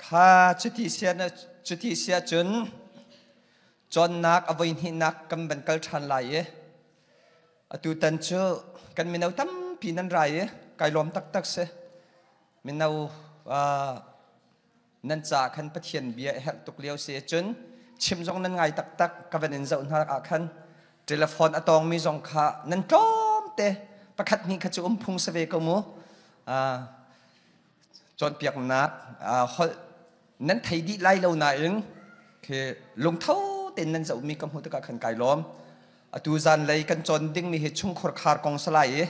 Kha cuti sia cuti sia cun cawnnak a voihnihnak kan van kal ṭhan lai i atutan cu kan mino tampi nan rai i kai lawm taktak si. Mino nan ca khan Pathian bia a herh tuk lio si cun chim zong nan ngai taktak ka van in zoh hna ah khan telephone a tawngmi zong kha nan tlawmte pakhat hnih kha cu um phung si ve ko mu. Cawnpiaknak holh nan thei dih lai lo nain khi lungtho tein nan zohmi ka hmuh tikah khan kai lawm. Atu zanlei kan cawn dingmi hi chungkhur khar kong si lai i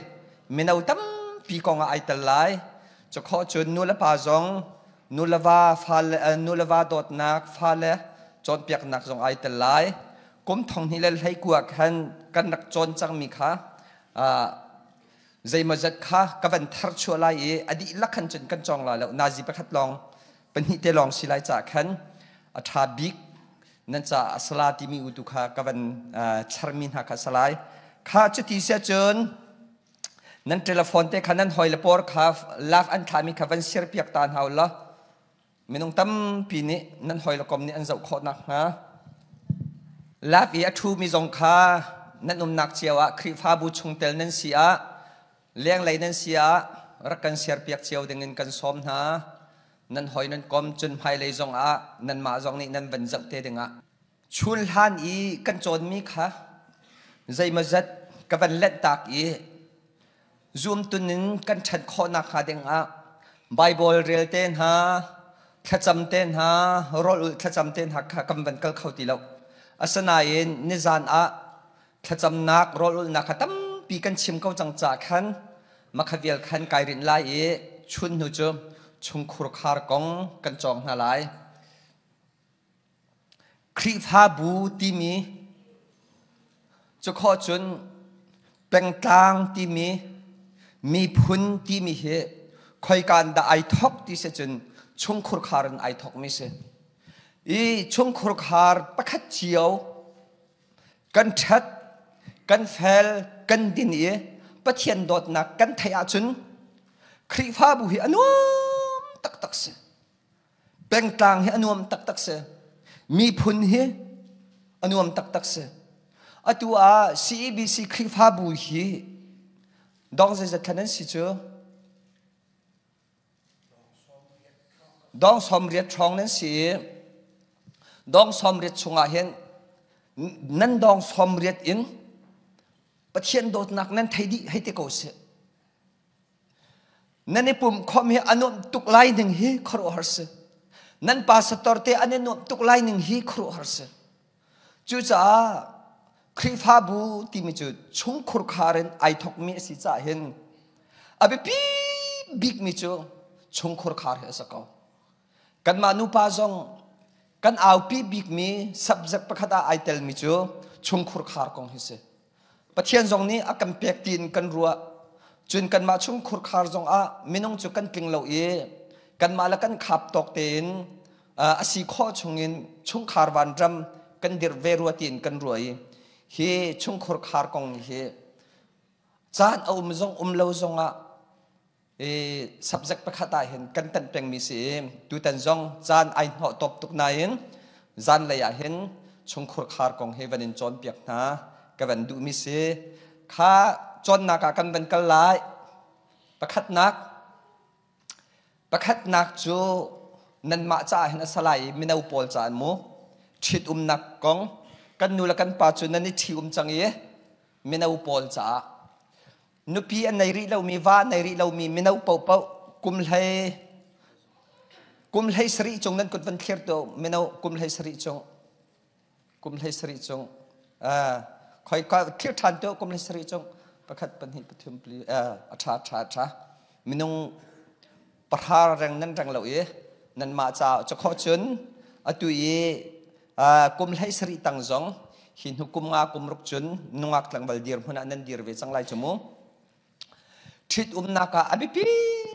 mino tampi kong ah ai tel lai. Cukhawh cun nu le pa zong nu le va fale nu le va dawtnak fale cawnpiaknak zong ai tel lai. Kum thong hnih le 19 khan kan rak cawn cangmi kha zeimawzat kha ka van tharchuah lai i a dihlak khan cun kan cawng lai lo. Nazi pakhat lawng pahnih te lawng si lai caah khan a ṭha bik nan caah a sala timi utu kha ka van charmi hna kha salai kha. Cuti siah cun nan telephone te kha nan hawi le por kha lak an thlami kha van share piak ta hna law minung tampi nih nan hawi le kom nih an zoh khawh nakhnga. Lak i a ṭhumi zong kha nan umnak cio ah Khrihfabu chungtel nan si ah, lenglei nan si ah rak kan share piak cio dingin kan sawm hna. Nan hawi nan kom cun hmailei zong ah nanmah zong nih nan van zoh te dingah. Chun hlan i kan cawnmi kha zeimawzat ka van lenhtak i Zumtun in kan ṭhan khawh nakhnga dingah Baibal rel te hna, thlacam te hna, rawl ulh thlacam te hna kha kan van kal kho ti lo. Asinain nizan ah thlacamnak, rawl ulhnak kha tampi kan chim ko cang caah khan makha vial khan kai rinh lai i chun hnu cu chungkhur khar kong kan cawng hna lai. Khrihfabu timi cukhawh cun pengtlang timi, miphun timi hi khoika in dah ai thawk ti si cun chungkhur khar in ai thawkmi si. I chungkhur khar pakhat cio kan ṭhat, kan fel, kan din i Pathian dawtnak kan theih ahcun Khrihfabu hi a nuam taktak si. Pengtlang hi a nuam taktak si. Miphun hi a nuam taktak si. Atu ah CEBC Khrihfabu hi dong zeizat thlan an si cu? Dong 80 hrawng nan si i dong 80 chungah hin nan dong 80 in Pathian dawtnak nan thei dih hei ti ko sih. Nan i pumh khawm hi a nuamh tuk lai ning hi khuaruahhar si. Nan pastor te an i nuamh tuk lai ning hi khuaruahhar si. Cucaah Khrihfabu timi cu chungkhur khar in ai thawkmi a si caah hin a biapi bikmi cu chungkhur khar hi a si ko. Kanmah nupa zong kan aupi bikmi subject pakhat ah ai telmi cu chungkhur khar kong hi si. Pathian zong nih a kan pek tiin kan ruah. Cun kanmah chung khurkhar zong ah minung cu kan tling lo i kanmah le kan khap tawk tein a si khawh chungin chungkhar vanram kan dirh ve rua tiin kan ruah i hi chungkhur khar kong hi caan a um zong um lo zongah i subject pakhat ah hin kan tanh pengmi si i tutan zong caan ai hnawh tawp tuk nain zanlei ah hin chungkhur khar kong hi van in cawnpiak hna ka van duhmi si. Kha cawnnak ah kan van kal lai. Pakhatnak cu nanmah caah hin a salai i mino pawl caah mu ṭhitumnak kong. Kan nu le kan pa cu nan i ṭhi um cang i mino pawl caah nupi a nei rih lomi, va a nei rih lomi mino paohpaoh kum 17 cung nan kut van thlir tu. Mino kum 17 cung, kum 17 cung, khoi ka thlir ṭhan tu. Kum 17 cung, pakhat, pahnih, pathum, pali, a ṭha ṭha ṭha. Minung 10 reng nan reng lo i nanmah caah cakhawh cun atu i kum 17 tang zong hi hnu kum nga kum ruk cun nungak tlangval dir hmun ah nan dir ve cang lai cu mu. Ṭhit umnak ah a biapi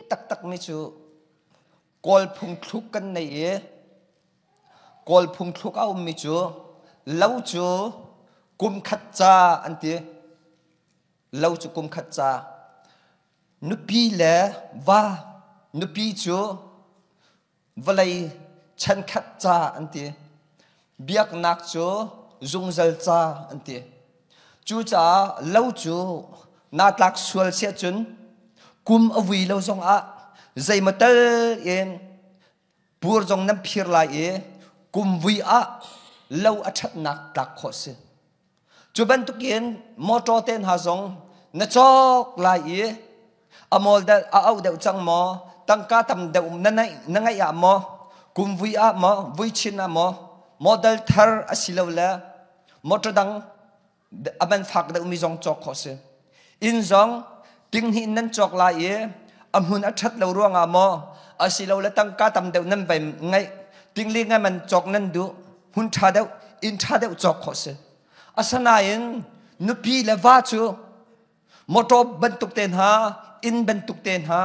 taktak mi cu Kawl phungthluk kan nei i Kawl phungthluk a ummi cu lo cu kum khat ca an ti. Lo cu kum khat ca, nupi le va, nupi cu vawlei. Chankhat ca an ti. Biaknak cu zungzal ca an ti. Cucaah lo cu naa tlak sual siah cun kum a vui lo zongah zeimaw tal in pur zong nan phir lai i kum vui ah lo a ṭhatnak tlak khawh si. Cu bantukin motor te hna zong na cawk lai i a mawl deuh a auh deuh cang maw tangka tam deuh na na ngeih ah maw kum vui ah maw vui chin ah maw model thar asilole motor dang a man fak deuhmi zong cawk khawh si. Inn zong tinghnih nan cawk lai i a hmun a ṭhat lo ruangah maw asilole tangka tam deuh nan vai ngeih tingli ngai man cawk nan duh hmun ṭha deuh inn ṭha deuh cawk khawh si. Asinain nupi le va cu motor bantuk te hna inn bantuk te hna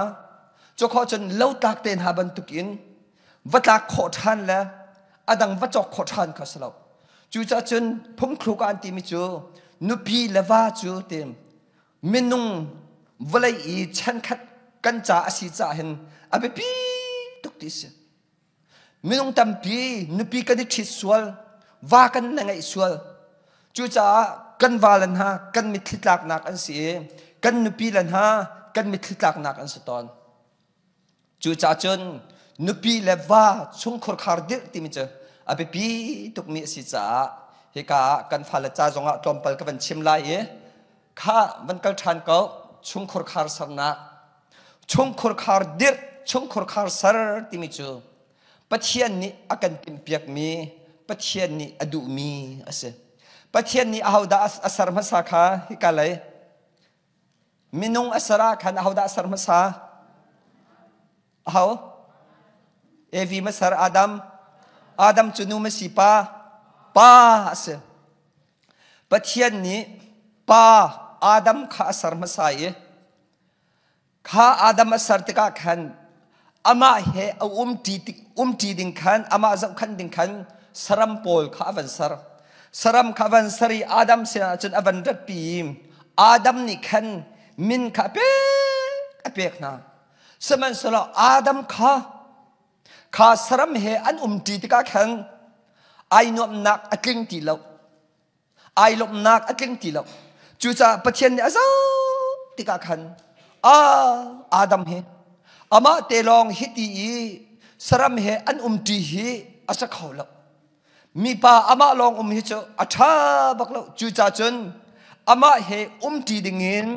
cu khawh cun lo tlak te hna bantuk in va tlak khawh ṭhan le a dang va cawk khawh ṭhan kha si lo. Cucaah cun phungthluk ah an timi cu nupi le va cu ti minung vawlei i chankhat kan ca a si caah hin a biapi tuk ti si. Minung tampi nupi kan i ṭhit sual, va kan na ngeih sual. Cucaah kan va le hna kan mitthli tlaknak an si i kan nupi le hna kan mitthli tlaknak an si tawn. Cucaah cun nupi le va chungkhur khar dirh timi cu a biapi tukmi a si caah hika ah kan fale ca zongah tlawmpal ka van chim lai i kha van kal ṭhan ko chungkhur khar sernak chungkhur khar dirh chungkhur khar ser timi cu Pathian nih a kan timhpiakmi Pathian nih a duhmi a si. Pathian nih ahodah a ser hmasa kha hika lei Minung a ser ah khan ahodah a ser hmasa? Aho? Evi ma ser Adam. Adam cu nu ma si pa? Pa a si. Pathian nih pa Adam kha a ser hmasa i kha Adam a ser tikah khan amah he a umṭi umṭi ding khan amah zohkhan ding khan saram pawl kha a van ser. Saram kha a van ser i Adam sinah cun a van ratpi i Adam nih khan min kha a pek a pek hna. Sihmanhsehlaw Adam kha kha saram he an umṭi tikah khan ai nuamhnak a tling ti lo. Ai lawmhnak a tling ti lo. Cucaah Pathian nih a zoh tikah khan ah Adam hi amah te lawng hiti i saram he an umṭi hi a si kho lo. Mipa amah lawng um hi cu a ṭha bak lo. Cucaah cun amah he umṭi dingin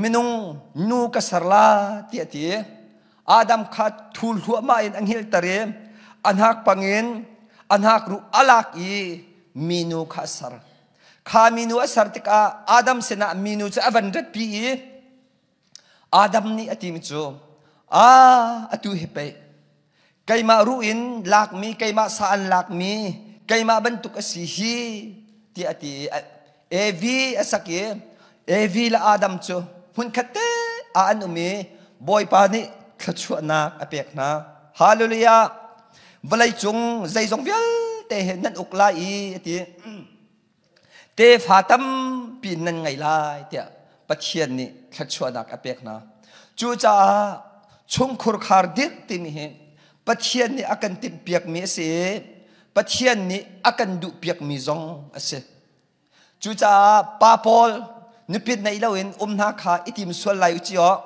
minung nu ka ser la tiah ti. Adam kha thul hluahmah in a hngilhter i a hnak pangin a hnakruh a lak i minu kha a ser. Kha minu a ser tikah Adam sinah minu cu a van ratpi i Adam nih a timi cu, "Ah, atu hi pei keimah ruh in lakmi, keimah sa an lakmi, keimah bantuk a si hi," tiah a ti. Evi a sak i Evi le Adam cu hmunkhat te ah an um i Bawipa nih thluachuahnak a pek hna. Hallelujah! Vawlei cung zeizong vialte he nan uk lai i a ti. Tefa tampi nan ngei lai tiah Pathian nih thluachuahnak a pek hna. Cucaah chungkhur khar dirh timi hi Pathian nih a kan timhpiakmi a si i Pathian nih a kan duhpiakmi zong a si. Cucaah pa pawl nupit neih loin um hna kha i tim sual lai u ci aw.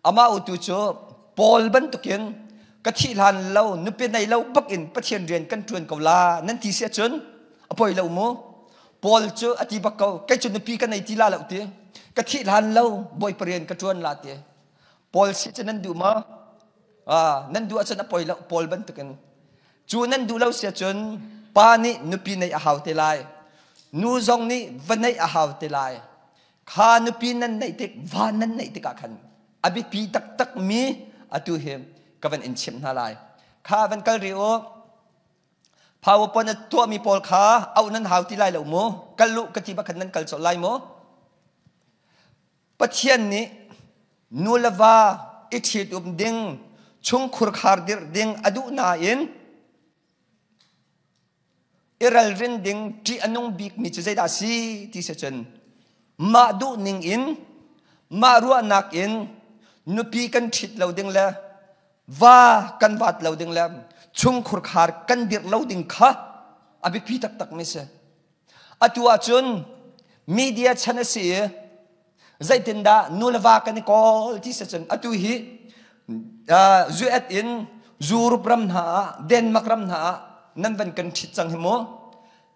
Amah utu cu Paul bantukin ka thih hlan lo nupi nei lo bak in Pathian rian kan ṭuan ko la nan ti si ahcun a poi lo mu. Paul cu a ti bak ko kei cu nupi ka nei ti la lo ti ka thih hlan lo Bawipa rian ka ṭuan la ti. Paul si cu nan duh maw? Ah, nan duh ahcun a poi lo Paul bantukin. Cu nan duh lo si ahcun pa nih nupi neih a hau te lai. Nu zong nih va neih a hau te lai. Kha nupi nan neih tik va nan neih tikah khan a biapi taktak mi atu hi ka van in chimh hna lai. Kha van kal rih u. PowerPoint a tuahmi pawl kha auh nan hau ti lai lo mu. Kal lu ka ti bak khan nan kal colh lai mu. Pathian nih nu le va i ṭhitum ding, chungkhur khar dirh ding a duh nain i ralrin ding ṭih a nung bikmi cu zeidah a si ti si cun mah duh ning in mah ruahnak in nupi kan ṭhit lo ding le Va kan vat lo ding le chungkhur khar kan dirh lo ding kha a biapi taktak mi si. Atu ahcun media chan a si i zeitindah nu le va kan i kawl ti si cun atu hi US in Europe ram hna ah Denmark ram hna ah nan van kan ṭhit cang hi mu.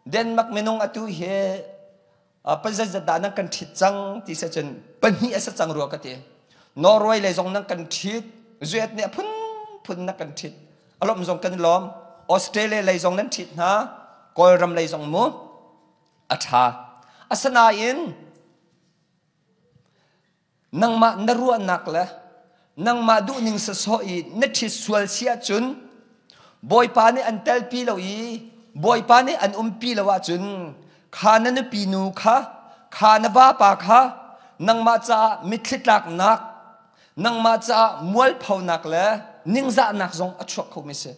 Denmark minung atu hi pazeizat dah nan kan ṭhit cang ti si cun pahnih a si cang rua ka ti. Norway lei zong nan kan ṭhit, US nih a phunphun na kan ṭhit. A lawmh zong kan i lawm. Australia lei zong nan ṭhit hna, Kawlram lei zong mu a ṭha. Asinain nangmah na ruahnak le nangmah duhning sawsawh i na ṭhit sual si ahcun Bawipa nih an telpi lo i Bawipa nih an umpi lo ahcun kha na nupi nu kha kha na vapa kha nangmah caah mitthli tlaknak nangmah caah mualphonak le ningzahnak zong a chuak khomi si.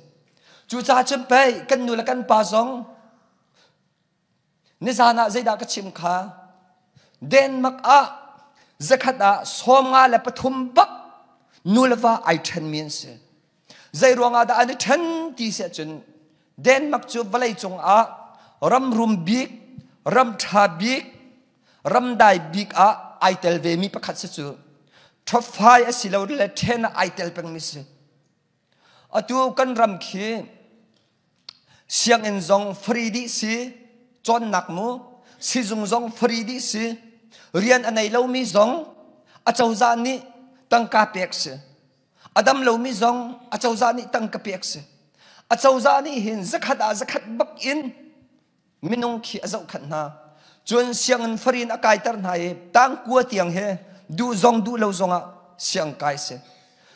Cucaah cun pei kan nu le kan pa zong Nizan ah zeidah ka chim kha? Denmark ah zakhat ah 53 bak nu le va ai ṭhenmi an si. Zei ruangah dah an i ṭhen ti si ahcun Denmark cu vawleicung ah ram rum bik, ram ṭha bik, ram dai bik ah ai tel vemi pakhat si cu. Top 5 a si lo le 10 ah ai tel pengmi si. Atu kan ram khi Sianginn zong free dih si, cawnnak mu, sizung zong free dih si, rian a nei lomi zong acozah nih tangka pek si. A dam lomi zong acozah nih tangka pek si. Acozah nih hin zakhat ah zakhat bak in minung khi a zohkhanh hna. Cun sianginn free in a kaiter hna i tangkua tiang he duh zong duh lo zongah siang kai si.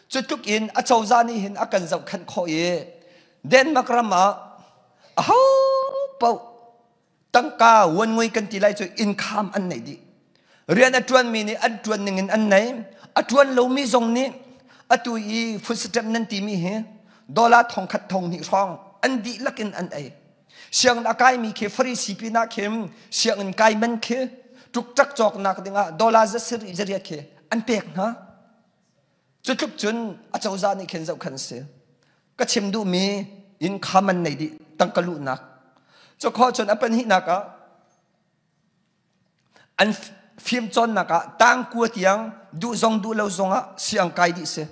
Cu tluk in acozah nih hin a kan zohkhanh khawh i Denmark ram ah aho paoh tangka uan ngui kan ti lai cu income an nei dih. Rian a ṭuanmi nih an ṭuan ning in an nei. A ṭuan lomi zong nih atu i food stamp nan timi hi dollar thongkhat thonghnih hrawng an dihlak in an ei. Sianginn a kaimi khi Farisi pinah khin sianginn kai man khi ṭukṭak cawknak dingah dollar za sarih zariat khi an pek hna. Cu tluk cun acozah nih khin zohkhan si. Ka chim duhmi inn kha man nei dih tangka luhnak. Cu khawh cun a pahnihnak ah an fimcawnnak ah tangkua tiang duh zong duh lo zong ah siang kai dih si.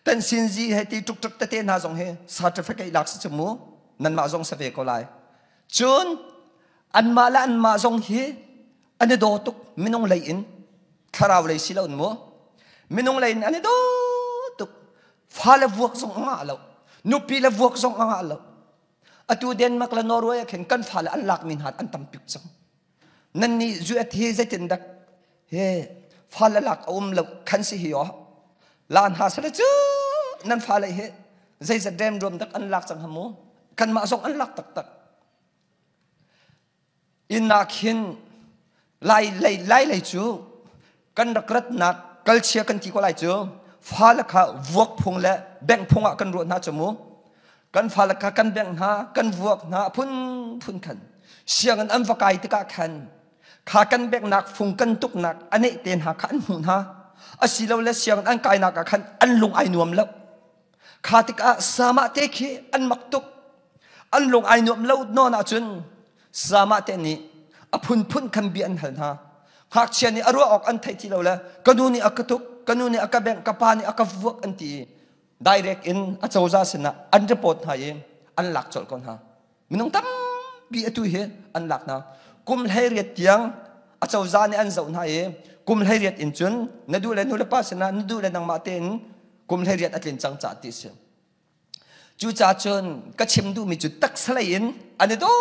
Tan sin zi he ti ṭukṭuk tete hna zong hi certificate lak si cu mu nanmah zong sa ve ko lai. Cun anmah le anmah zong hi an i daw tuk minung lei in thlarau lei si lo in mu minung lei in an i daw tuk fale vuak zong a ngah lo nupi le vuak zong a ngah lo atu Denmark le Norway ah khin kan fale an lakmi hna an tam pik cang nan nih zuet hi zeitin dak he fale lak a um lo khan si hi o lan ha sale cu nan fale hi zeizat rem ruam dak an lak cang hamu kanmah zong an lak taktak Inn ah khin lai lei lai lei cu kan rak ratnak kalchia kan ti ko lai cu fale kha vuak phung le bengh phung ah kan ruah hna cu mu kan fale kha kan bengh hna kan vuak hna phunphun khan sianginn an va kai tikah khan kha kan benghnak fung kan tuknak a neih te hna kha an hmuh hna asilole sianginn an kainak ah khan an lung ai nuam lo Kha tikah samah te khi an mak tuk. An lung ai nuam lo nawn ahcun samah te nih a phunphun khan bia an hal hna. Ngakchia nih a ruah awk an theih ti lo le ka nu nih a ka tuk, ka nu nih a ka bengh, ka pa nih a ka vuak an ti i direct in a cozah sinah an report hna i an lak colh ko hna. Minung tampi atu hi an lak hna. Kum 18 tiang a cozah nih an zoh hna i kum 18 in cun na duh le nu le pa sinah na duh le nangmah tein kum 18 a tlin cang caah ti si. Cucaah cun ka chim duhmi cu taksa lei in an i daw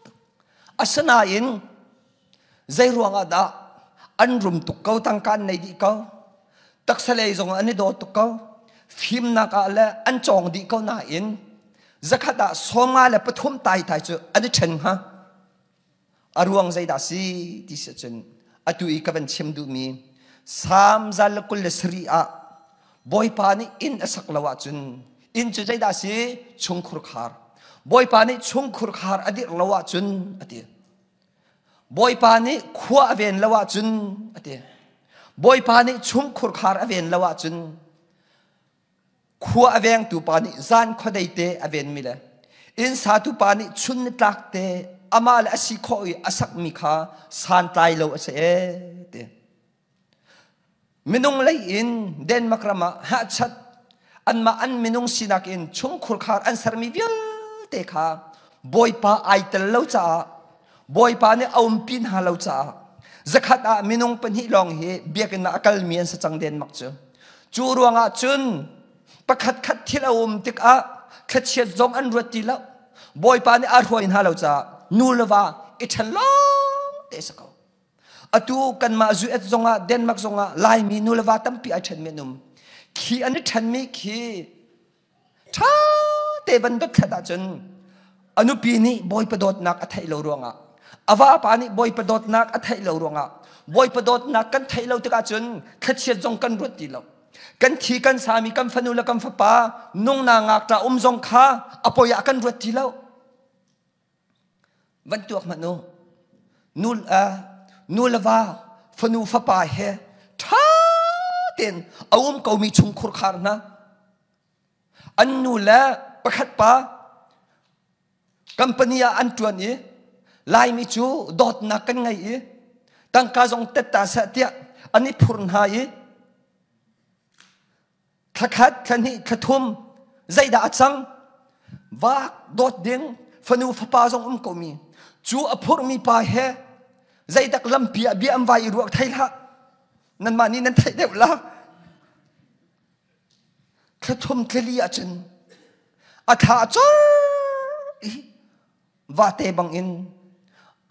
tuk. Asinain zei ruangah dah an rum tuk ko tangka an nei dih ko taksa lei zong an i daw tuk ko fimnak ah le an cawng dih ko nain zakhat ah 53 tai tai cu an i ṭhen hnga a ruang zeidah si ti si cun atu i ka van chim duhmi Salm 127 ah Bawipa nih inn a sak lo ahcun inn cu zeidah si chungkhur khar Bawipa nih chungkhur khar a dirh lo ahcun a ti Bawipa nih khua a ven lo ahcun a ti. Bawipa nih chungkhur khar a ven lo ahcun. Khua a vengtu pa nih zan khuadei te a venmi le inn satu pa nih chun nitlak te amah le a si khawh i a sakmi kha santlai lo a si ee ti. Minung lei in Denmark ram ah hahchat anmah an minung sinak in chungkhur khar an sermi vialte kha Bawipa ai tel lo caah Bawipa nih a umpi hna lo caah zakhat ah minung pahnih lawng hi biakinn ah a kalmi an si cang Denmark cu. Cu ruangah cun pakhat khat thil a um tikah thlachiat zong an ruat ti lo. Bawipa nih a hruai hna lo caah nu le va i ṭhen lawng te si ko. Atu kanmah US zongah Denmark zongah Laimi nu le va tampi ai ṭhenmi an um. Khi an i ṭhenmi khi ṭha te van dothlat ahcun a nupi nih Bawipa dawtnak a theih lo ruangah a vapa nih Bawipa dawtnak a theih lo ruangah Bawipa dawtnak kan theih lo tikah cun thlachiat zong kan ruat ti lo. Kan thi kan sami kan fanu le kan fapa nungna ngakṭah um zong kha a poi ah kan ruat ti lo. Van tuak hmanh u. Nu, uh, nu le va, fanu fapa he ṭha tein a um komi chungkhur khar hna. An nu le pakhat pa company ah an ṭuan i Laimi cu dawtnak kan ngei i tangka zong tetta seh tiah an i phur hna i Thlakhat, thlahnih, thlathum zeidah a cang? Vak dawt ding fanu fapa zong um komi cu a phurmi pa he zeidak lampi ah bia an vai i ruak thei hlah. Nanmah nih nan theih deuh la. Thlathum thlali ahcun a thla a cor i vate bangin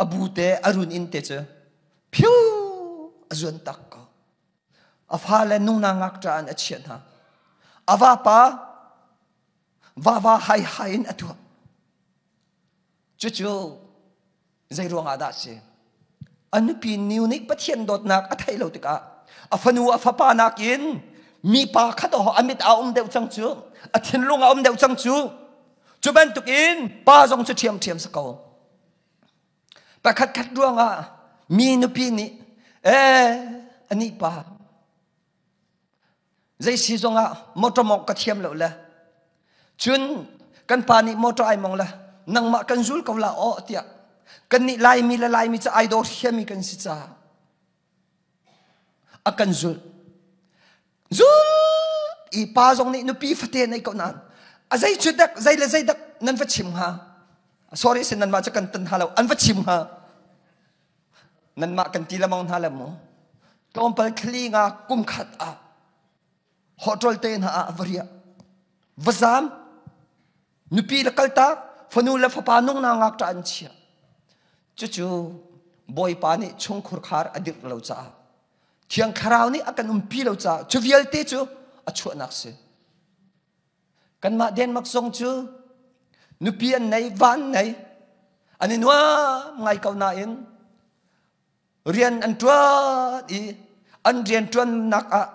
a bu te a run in te cu phiu a zuan tak ko. A fale nungna ngakṭah in a chiah hna. A vapa vava hai hai in a tuah. Cucu zei ruangah dah si? A nupi niu nih Pathian dawtnak a theih lo tikah a fanu a fapa nakin mipa kha dawh a mit a um deuh cang cu, a thinlung a um deuh cang cu. Cu bantukin pa zong cu ṭhiamṭhiam si ko. Pakhatkhat ruangah mi nupi nih ee anih pa zei si zongah motor mawngh ka thiam lo le cun kan pa nih motor ai mong le nangmah kan zul ko la aw tiah kan nih Laimi le Laimi cu ai dawr hiami kan si caah a kan zulh. Zul i pa zong nih nupi fate nei ko nain a zei cu dak zei le zei dak nan va chim hnga sorry sin nanmah cu kan tan hna lo an va chim hnga nanmah kan ti lamang hna le mu tlawmpal thli nga kum khat ah hotel te hna ah va riah va zam nupi le kaltak fanu le fapa nung na ngak ṭa an chia cucu bawipa nih chungkhur khar a dirh lo caah Thiang Thlarau nih a kan umpi lo caah cu vialte cu a chuahnak si. Kanmah Denmark zong cu nupi an nei, va an nei, an i nuam ngai ko nain rian an ṭuan i an rian ṭuannak ah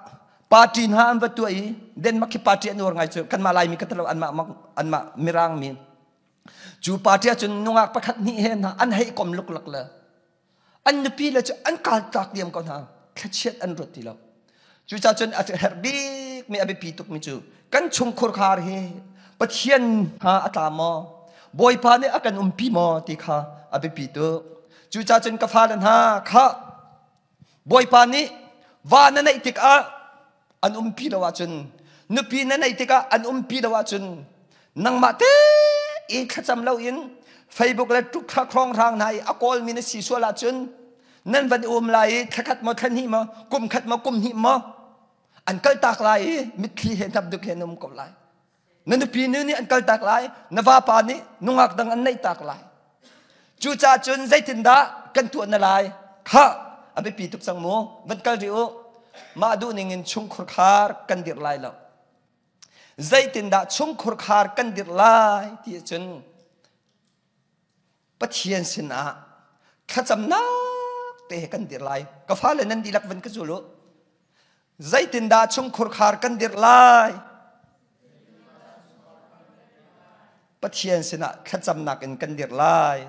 party hna an va tuah i Denmark khi party an uar ngai cu kanmah Laimi ka talo anmah anmah Mirang mi cu party ahcun nungak pakhat hnih he hna an hei kom luklak le An nupi le cu an kaltak diam ko hna. Thlachiat an ruat ti lo. Cucaah cun a herh bikmi a biapi tukmi cu kan chungkhur khar hi Pathian hna a tla maw? Bawipa nih a kan umpi maw ti kha a biapi tuk. Cucaah cun ka fale hna kha Bawipa nih va na neih tikah an umpi lo ahcun nupi na neih tikah an umpi lo ahcun nangmah te i thlacam loin Facebook le tuk thlak hrang hna i a kawlmi na si sual ahcun nan van i um lai i thlakhat maw thlahnih maw kum khat maw kum hnih maw an kaltak lai i mitthli he hnapduk he na um ko lai na nupi nu nih an kaltak lai na vapa nih nungak dang an neih tak lai cucaah cun zeitindah kan tuah na lai kha a biapi tuk cang mu van kal rih u mah duh ning in chungkhur khar kan dirh lai lo zeitindah chungkhur khar kan dirh lai ti cun Pathian sinah thlacamnak te he kan dir lai. Ka fale nan dihlak van ka zul u. Zeitindah chungkhur khar kan dirh lai? Pathian sinah thlacamnak in kan dirh lai.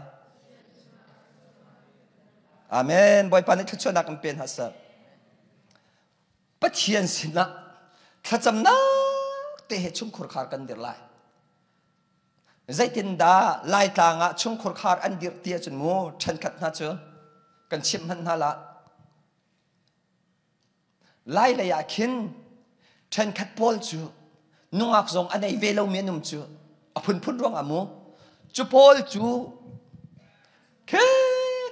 Amen. Bawipa nih thluachuahnak in pe hna seh. Pathian sinah thlacamnak te he chungkhur khar kan dir lai. Zeitindah Laitlang ah chungkhur khar an dirh ti ahcun mu ṭhenkhat hna cu kan chimh hmanh hna lah. Lai lei ah khin ṭhenkhat pawl cu nungak zong a nei ve lomi an um cu a phunphun ruangah mu cu pawl cu khi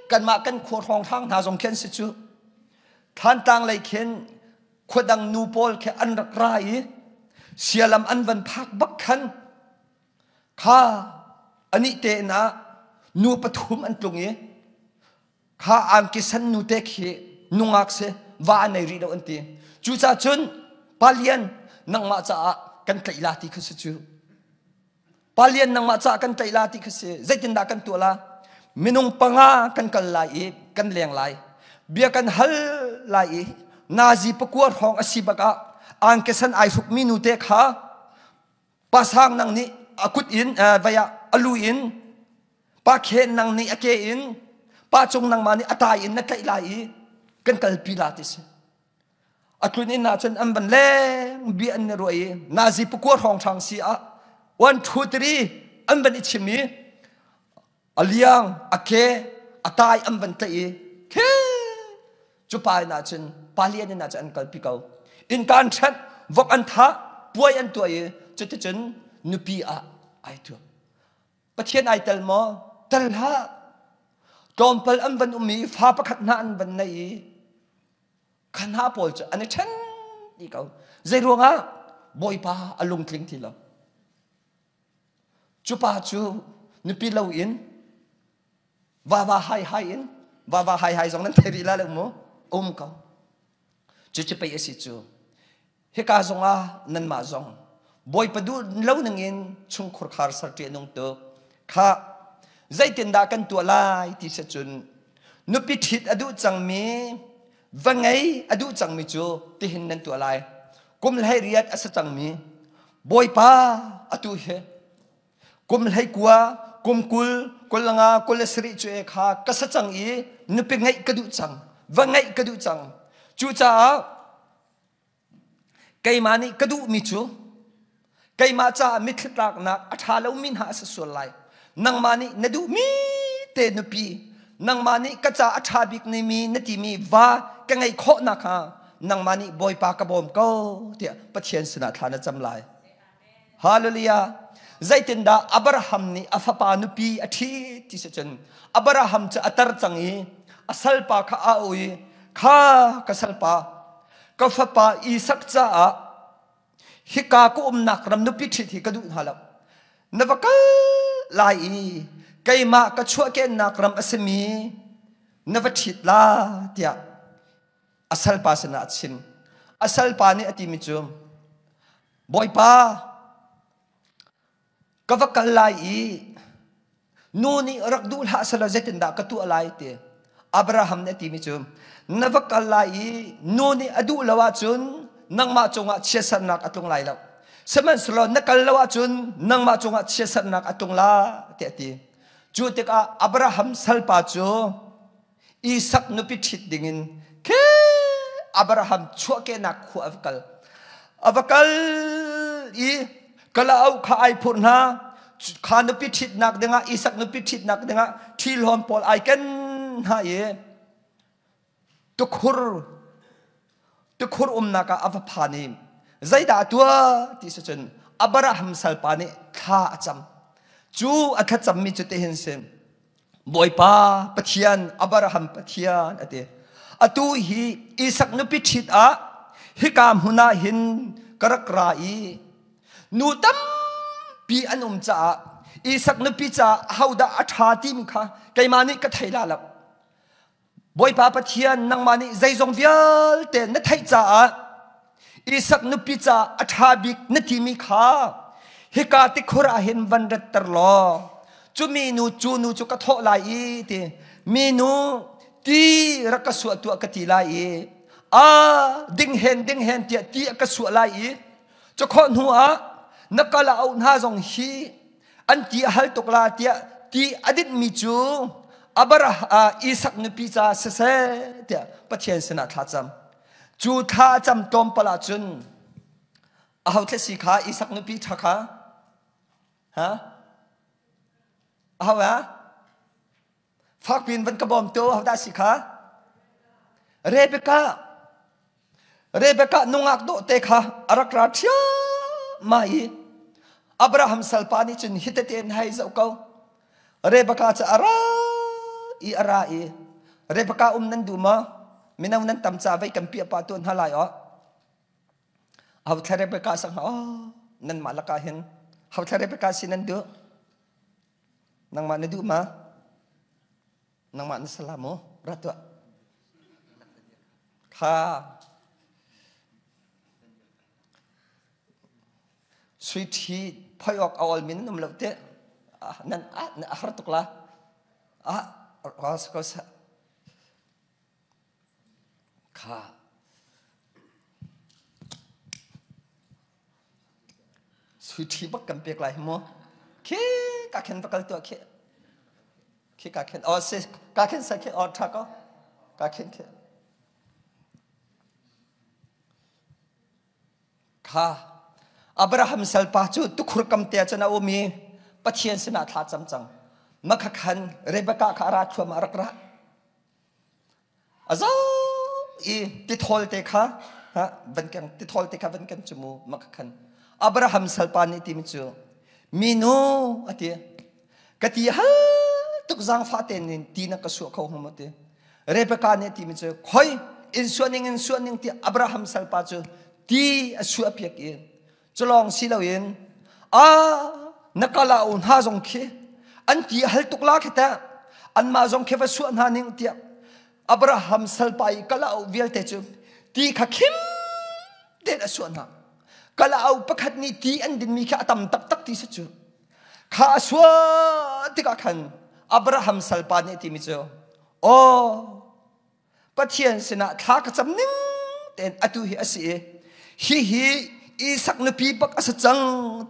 kanmah kan khua hrawnghrang hna zong khi an si cu Thlantlang lei khin khuadang nu pawl khi an rak ra i sialam an van phak bak khan kha anih te in ah nu pathum an tlung i kha angki san nu te khi nungak si va a nei rih lo an ti. Cucaah cun palian nangmah caah kan tlaih la ti kha si cu. Palian nangmah caah kan tlaih la ti kha si. Zeitindah kan tuah la? Minung panga kan kal lai i kan leng lai. Bia kan hal lai i nazi pakua hrawng a si bak ah angkesan ai hrukmi nu te kha pasang nang nih a kut in vai ah a lu in pa khen nang nih a ke in pa cung nangmah nih a tai in na tlaih lai i kan kalpi la ti si. A tlun inn ah cun an van leng bia an i ruah i nazi pakua hrawng hrang si ah 1 2 3 an van i chim i a liang a ke a tai an van tlaih i khi cu pa inn ah cun pa lian inn ah cun an kalpi ko. Innka an ṭhenh, vok an thah, puai an tuah i cuticun nupi ah ai tuah. Pathian ai tel maw? Tel hlah. Tlawmpal an van um i fa pakhat hna an van nei i kha hna pawl cu an i ṭhen dih ko. Zei ruangah? Bawipa a lungtling ti lo. Cu pa cu nupi lo in vava hai hai in vava hai hai zong nan thei rih la lo mu um ko. Cucu pei a si cu. Hika zongah nanmah zong Bawipa duh lo ningin chungkhur khar ser ṭih a nung tuk. Kha zeitindah kan tuah lai ti si cun nupi ṭhit a duh cangmi va ngei a duh cangmi cu tihin nan tuah lai. Kum 18 a si cangmi Bawipa atu hi kum 19 kum 20 25 27 cu e kha ka sa cang i nupi ngeih ka duh cang va ngeih ka duh cang. Cucaah keimah nih ka duhmi cu keimah caah mitthli tlaknak a ṭha lomi hna a si sual lai. Nangmah nih na duhmi te nupi nangmah nih ka ca a ṭha bik nimi na timi va ka ngeih khawh nakhnga nangmah nih Bawipa ka bawm ko tiah Pathian sinah thla na cam lai. Hallelujah. Zeitindah Abraham nih a fapa nupi a ṭhit ti si cun Abraham cu a tar cang i a salpa kha a auh i kha ka salpa ka fapa Isak caah hika ka umnak ram nupi ṭhit hi ka duh hna lo. Na va kal lai i keimah ka chuahkennak ram a simi na va ṭhit la tiah a salpa sinah a chim. A salpa nih a timi cu Bawipa, ka va kal lai i nu nih rak duh hlah selaw zeitindah ka tuah lai ti. Abraham nih a timi cu na va kal lai i nu nih a duh lo ahcun nangmah cungah chiatsernak a tlung lai lo. Sihmanhsehlaw na kal lo ahcun nangmah cungah chiatsernak a tlung la tiah a ti. Cu tikah Abraham salpa cu Isak nupi ṭhit dingin khi Abraham chuahkehnak khua a va kal. A va kal i kalauk kha ai phurh hna. Kha nupi ṭhitnak dingah Isak nupi ṭhitnak dingah ṭhihlawn pawl ai ken hna i tukhur tukhur umnak ah a va phan i zeidah a tuah ti si cun Abraham salpa nih thla a cam. Cu a thlacammi cu tihin si. Bawipa Pathian Abraham Pathian a ti. Atu hi Isak nupi ṭhit ah hika hmun ah hin ka rak ra i nu tampi an um caah Isak nupi caah ahodah a ṭha timi kha keimah nih ka thei la lo. Bawipa Pathian nangmah nih zeizong vialte na theih caah Isak nupi caah a ṭha bik na timi kha hika tikhur ah hin van ratter law cu minu cu nu cu ka thawh lai i ti minu ti rak ka suah tuah ka ti lai i a ding hen ding hen tiah ti a ka suah lai i cu khawh hnu ah na kal a auh hna zong hi an ti a hal tuk la tiah ti a dinhmi cu Abraham Isak nupi ca siseh tiah Pathian sinah thla cam. Cu thla a cam tlawmpal ahcun Aho thle si kha Isak nupi ṭha kha? Ha? Aho ah? Fakpiin van ka bawm tu aho dah si kha? Rebecca. Rebecca nungak dawh te kha a rak ra ṭhiamah i Abraham salpa nih cun hitete in hei zoh ko. Rebecca cu a ra i a ra i Rebecca um nan duh maw? Mino nan tam ca vei kan piah pah tuah hna lai aw. Ho thla Rebecca sang aw nanmah lakah hin ho thla Rebecca si nan duh? Nangmah na duh ma? Nangmah na salam mu ra tuah. Kha sui ṭhi phoi awk a ol mi nan um lo te nan a har tuk la ah ko sa Kha sui ṭhi bak kan pek lai hi mu. Khi ka khen va kal tuah khi. Khi ka khen. Oh si ka khen sa khi oh ṭha ko. Ka khen khi. Kha Abraham salpa cu tukhur kam te ah cun a um i Pathian sinah thla cam cang. Makha khan Rebekah kha a ra thluahmah a rak ra. A zo i tithawl te kha van keng tithawl te kha van ken cu mu mak khan Abraham salpa nih timi cu minu a ti ka ti hal tuk zaangfah tein in ti na ka suah kho hmu ti Rebecca nih timi cu khoi in suah ning in suah ning ti Abraham salpa cu ti a suah piak i Culawng si loin a na kala u hna zong khi an ti a hal tuk la khi teh anmah zong khi va suah hna ning tiah Abraham salpa i kala au vialte cu ti kha khim tein a suah hna. Kala au pakhat nih ti an dinmi khi a tam taktak ti si cu. Kha a suah tikah khan Abraham salpa nih a timi cu aw Pathian sinah thla ka cam ning tein atu hi a si i hihi Isak nupi bak a si cang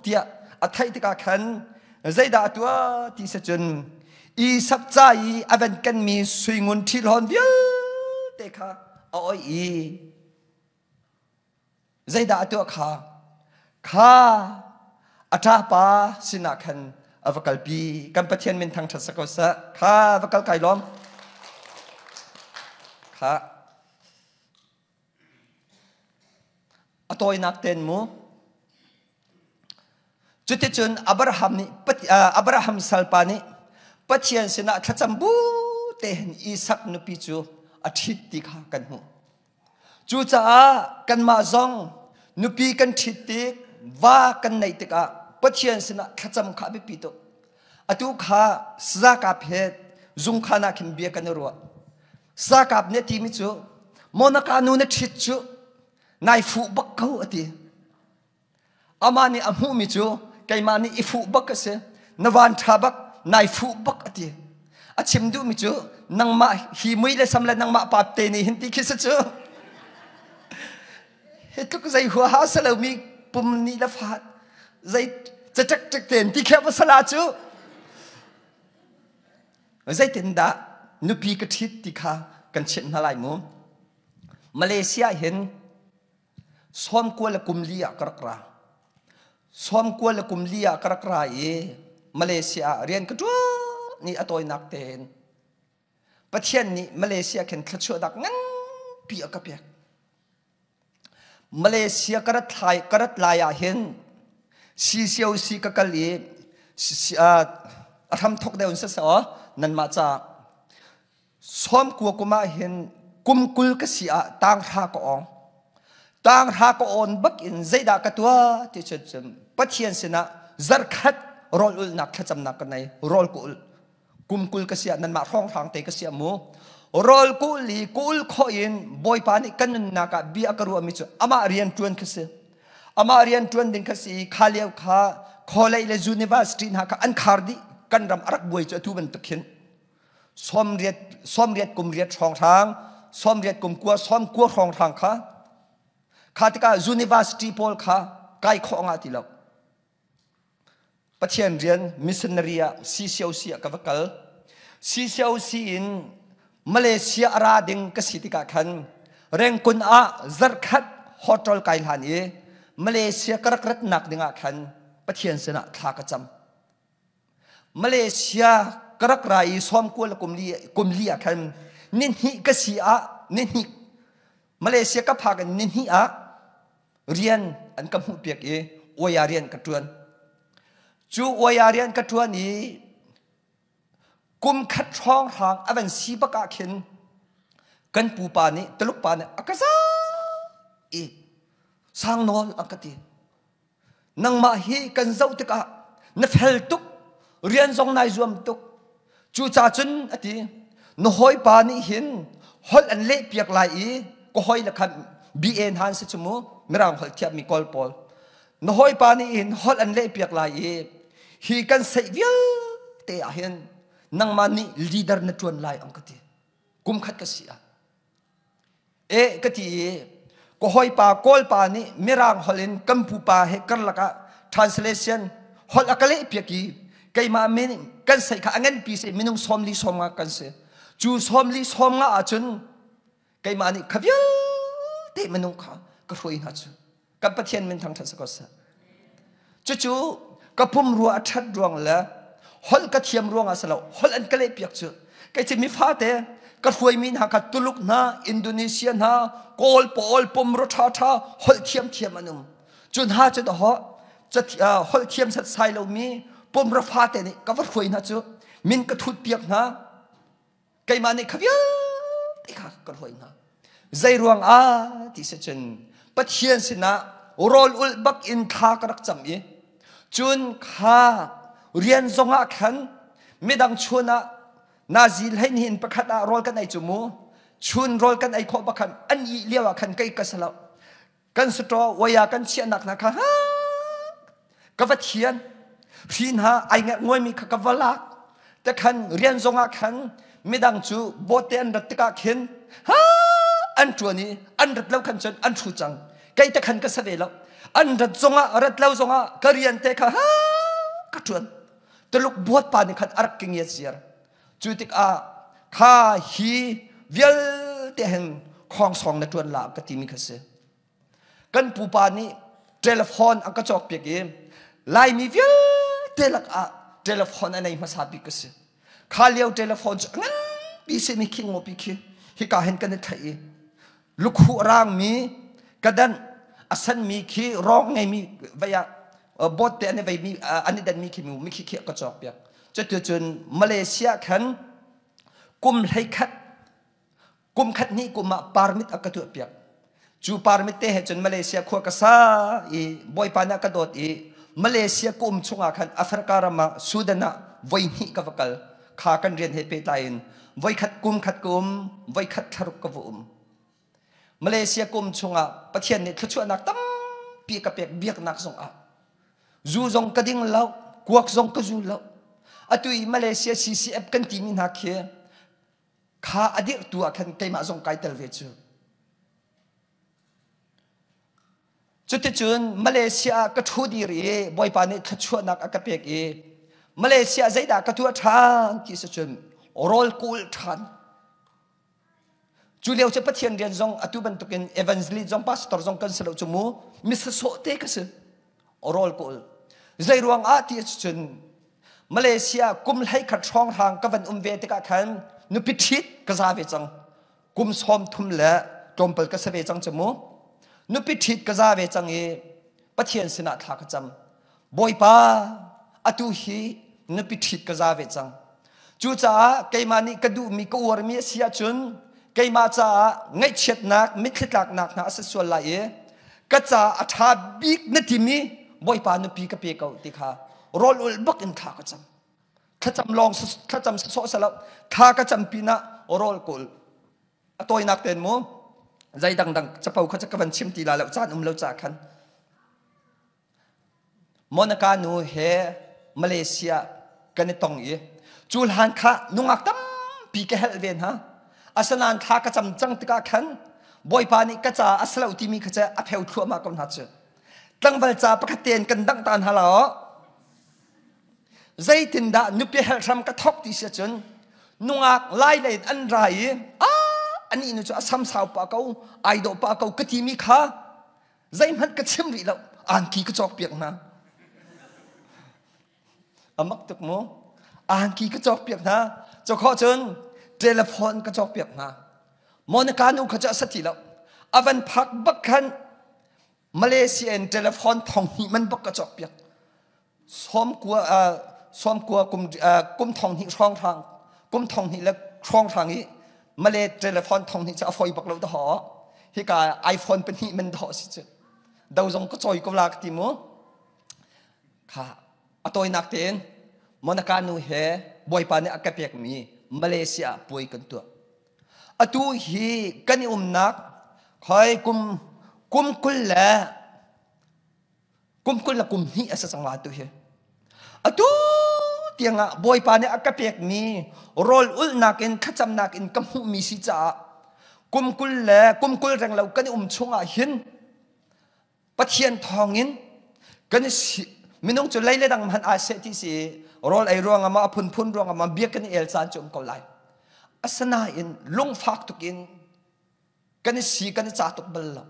tiah a theih tikah khan zeidah a tuah ti si cun Isak ca i a van kenmi suingun ṭhihlawn vialte kha a oih i Zeidah a tuah kha? Kha a ṭapa sinah khan a va kalpi. Kan Pathian min thangṭhat sak ko seh. Kha va kal kai lawm. Kha a tawinak ten mu. Cuticun Abraham nih Abraham salpa nih Pathian sinah thlacam bu tein Isak nupi cu a ṭhit ti kha kan hmuh. Cucaah kanmah zong nupi kan ṭhit tik, va kan neih tikah Pathian sinah thlacam kha a biapi tuk. Atu kha sakap he zungkhan ah khin bia kan i ruah. Sakap nih a timi cu, Monaka nu na ṭhit cu nai fuh bak ko a ti. Amah nih a hmuhmi cu keimah nih i fuh bak a si. Na van ṭha bak, nai fuh bak a ti. A chim duhmi cu nangmah hi mui le sam le nangmah pap te nih hin ti khi si cu. Hi tluk zei huaha si lomi pum nih le faat zei cacek cek tein ti khi va sala cu. Zeitindah nupi ka ṭhit ti kha kan chimh hna lai mu. Malaysia hin Sawmkua le kum li ah ka rak ra. Sawmkua le kum li ah ka rak ra i Malaysia ah rian ka ṭuan i a tawinak tein Pathian nih Malaysia khin thluachuahnak nganpi a ka pek. Malaysia ka rat thlai ka rat lai ah hin CCOC ka kal i a hram thok deuh in siseh aw nanmah caah Sawmkua kum ah hin kum 20 ka si ah tanghra ka awng. Tanghra ka awn bak in zeidah ka tuah ti cun cun Pathian sinah zarkhat rawl ulhnak thlacamnak ka nei rawl ka ulh. Kum 20 ka si ah nanmah hrawnghrang te ka si ah mu. Rawl ka ulh i ka ulh khawh in Bawipa nih kan nunnak ah bia a ka ruahmi cu amah rian ṭuan kha si. Amah rian ṭuan ding kha si i kha lio kha college le university hna kha an khar dih kan ram a rak buai cu atu bantuk khin. 80 kum riat hrawnghrang 80 kum kua 90 hrawnghrang kha kha tikah university pawl kha kai khawh nga ti lo. Pathian rian missionary ah CCOC ah ka va kal. CCOC in Malaysia a ra ding ka si tikah khan Rengkun ah zarkhat hotel kai hlan i. Malaysia ka rak ratnak dingah khan Pathian sinah thla ka cam. Malaysia ka rak ra i sawmkua le kum li ah khan nihnih ka si ah nihnih Malaysia ka phak in nihnih ah rian an ka hmuh piak i uaya rian ka ṭuan. Cu uaya rian ka ṭuan i kum khat hrawnghrang a van si bak ah khin kan pupa nih Tuluk pa nih a ka za i sang nawl an ka ti. Nangmah hi kan zoh tikah na fel tuk, rian zong nai zuam tuk. Cucaah cun a ti, na hawipa nih hin holh an leh piak lai i ka hawi le khan BA hna an si cu mu, Mirang holh thiammi Kawl pawl. Na hawipa nih hin holh an leh piak lai i hi kan seih vialte ah hin nangmah nih leader na ṭuan lai an ka ti. Kum khat ka si ah. E ka ti i ka hawipa Kawlpa nih Mirang holh in kan pupa he karlak ah translation holh a ka leh piak i keimah min kan seih kha a nganpi si minung 40 sawmnga kan si. Cu 40 sawmnga ahcun keimah nih kha vialte minung kha ka hruai hna cu. Kan Pathian min thangṭhat si ko seh. Cucu ka pumrua a ṭhat ruang le holh ka thiam ruang ah si lo, holh an ka lehpiak cu. Kei cu mi fate ka hruaimi hna kha Tuluk hna, Indonesia hna, Kawl pawl pumrua ṭhaṭha holh thiamthiam an um. Cu hna cu dahawh holh thiam setsai lomi pumrua fate nih ka va hruai hna cu min ka thut piak hna. Keimah nih kha vialte kha ka hruai hna. Zei ruang ah ti si cun Pathian sinah rawl ulh bak in thla ka rak cam i cun kha rian zong ah khan midang chun ah nazi hleihnih in pakhat ah rawl kan ei cu mu chun rawl kan ei khawh bak khan an ih lio ah khan kei ka si lo kan saṭaw waya kan chiahnak hna kha ka va thian hri hna ai nguaimi kha ka va lak te khan rian zong ah khan midang cu bawte an rat tikah khin ha an ṭuan i an rat lo khan cun an ṭhu cang kei te khan ka sa ve lo an rat zongah rat lo zongah ka rian te kha ha ka ṭuan Tuluk buat pa nih khan a rak ka ngiat ziar cu tikah kha hi vialte hin khongsong na ṭuan la ka timi kha si kan pupa nih telephone an ka cawkpiak i Laimi vialte lakah telephone a nei hmasa bik ka si kha lio telephone cu nganpi simi khi ngopi khi hika hin kan i thlaih i lukhuh rangmi kadan a sanmi khi rawng ngeimi vei ah bot te an i veimi an i danmi khi mi khi khi ka cawkpiak cuticun Malaysia khan kum 11 kum khat hnih kum ah permit a ka tuah piak cu permit te he cun Malaysia khua ka sa i bawipa nih a ka dawt i Malaysia ka um chungah khan Africa ram ah Sudan ah voi hnih ka va kal kha kan rian he pehtlai in voi khat kum khat ka um voi khat thlaruk ka va um Malaysia kum chungah Pathian nih thluachuahnak tampi ka pek biaknak zong ah zu zong ka ding lo kuak zong ka zu lo atu i Malaysia CCF kan timi hna khi kha a dirhtu ah khan keimah zong kai tel ve cu. Cuticun Malaysia ah ka ṭhu dir i Bawipa nih thluachuahnak a ka pek i Malaysia zeidah ka tuah ṭhan ti si cun rawl kawl ṭhan. Cu lio cu Pathian rian zong atu bantukin evangelist zong pastor zong kan si lo cu mu misasawh te ka si. Rawl kawl. Zei ruang ah ti cun Malaysia kum 11 hrawnghrang ka van um ve tikah khan nupi ṭhit ka za ve cang. Kum 30 le tlawmpal ka si ve cang cu mu. Nupi ṭhit ka za ve cang i Pathian sinah thla ka cam. Bawipa, atu hi nupi ṭhit ka za ve cang. Cucaah keimah nih ka duhmi ka uarmi a si ahcun keimah caah ngaihchiatnak mitthli tlaknak hna a si sual lai i ka caah a ṭha bik na timi Bawipa nupi ka pe ko ti kha rawl ulh bak in thla ka cam. Thlacam lawng thlacam sawsawh si lo thla ka cam pinah rawl ka ulh. A tawinak tein mu zei dangdang capo kha ka van chim ti la lo caan um lo ca khan Monica nu he Malaysia kan i tong i cu hlan kha nungak tampi ka helh ve hna. Asinain thla ka cam cang tikah khan Bawipa nih ka ca a si lo timi kha cu a pheu thluahmah ko hna cu. Tlangval ca pakhat tein kan dangh ta hna lo. Zeitindah nupi helh hram ka thok ti si ahcun nungak lai lei in an ra i ah anih nu cu a sam sau pah ko ai dawh pah ko ka timi kha. Zeihmanh ka chim rih lo. Angki ka cawk piak hna. A mak tuk mu. Angki ka cawk piak hna. Cawkhawh cun telephone ka cawk piak hna. Monica nu kha cu a sa ti lo. A van phak bak khan Malaysia in telephone thong hnih man bak ka cawk piak. Sawmkua sawmkua kum kum thong hnih hrawng hrang kum thong hnih le hrawng hrang i Malay telephone thong hnih cu a foi bak lo da ho. Hika iPhone pahnih man dawh si cu. Do zong ka cawi ko la ka ti mu. Kha a tawinak tein Monica nu he Bawipa nih a ka pekmi Malaysia ah puai kan tuah. Atu hi kan i umnak khoi kum kum 20 le kum 20 le kum hnih a si cang la tu hi. Atu tiangah Bawipa nih a ka pekmi rawl ulhnak in thlacamnak in ka hmuhmi si caah kum 20 le kum 20 reng lo kan i um chungah hin Pathian thawngin kan minung cu lei le dang hmanh aa seh ti si rawl ei ruangah ma a phunphun ruangah ma bia kan i el caan cu um ko lai. Asinain lungfak tuk in kan i si kan i ca tuk bal lo.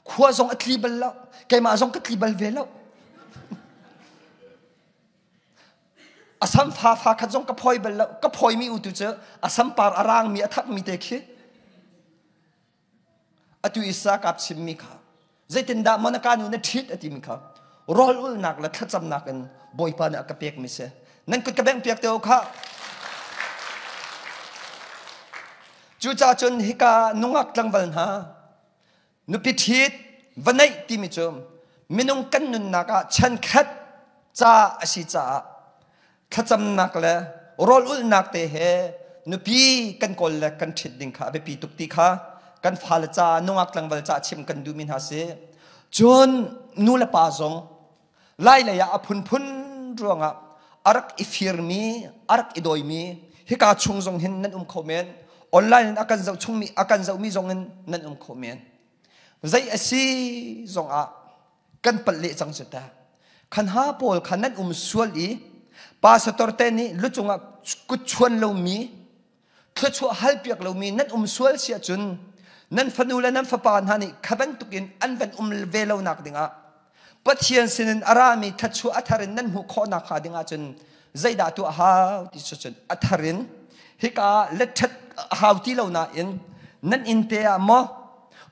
Khua zong a tli bal lo. Keimah zong ka tli bal ve lo. A sam fa fa khat zong ka phawi bal lo. Ka phawimi u tu cu a sam par a rangmi a thakmi te khi Atu i sakap chimmi kha zeitindah Monica nu na ṭhit a timi kha rawl ulnak le thlacamnak in Bawipa nih a ka pekmi si. Nan kut ka bengh piak te u kha. Cucaah cun hika nungak tlangval hna nupi ṭhit va neih timi cu minung kan nunnak ah chankhat ca a si caah thlacamnak le rawl ulhnak te he nupi kan kawl le kan ṭhit ding kha a biapi tuk ti kha kan fale ca nungak tlangval ca chim kan duhmi hna si. Cun nu le pa zong lai lei ah a phunphun ruangah a rak i firmi a rak i dawimi hika chung zong hin nan um kho men online in a kan zoh chungmi a kan zohmi zong in nan um kho men zei a si zong ah kan palh leh cang cu ta khan ha pawl kha nan um sual i pastor te nih lucung ah kut chuan lomi thluachuah hal piak lomi nan um sual si ahcun nan fanu le nan fapa hna nih kha bantukin an van um ve lo nak dingah Pathian sinin a rami thluachuah a thar in nan hmuh khawh nak hnga dingah cun zeidah tuah hau ti cu cun a thar in hika let ṭhat hau ti lo nain nan inn te ah maw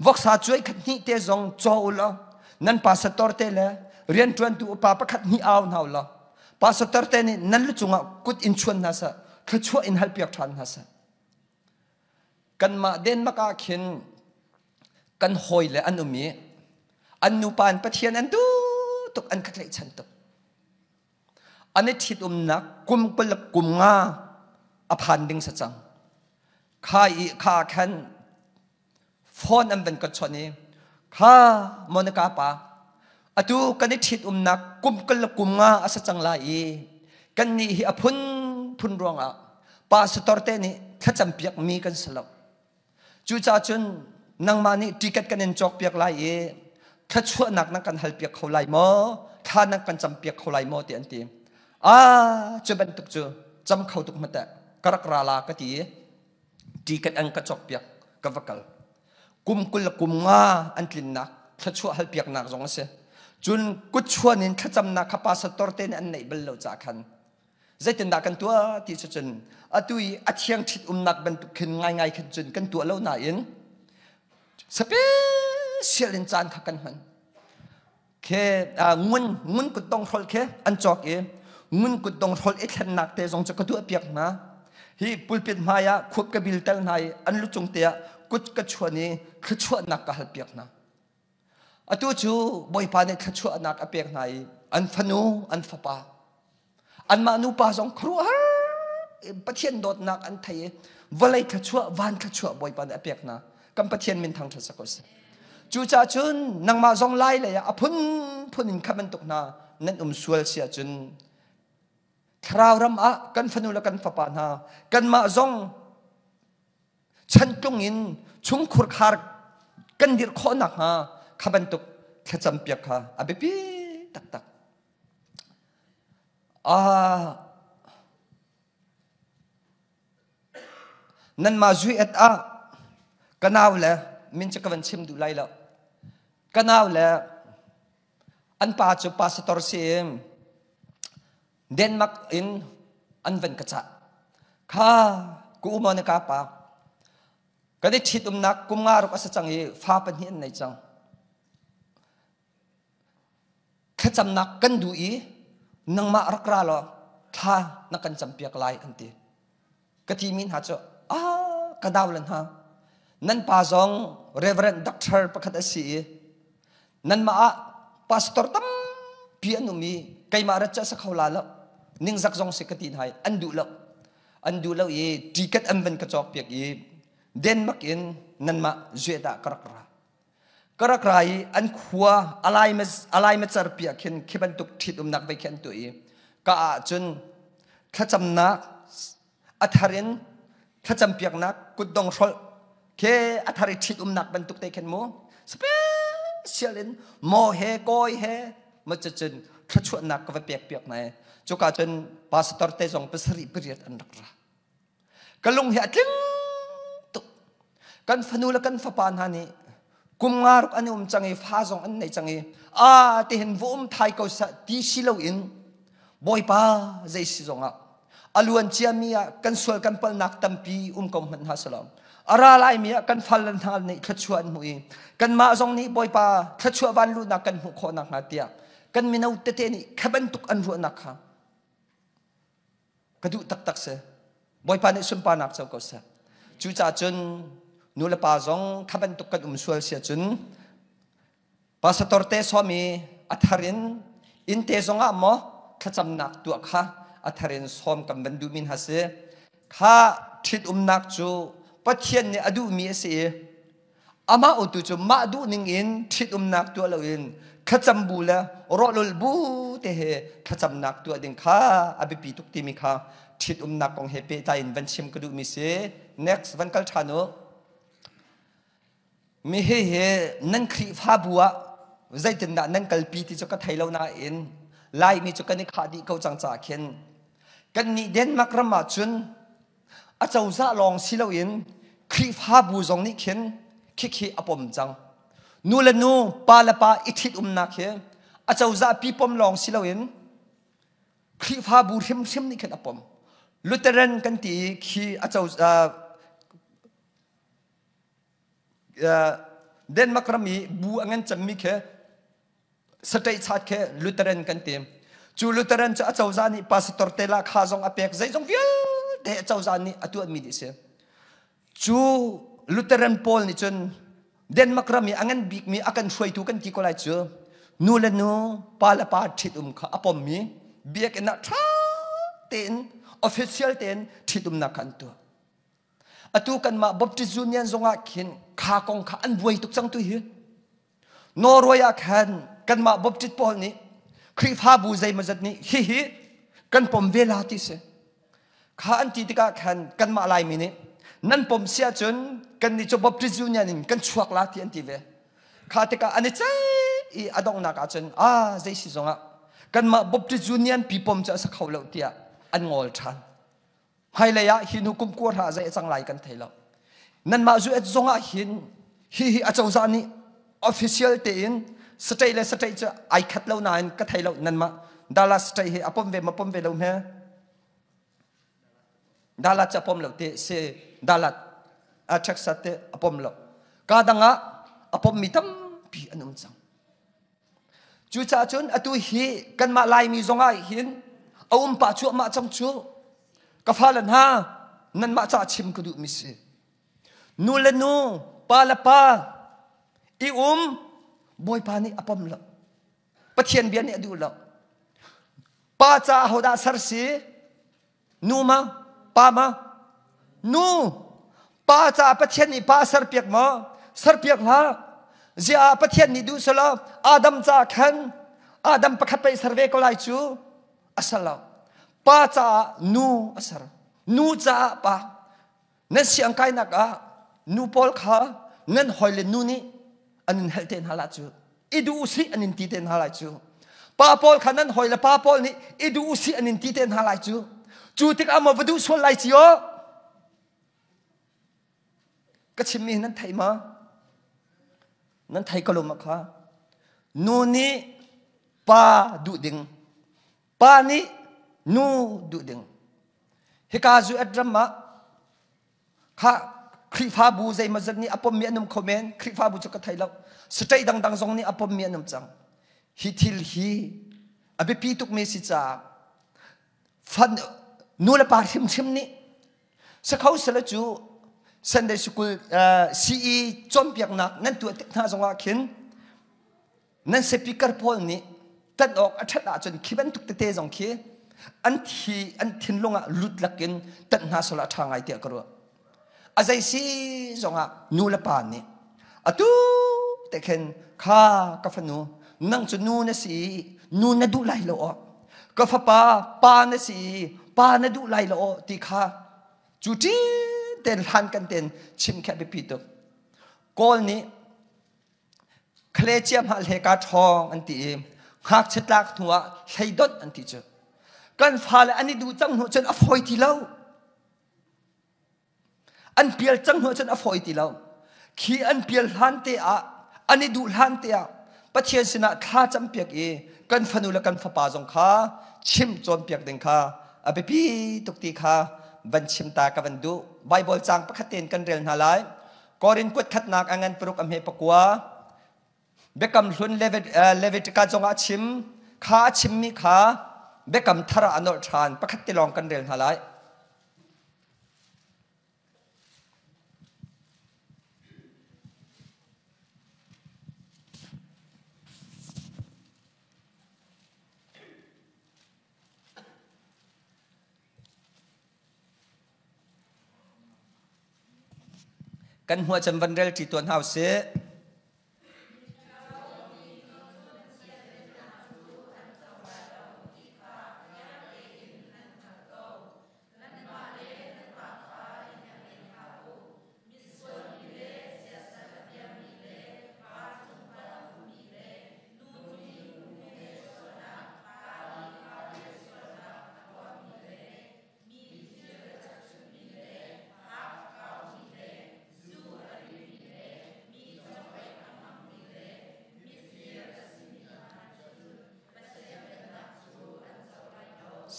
voksa cuai khat hnih te zong caw u law nan pastor te le rianṭuantu upa pakhat hnih au hna u law pastor te nih nan lu cungah kut in chuan hna seh thluachuah in halpiak ṭhan hna seh kanmah Denmark ah khin kan hawi le an um i an nupa in Pathian an duh tuk an ka tlaihchan tuk an i ṭhitumnak kum 20 le kum nga a phan ding sa cang kha i kha khan phone an van ka chawnh i kha Monica pa atu kan i ṭhitumnak kum 20 le kum nga a sa cang lai i kan nih hi a phun phun ruangah pastor te nih thlacam piak mi kan si lo Cucaah cun nangmah nih ticket kan in cawkpiak lai i thluachuahnak nan kan halpiak kho lai maw? Thla nan kan campiak kho lai maw? ti an ti. Ah, cu bantuk cu cam kho tuk hmanh teh ka rak ra la ka ti i ticket an ka cawkpiak ka va kal. Kum 20 le kum nga an tlinnak thluachuah halpiaknak zong a si. Cun kutchuan in thlacamnak kha pastor te nih an neih bal lo caah khan Zeitindah kan tuah ti cu cun atu i a thiang ṭhit umnak bantuk khin ngaingai khin cun kan tuah lo nain special in caan kha kan hman. Khe ngun ngun kutdong hrolh khi an cawk i ngun kutdong hrolh i thlennak te zong cu ka tuah piak hna. Hi pulpit hmai ah khup ka bil tel hna i an lucung te ah kut ka chuan i thluachuahnak ka hal piak hna. Atu cu Bawipa nih thluachuahnak a pek hna i an fanu an fapa Anmah nupa zong khuaruahhar Pathian dawtnak an thei i vawlei thluachuah van thluachuah Bawipa nih a pek hna. Kan Pathian min thangṭhat sak ko seh. Cucaah cun nangmah zong lai lei ah a phunphun in kha bantuk hna nan um sual si ahcun thlarau ram ah kan fanu le kan fapa hna kanmah zong chantlung in chungkhur khar kan dirh khawh nakhnga kha bantuk thlacam piak kha a biapi taktak. Nanmah zui et ah ka nau le min cu ka van chim duh lai lo. Ka nau le an pa cu pastor si i Denmark in an van ka cah. Kha ku umo na ka pa kan i ṭhitumnak kum nga ruk a si cang i fa pahnih an nei cang. Thlacamnak kan duh i nangmah rak ra law thla na kan campiak lai an ti. Ka timi hna cu ah ka dau le hna nan pa zong Reverend Doctor pakhat a si i nanmah ah pastor tampi an um i keimah rat cu a si kho la lo ningzak zong si ka ti hna i an duh lo an duh lo i ticket an van ka cawk piak i Denmark in nanmah zuet ah ka rak ra ka rak ra i an khua alai macar pi ah khin khi bantuk ṭhitumnak vei khi an tuah i ka ah cun thlacamnak a thar in thlacam piaknak kutdong hrolh ke a thar i ṭhitumnak bantuk te khin mu special in maw he kawi he ma cun thluachuahnak ka va pek piak na cuka cun pastor te zong pasarih pariat an rak ra Ka lung hi a tling tuk. Kan fanu le kan fapa hna nih kum nga ruk an um cang i fa zong an nei cang i a tihin va um thai ko sah ti si loin Bawipa zei si zongah a luan ciami ah kan sual kan palnak tampi um ko hmanh hna selaw a ra laimi ah kan fal le hna nih thluachuah an hmuh i kanmah zong nih Bawipa thluachuah van luhnak kan hmuh khawh nakhnga tiah kan mino tete nih kha bantuk an ruahnak kha Ka duh taktak si. Bawipa nih sunparnak co ko seh. Cucaah cun nu le pa zong kha bantuk kan um sual si ahcun pastor te sawm i a thar in inn te zong ah maw thlacamnak tuah kha a thar in sawm kan van duhmi hna si. Kha ṭhitumnak cu Pathian nih a duhmi a si i Amah utu cu mah duhning in ṭhitumnak tuah loin thlacam bu le rawlul bu te he thlacamnak tuah ding kha a biapi tuk timi kha ṭhitumnak kong he pehtlai in van chim ka duhmi si. Next van kal ṭhan u. Mi hi hi nan Khrihfabu ah zeitindah nan kalpi ti cu ka thei lo nain Laimi cu kan i khah dih ko cang caah khin kannih Denmark ram ah cun Acozah lawng si loin Khrihfabu zong nih khin khikhi a pom cang. Nu le nu, pa le pa i ṭhitumnak hi acozah pi pom lawng si loin Khrihfabu hrimhrim nih khin a pom. Lutheran kan ti i khi acozah Denmark ram i bu a ngan cemmi khi State chat khi Lutheran kan ti. Cu Lutheran cu acozah nih pastor te la kha zong a pek zeizong vialte acozah nih a tuahmi dih si. Cu Lutheran pawl nih cun Denmark ram i a ngan bikmi a kan hruaitu kan ti ko lai cu nu le nu pa le pa ṭhitum kha a pommi biakinn ah ṭha tein official tein ṭhitumnak kha an tuah. Atu kanmah Baptist Union zongah khin kha kong kha an buai tuk cang tu hi. Norway ah khan kanmah Baptist pawl nih Khrihfabu zeimawzat nih hihi kan pom ve la ti si. Kha an ti tikah khan kanmah Laimi nih nan pom si ahcun kannih cu Baptist Union in kan chuak la ti an ti ve. Kha tikah an i ceih i a donghnak ahcun ah zei si zongah kanmah Baptist Union pi pom cu a si kho lo tiah an ngol ṭhan. Hmailei ah hi hnu kum kua hra zei a cang lai kan thei lo. Nanmah zu et zong ah hin hi hi acozah nih official tein state le state cu ai khat lo nain ka thei lo nanmah Dallas state hi a pom ve ma pom ve lo hme Dallas cu a pom lo te si Dallas a Texas te a pom lo ka dang ah a pom mi tampi an um cang Cucaah cun atu hi kanmah Laimi zongah hin a um pah cuahmah cang cu. Ka fale hna, nanmah caah chim ka duhmi si. Nu le nu, pa le pa, i um, Bawipa nih a pom lo. Pathian bia nih a duh lo. Pa caah hodah ser si? Nu ma? Pa ma? Nu! Pa caah Pathian nih pa serpiak maw? Serpiak hlah. Ziah ah Pathian nih duh selaw Adam caah khan Adam pakhat pei ser ve ko lai cu a ser lo. Pa caah nu a ser. Nu caah pa. Nan siang kainak ah nu pawl kha nan hawi le nu nih an in helh te hna la cu. I duh usih an in ti te hna lai cu. Pa pawl kha nan hawi le pa pawl nih i duh usih an in ti te hna lai cu. Cu tikah maw va duh sual lai ci aw. Ka chimmi nan thei ma? Nan thei ko lo ma kha? Nu nih pa duh ding, pa nih nu duh ding. Hika zu at ram ah kha Khrihfabu zeimawzat nih a pommi an um kho men. Khrihfabu cu ka thei lo. State dangdang zong nih a pommi an um cang. Hi thil hi a biapi tukmi si caah fan nu le pa hrimhrim nih sakho sala cu Sunday school uh, CE cawnpiaknak nan tuah tik hna zongah khin nan speaker pawl nih tan awk a ṭhat ahcun khi bantuk tete zong khi an thi an thinlung ah lut lakin tan hna sala a ṭha ngai tiah ka ruah. A zei si zongah nu le pa nih atu te khin kha ka fanu nang cu nu na si i nu na duh lai lo aw ka fapa pa na si i pa na duh lai lo aw ti kha cu ṭin ten hlan kan ten chim khi a biapi tuk. Kawl nih Khle ciahmah hleka ṭhawng an ti i ngakchia tlak hnu ah hleidonh an ti cu. Kan fale an i duh cang hnu cun a fawi ti lo. An pial cang hnu cun a fawi ti lo. Khi an pial hlan te ah, an i duh hlan te ah Pathian sinah thla campiak i kan fanu le kan fapa zong kha chim cawnpiak ding kha a biapi tuk ti kha van chim ta ka van duh. Bible caang pakhat tein kan rel hna lai. Korin kuat khatnak a ngan paruk a hme pakua Biakam hlun Leviticus zongah a chim kha a chimmi kha Biakam thar ah a nolh ṭhan pakhat te lawng kan rel hna lai. Kan hmuh ahcun van rel ṭi tuan hau sih.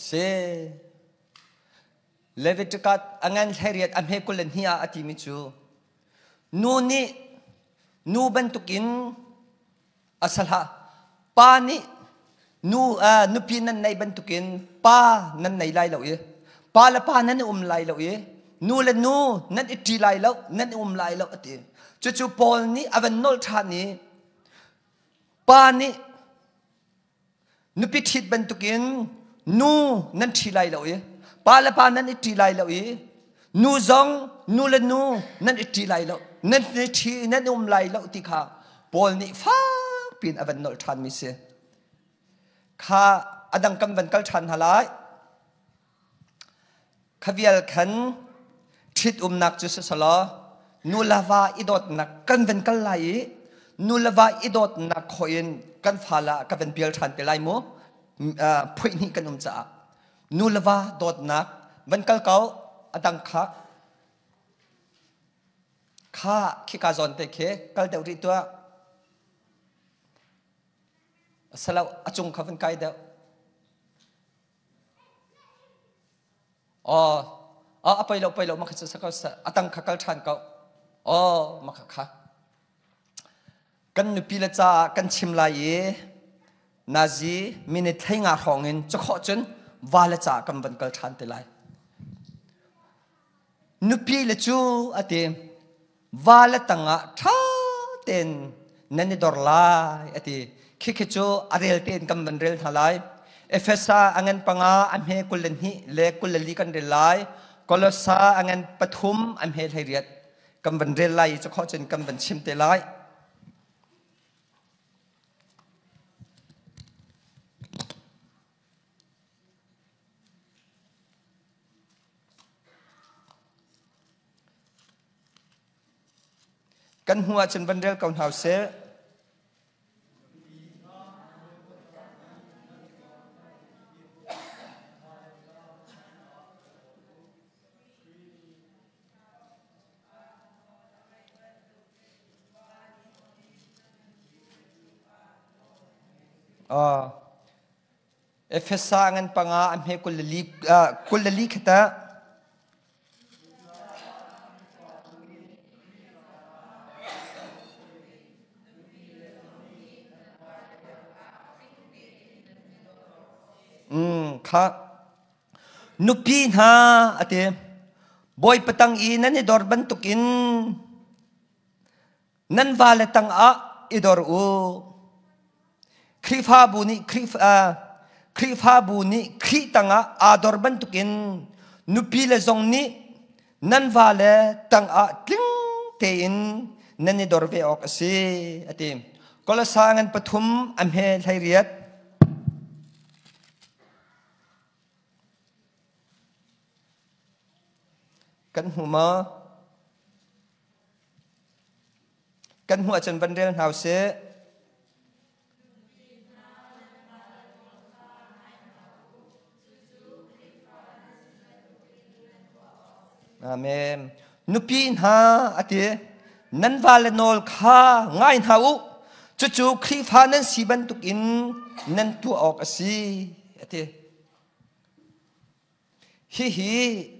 Si. Leviticus a ngan 18 a hme 22 ah a timi cu nu nih nu bantukin a si hlah. Pa nih nu uh, nupi nan nei bantukin pa nan nei lai lo i pa le pa nan i um lai lo i nu le nu nan i ṭi lai lo nan i um lai lo a ti. Cucu Paul nih a van nolh ṭhan i pa nih Nupi ṭhit bantukin nu nan ṭhi lai lo i pa le pa nan i ṭi lai lo i nu zong nu le nu nan i ṭi lai lo nan i ṭhi nan um lai lo ti kha Paul nih fak piin a van nolh ṭhanmi si. Kha a dang kan van kal ṭhan hna lai. Kha vial khan ṭhitumnak cu siselaw nu le va i dawtnak kan van kal lai i nu le va i dawtnak khawh in kan fale ah ka van pial ṭhan te lai mu phuih hnih kan um caah nu le va dawtnak van kal ko a dang kha kha khika zawn te khi kal deuh rih tuah salo a cung kha van kai deuh Aw, a poi lo poi lo ma kha cu sa a tang kha kal ṭhan ko. Aw, ma kha kha. Kan nupi le caah kan chim lai i nazi minute hlei nga hrawng in cakhawh cun va le caah kan van kal ṭhan te lai. Nupi le cu a ti va le tangah ṭha tein nan i dor lai a ti. Khikhi cu a rel tein kan van rel hna lai. Efesa a ngan panga a hme 22 le 24 kan rel lai. Kolosa a ngan pathum a hme 18 kan van rel lai i cakhawh cun kan van chim te lai. Kan hnu ahcun van rel ko hna usih. Efesa ngan panga a hme 24 khata. Kha nupi hna ati Bawipa tang i nan i dor bantukin nan vale tangah i dor u. Khrihfabu nih Khrihfabu nih Khrih tangah aa dor bantukin nupi le zong nih nan vale tangah tling tein nan i dor ve awk a si a ti. Kolosa ngan pathum a hme 18. Kan hmu maw? Kan hmuh ahcun van rel hna usih. Amen. Nupi hna a ti. Nan vale nawl kha ngai hna u. Cucu Khrihfa nan si bantukin nan tuah awk a si a ti. Hihi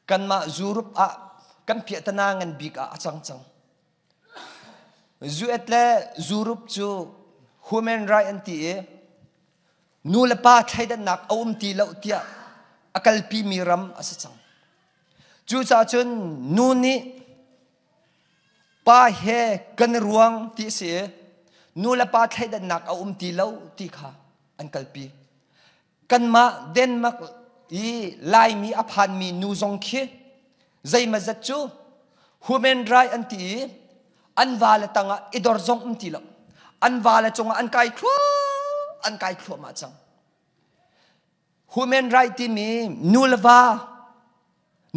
kanmah Europe ah kan piahtana ngan bik ah a cang cang. US le Europe cu human right an ti i nu le pa thleidannak a um ti lo tiah a kalpimi ram a si cang. Cucaah cun nu nih pa he kan i ruang ti a si i nu le pa thleidannak a um ti lo ti kha an kalpi. Kanmah Denmark i Laimi a phanmi nu zong khi zeimazat cu human right an ti i an vale tangah i dor zong um ti lo. An vale cungah an kai thluah an kai thluahmah cang. Human right timi nu le va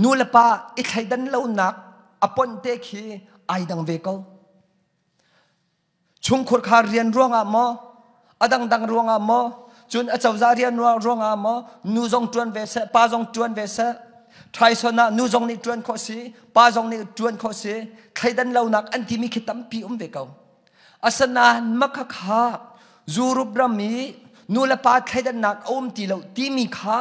nu le pa i thleidan lonak a ponh te khi ai dang ve ko. Chungkhur kha rian ruangah maw, a dangdang ruangah maw, cun a cozah rian ruangah maw, nu zong ṭuan ve seh, pa zong ṭuan ve seh. Ṭhaison ah nu zong nih ṭuan khawh si, pa zong nih ṭuan khawh si, thleidan lonak an timi khi tampi um ve ko. Asinain makhakha Europe ram i nu le pa thleidannak a um ti lo timi kha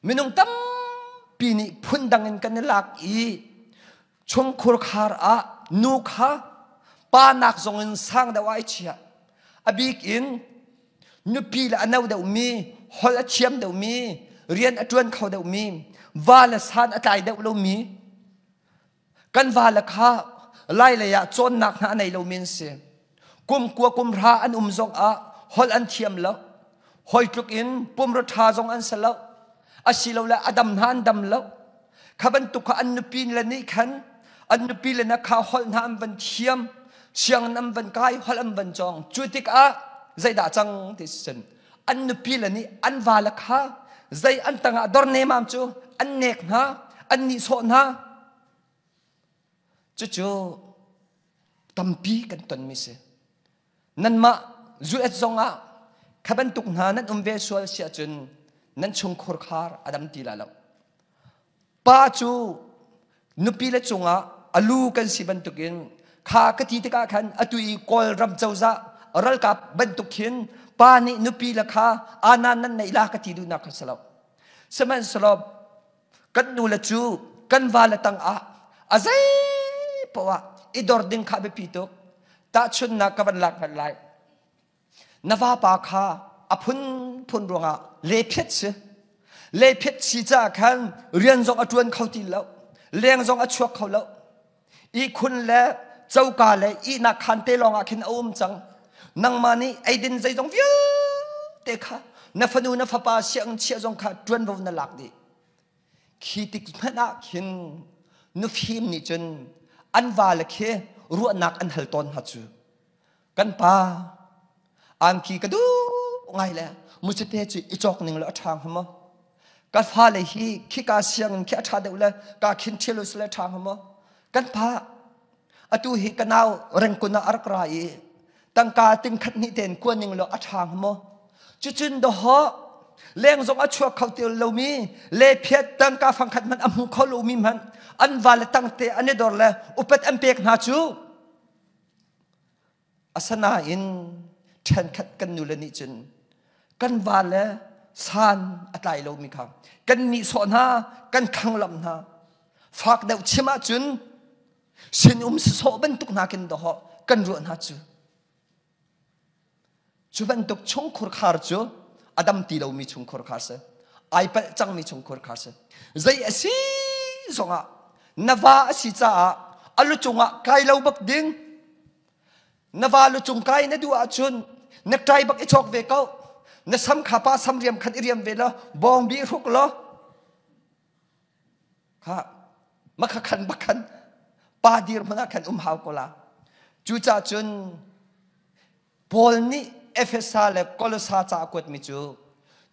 Minung tampi nih phundang in kan i lak i chungkhur khar ah nu kha pa nak zong in sang deuh ah i chiah. A bik in nupi le a no deuhmi, holh a thiam deuhmi, rian a ṭuan kho deuhmi, va le san a tlai deuh lomi, Kan vale kha lailei ah cawnnak hna a nei lomi an si. Kum kua kum hra an um zong ah holh an thiam lo. Hoi tluk in pumra ṭha zong an si lo. Asilole a dam hna an dam lo. Kha bantuk kha an nupi le nih khan an nupi le na kha holh hna an van thiam, sianginn an van kai, holh an van cawng. Cu tikah zeidah cang ti si an nupi le nih an vale kha zei an tangah dor nemam cu an nek hna, an nihsawh hna. Cucu tampi kan tonmi si. Nanmah US zongah kha bantuk hna nan um ve sual si ahcun nan chungkhur khar a dam ti lai lo. Pa cu nupi le cungah a lu kan si bantukin kha ka ti tikah khan atu i Kawlram cozah ralkap bantuk khin pa nih nupi le kha anan nan neih la ka ti duhnak kha si lo. Sihmanhsehlaw kan nu le cu kan va le tangah a zei poah i dor ding kha biapi tuk. Tahchunnak ka van lak hmanh lai. Na vapa kha a phunphun ruangah lephiat si. Lephiat si caah khan rian zong a ṭuan kho ti lo. Leng zong a chuak kho lo. Ihkhun le coka le ihnak khaan te lawngah khin a um cang. Nangmah nih eidin zeizong vialte kha na fanu na fapa sianginn chiah zong kha ṭuanvo na lak dih. Khi tik hmanh ah khin nufim nih cun an vale khi ruahnak an hal tawn hna cu. Kan pa angki ka duh ngai le mucite cu i cawk ning le a ṭha hnga maw? Ka fale hi khika sianginn khi a ṭha deuh le ka khin ṭhial usile a ṭha hnga maw? Kan pa atu hi ka nau rengkun ah a rak ra i tangka tingkhat hnih tein kuan ning law a ṭha hnga maw? Cucun dawhawh leng zong a chuak kho ti lomi le phiat tangka fangkhat hmanh a hmu kho lomi hmanh an va le tangte an i dor le upat an pek hna cu asanain. Ṭhenkhat kan nule nih cun kan va le san a tlai lomi kha kan nihsawh hna, kan thlanglamh hna. Fak deuh chim ahcun sinum sasawh bantuk hna kin dawh kan ruah hna cu. Cu bantuk chungkhur khar cu a dam ti lomi chungkhur khar si. Ai palh cangmi chungkhur khar si. Zei a si zongah na va a si caah a lu cungah kai lo bak ding. Na va lu cung kai na duh ahcun na ṭai bak i chawk ve ko. Na sam kha pa sam riam khan i riam ve law bawngbi hruk law kha makha khan bak khan pa dir hmun ah khan um hau ko la. Cucaah cun Paul nih Efesa le Kolosa ca a kuatmi cu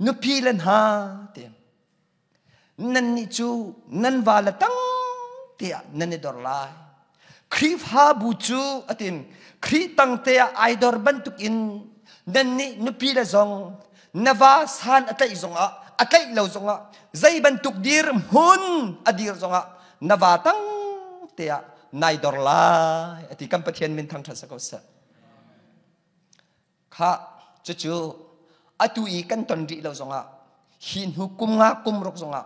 nupi le hna ti nannih cu nan vale tang tiah nan i dor lai. Khrihfabu cu a ti Khrih tang te ah ai dor bantuk in nannih nupi le zong na va san a tlaih zongah a tlaih lo zongah zei bantuk dir hmun a dir zongah na va tang te ah nai dor lai a ti. Kan Pathian min thangṭhat sa ko seh. Kha cucu atu i kan ton rih lo zongah hi hnu kum nga kum ruk zongah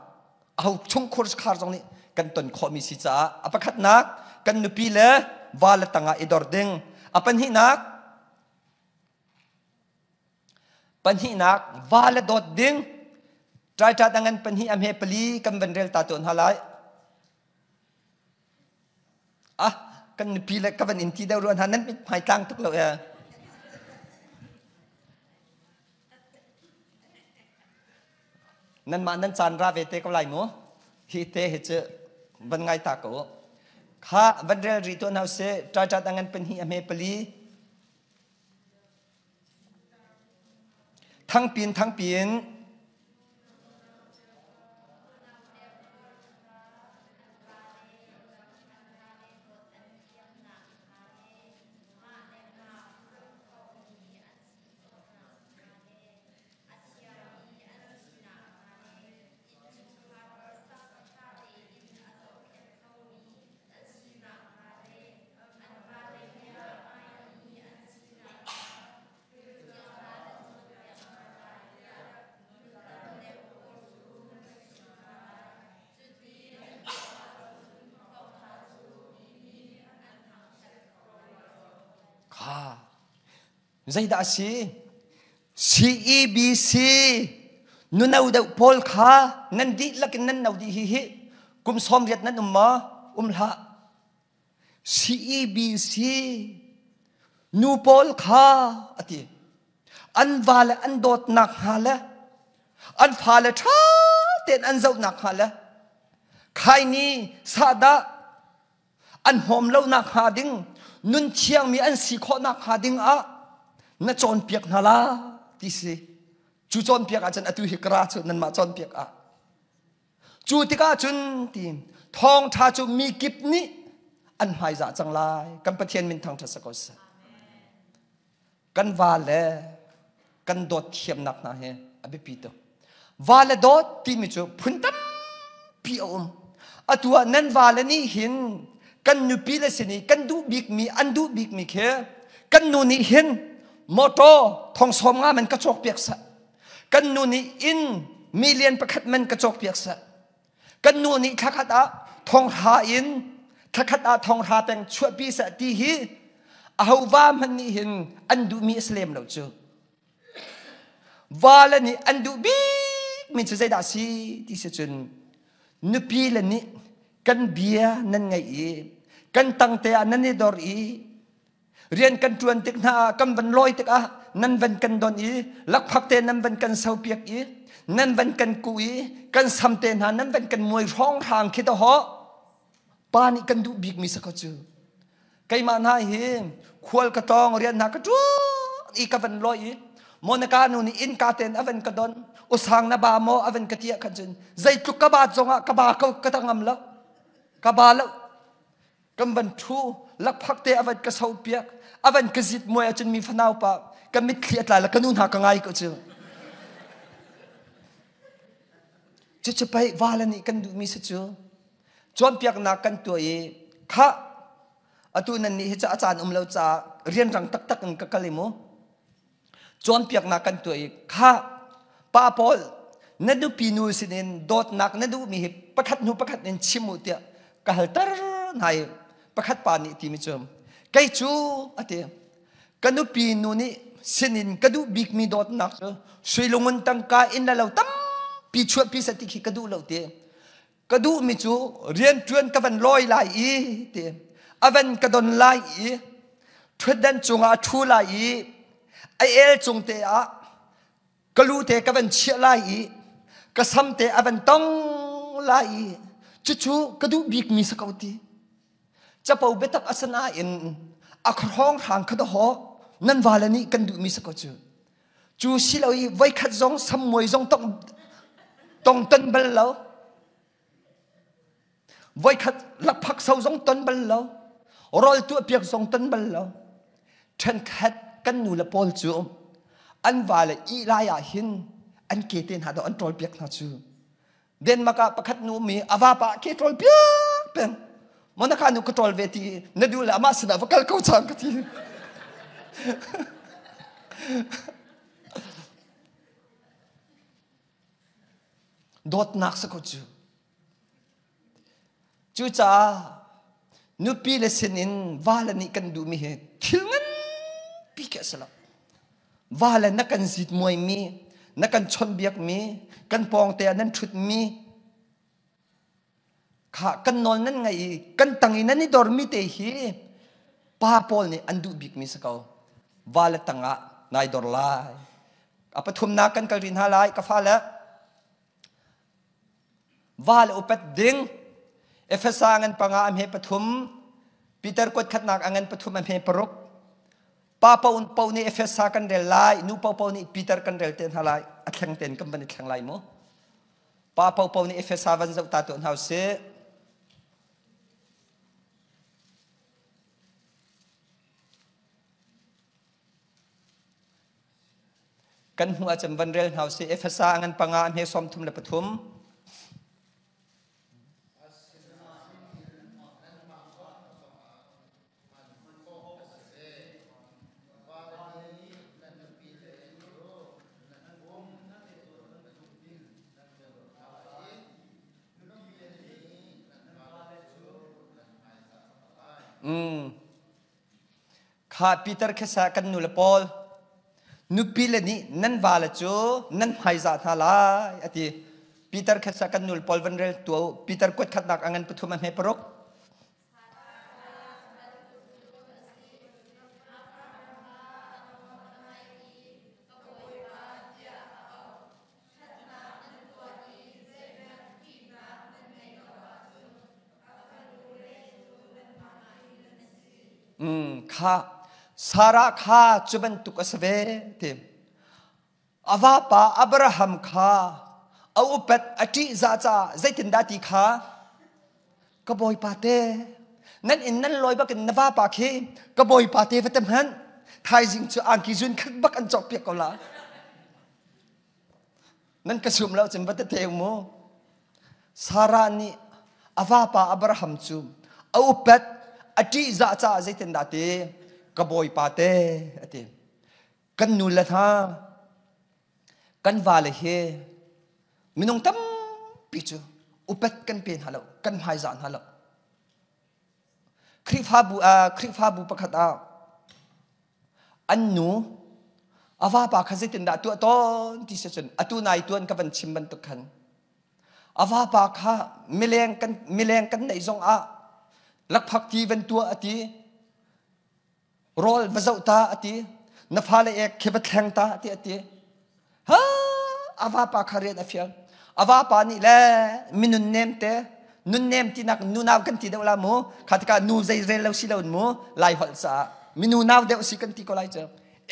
aho chungkhur khar zong nih kan ton khawhmi si caah a pakhatnak kan nupi le va le tangah i dor ding. A pahnihnak pahnihnak va le dawt ding. Ṭaiṭa dangan pahnih a hme pali kan van rel ta tawn hna lai. Ah, kan nupi le ka van in ti deuh rua hna nan mit hmai tlang tuk lo e. Nanmah nan caan ra ve te ko lai mu. Hi te hi cu van ngai ta ko. Kha van rel rih tuah hna usih. Ṭaiṭa dangan pahnih a hme pali. Thangpin thangpin. Kha zeidah a si? CEBC nuno deuh pawl kha nan dihlak in nan no dih hi hi kum 80 nan um maw? Um hlah. CEBC nu pawl kha a ti. An va le an dawtnak hnga le an fale ṭha tein an zohnak hnga le khaini sahdah an hmawm lonak hnga ding nun thiangmi an si khawhnak hnga ding ah na cawnpiak hna la ti si. Cu cawnpiak ahcun atu hi kara cu nanmah cawnpiak ah. Cu tikah cun ti thawngṭha cu mi kip nih an hmaizah cang lai. Kan Pathian min thangṭhat sa ko seh. Kan va le kan dawt thiamnak hna hi a biapi tuk. Va le dawt timi cu phun tampi a um. Atu ah nan va le nih hin kan nupi le sin i kan duh bikmi an duh bikmi khi kan nu nih hin motor thong sawm nga man ka cawk piak seh. Kan nu nih inn million pakhat man ka cawk piak seh. Kan nu nih thlakhat ah thonghra in thlakhat ah thonghra peng chuahpi seh ti hi aho va hmanh nih hin an duhmi a si lem lo cu. Va le nih an duh bikmi cu zeidah a si ti si cun nupi le nih kan bia nan ngaih i kan tangte ah nan i dor i Rian kan ṭuan tik hna ah kan van lawi tikah nan van kan don i lakphak te nan van kan sopiak i nan van kan kuh i kan sam te hna nan van kan muai hrawnghrang khi dahawh pa nih kan duh bikmi si ko cu. Keimah hna hi khual ka tawng rian hna ka ṭuan i ka van lawi i Monica nu nih innka ten a van ka don usang na ba maw a van ka ti ah khan cun zeitluk ka baat zongah ka ba ko ka ta ngam lo ka ba lo. Kan van ṭhu lakphak te a van ka so piak a van ka zit muai ahcun mi fanau pa ka mitthli a tla le ka nu hna ka ngai ko cu. Cucu pei vala nih kan duhmi si cu. Cawnpiaknak kan tuah i khah atu nan nih hi cu a caan um lo caah rianrang taktak in ka kal i mu. Cawnpiaknak kan tuah i kha pa pawl na nupi nu sinin dawtnak na duhmi hi pakhat hnu pakhat in chim u tiah ka halter hna i pakhat pa nih timi cu kei cu a ti ka nupi nu nih sinin ka duh bikmi dawtnak cu suilungun tangka inn le lo tampi chuahpi seh ti khi ka duh lo ti ka duhmi cu rianṭuan ka van lawi lai i ti a van ka don lai i ṭhutdan cungah a ṭhu lai i a el cung te ah ka lu te ka van chiah lai i ka sam te a van tong lai i cucu ka duh bikmi si ko ti capo biatak a si nain a hrawng hrang kha dawh nan vale nih kan duhmi si ko cu cu si lo i voikhat zong sammuai zong tong tong ton bal lo Voikhat lakphak so zong ton bal lo. Rawl tuahpiak zong ton bal lo. Ṭhenkhat kan nu le pawl cu an vale ih lai ah hin an ke te hna dawh an ṭawl piak hna cu. Denmark ah pakhat nu mi a vapa ke ṭawl piak peng. Monaka nu ka ṭawl ve ti na duh le amah sinah va kal ko cang ka ti. Dawtnak si ko cu. Cucaah nupi le sinin vale nih kan duhmi hi thil nganpi khi a si lo. Vale na kan zitmuaimi, na kan chawnhbiakmi, kan pawngte ah nan ṭhutmi, kha kan nawl nan ngaih i kan tang i nan i dormi te hi pa pawl nih an duh bikmi si ko. Vale tangah nai dor lai. A pathumnak kan kal rih hna lai ka fale. Va le upat ding Efesa ngan panga a hme pathum Peter kuat khatnak a ngan pathum a hme paruk pa po po nih Efesa kan rel lai nu po po nih Peter kan rel te hna lai a thleng ten kan van i thleng lai mu pa po po nih Efesa van zoh ta tuah hna usih Kan hmuh ahcun van rel hna usih. Efesa ngan panga a hme 33. Mm. Kha Peter khesa kan nu le pawl nupi le nih nan vale cu nan hmaizah hna lai a ti. Peter khesa kan nu le pawl van rel tuah u. Peter kuat khatnak a ngan pathum a hme paruk. Kha Sarah kha cu bantuk a si ve ti. A vapa Abraham kha a upat a ṭihzah caah zeitindah ti kha ka bawipa te nan inn nan lawi bakin na vapa khi ka bawipa te va te hmanh thaizing cu angki zun khat bak an cawkpiak ko la. Nan ka sum lo cun va tete mu. Sarah nih a vapa Abraham cu a upat a ṭihzah caah zeitindah ti ka bawipa te a ti. Kan nu le hna kan vale hi minung tampi cu upat kan pe hna lo kan hmaizah hna lo. Khrihfabu ah Khrihfabu pakhat ah an nu a vapa kha zeitindah tuah tawn ti si cun atu nai tuan ka van chim bantuk khan a vapa kha mileng kan mileng kan neih zong ah lakphak ti van tuah a ti rawl va zoh ta a ti na fale ek khi va thleng ta ti a ti ha a vapa kha rian a fial a vapa nih le minun nem te nun nem tinak nu nau kan ti deuh la mu kha tikah nu zei rel lo si lo mu lai holh caah minu nau deuh si kan ti ko lai cu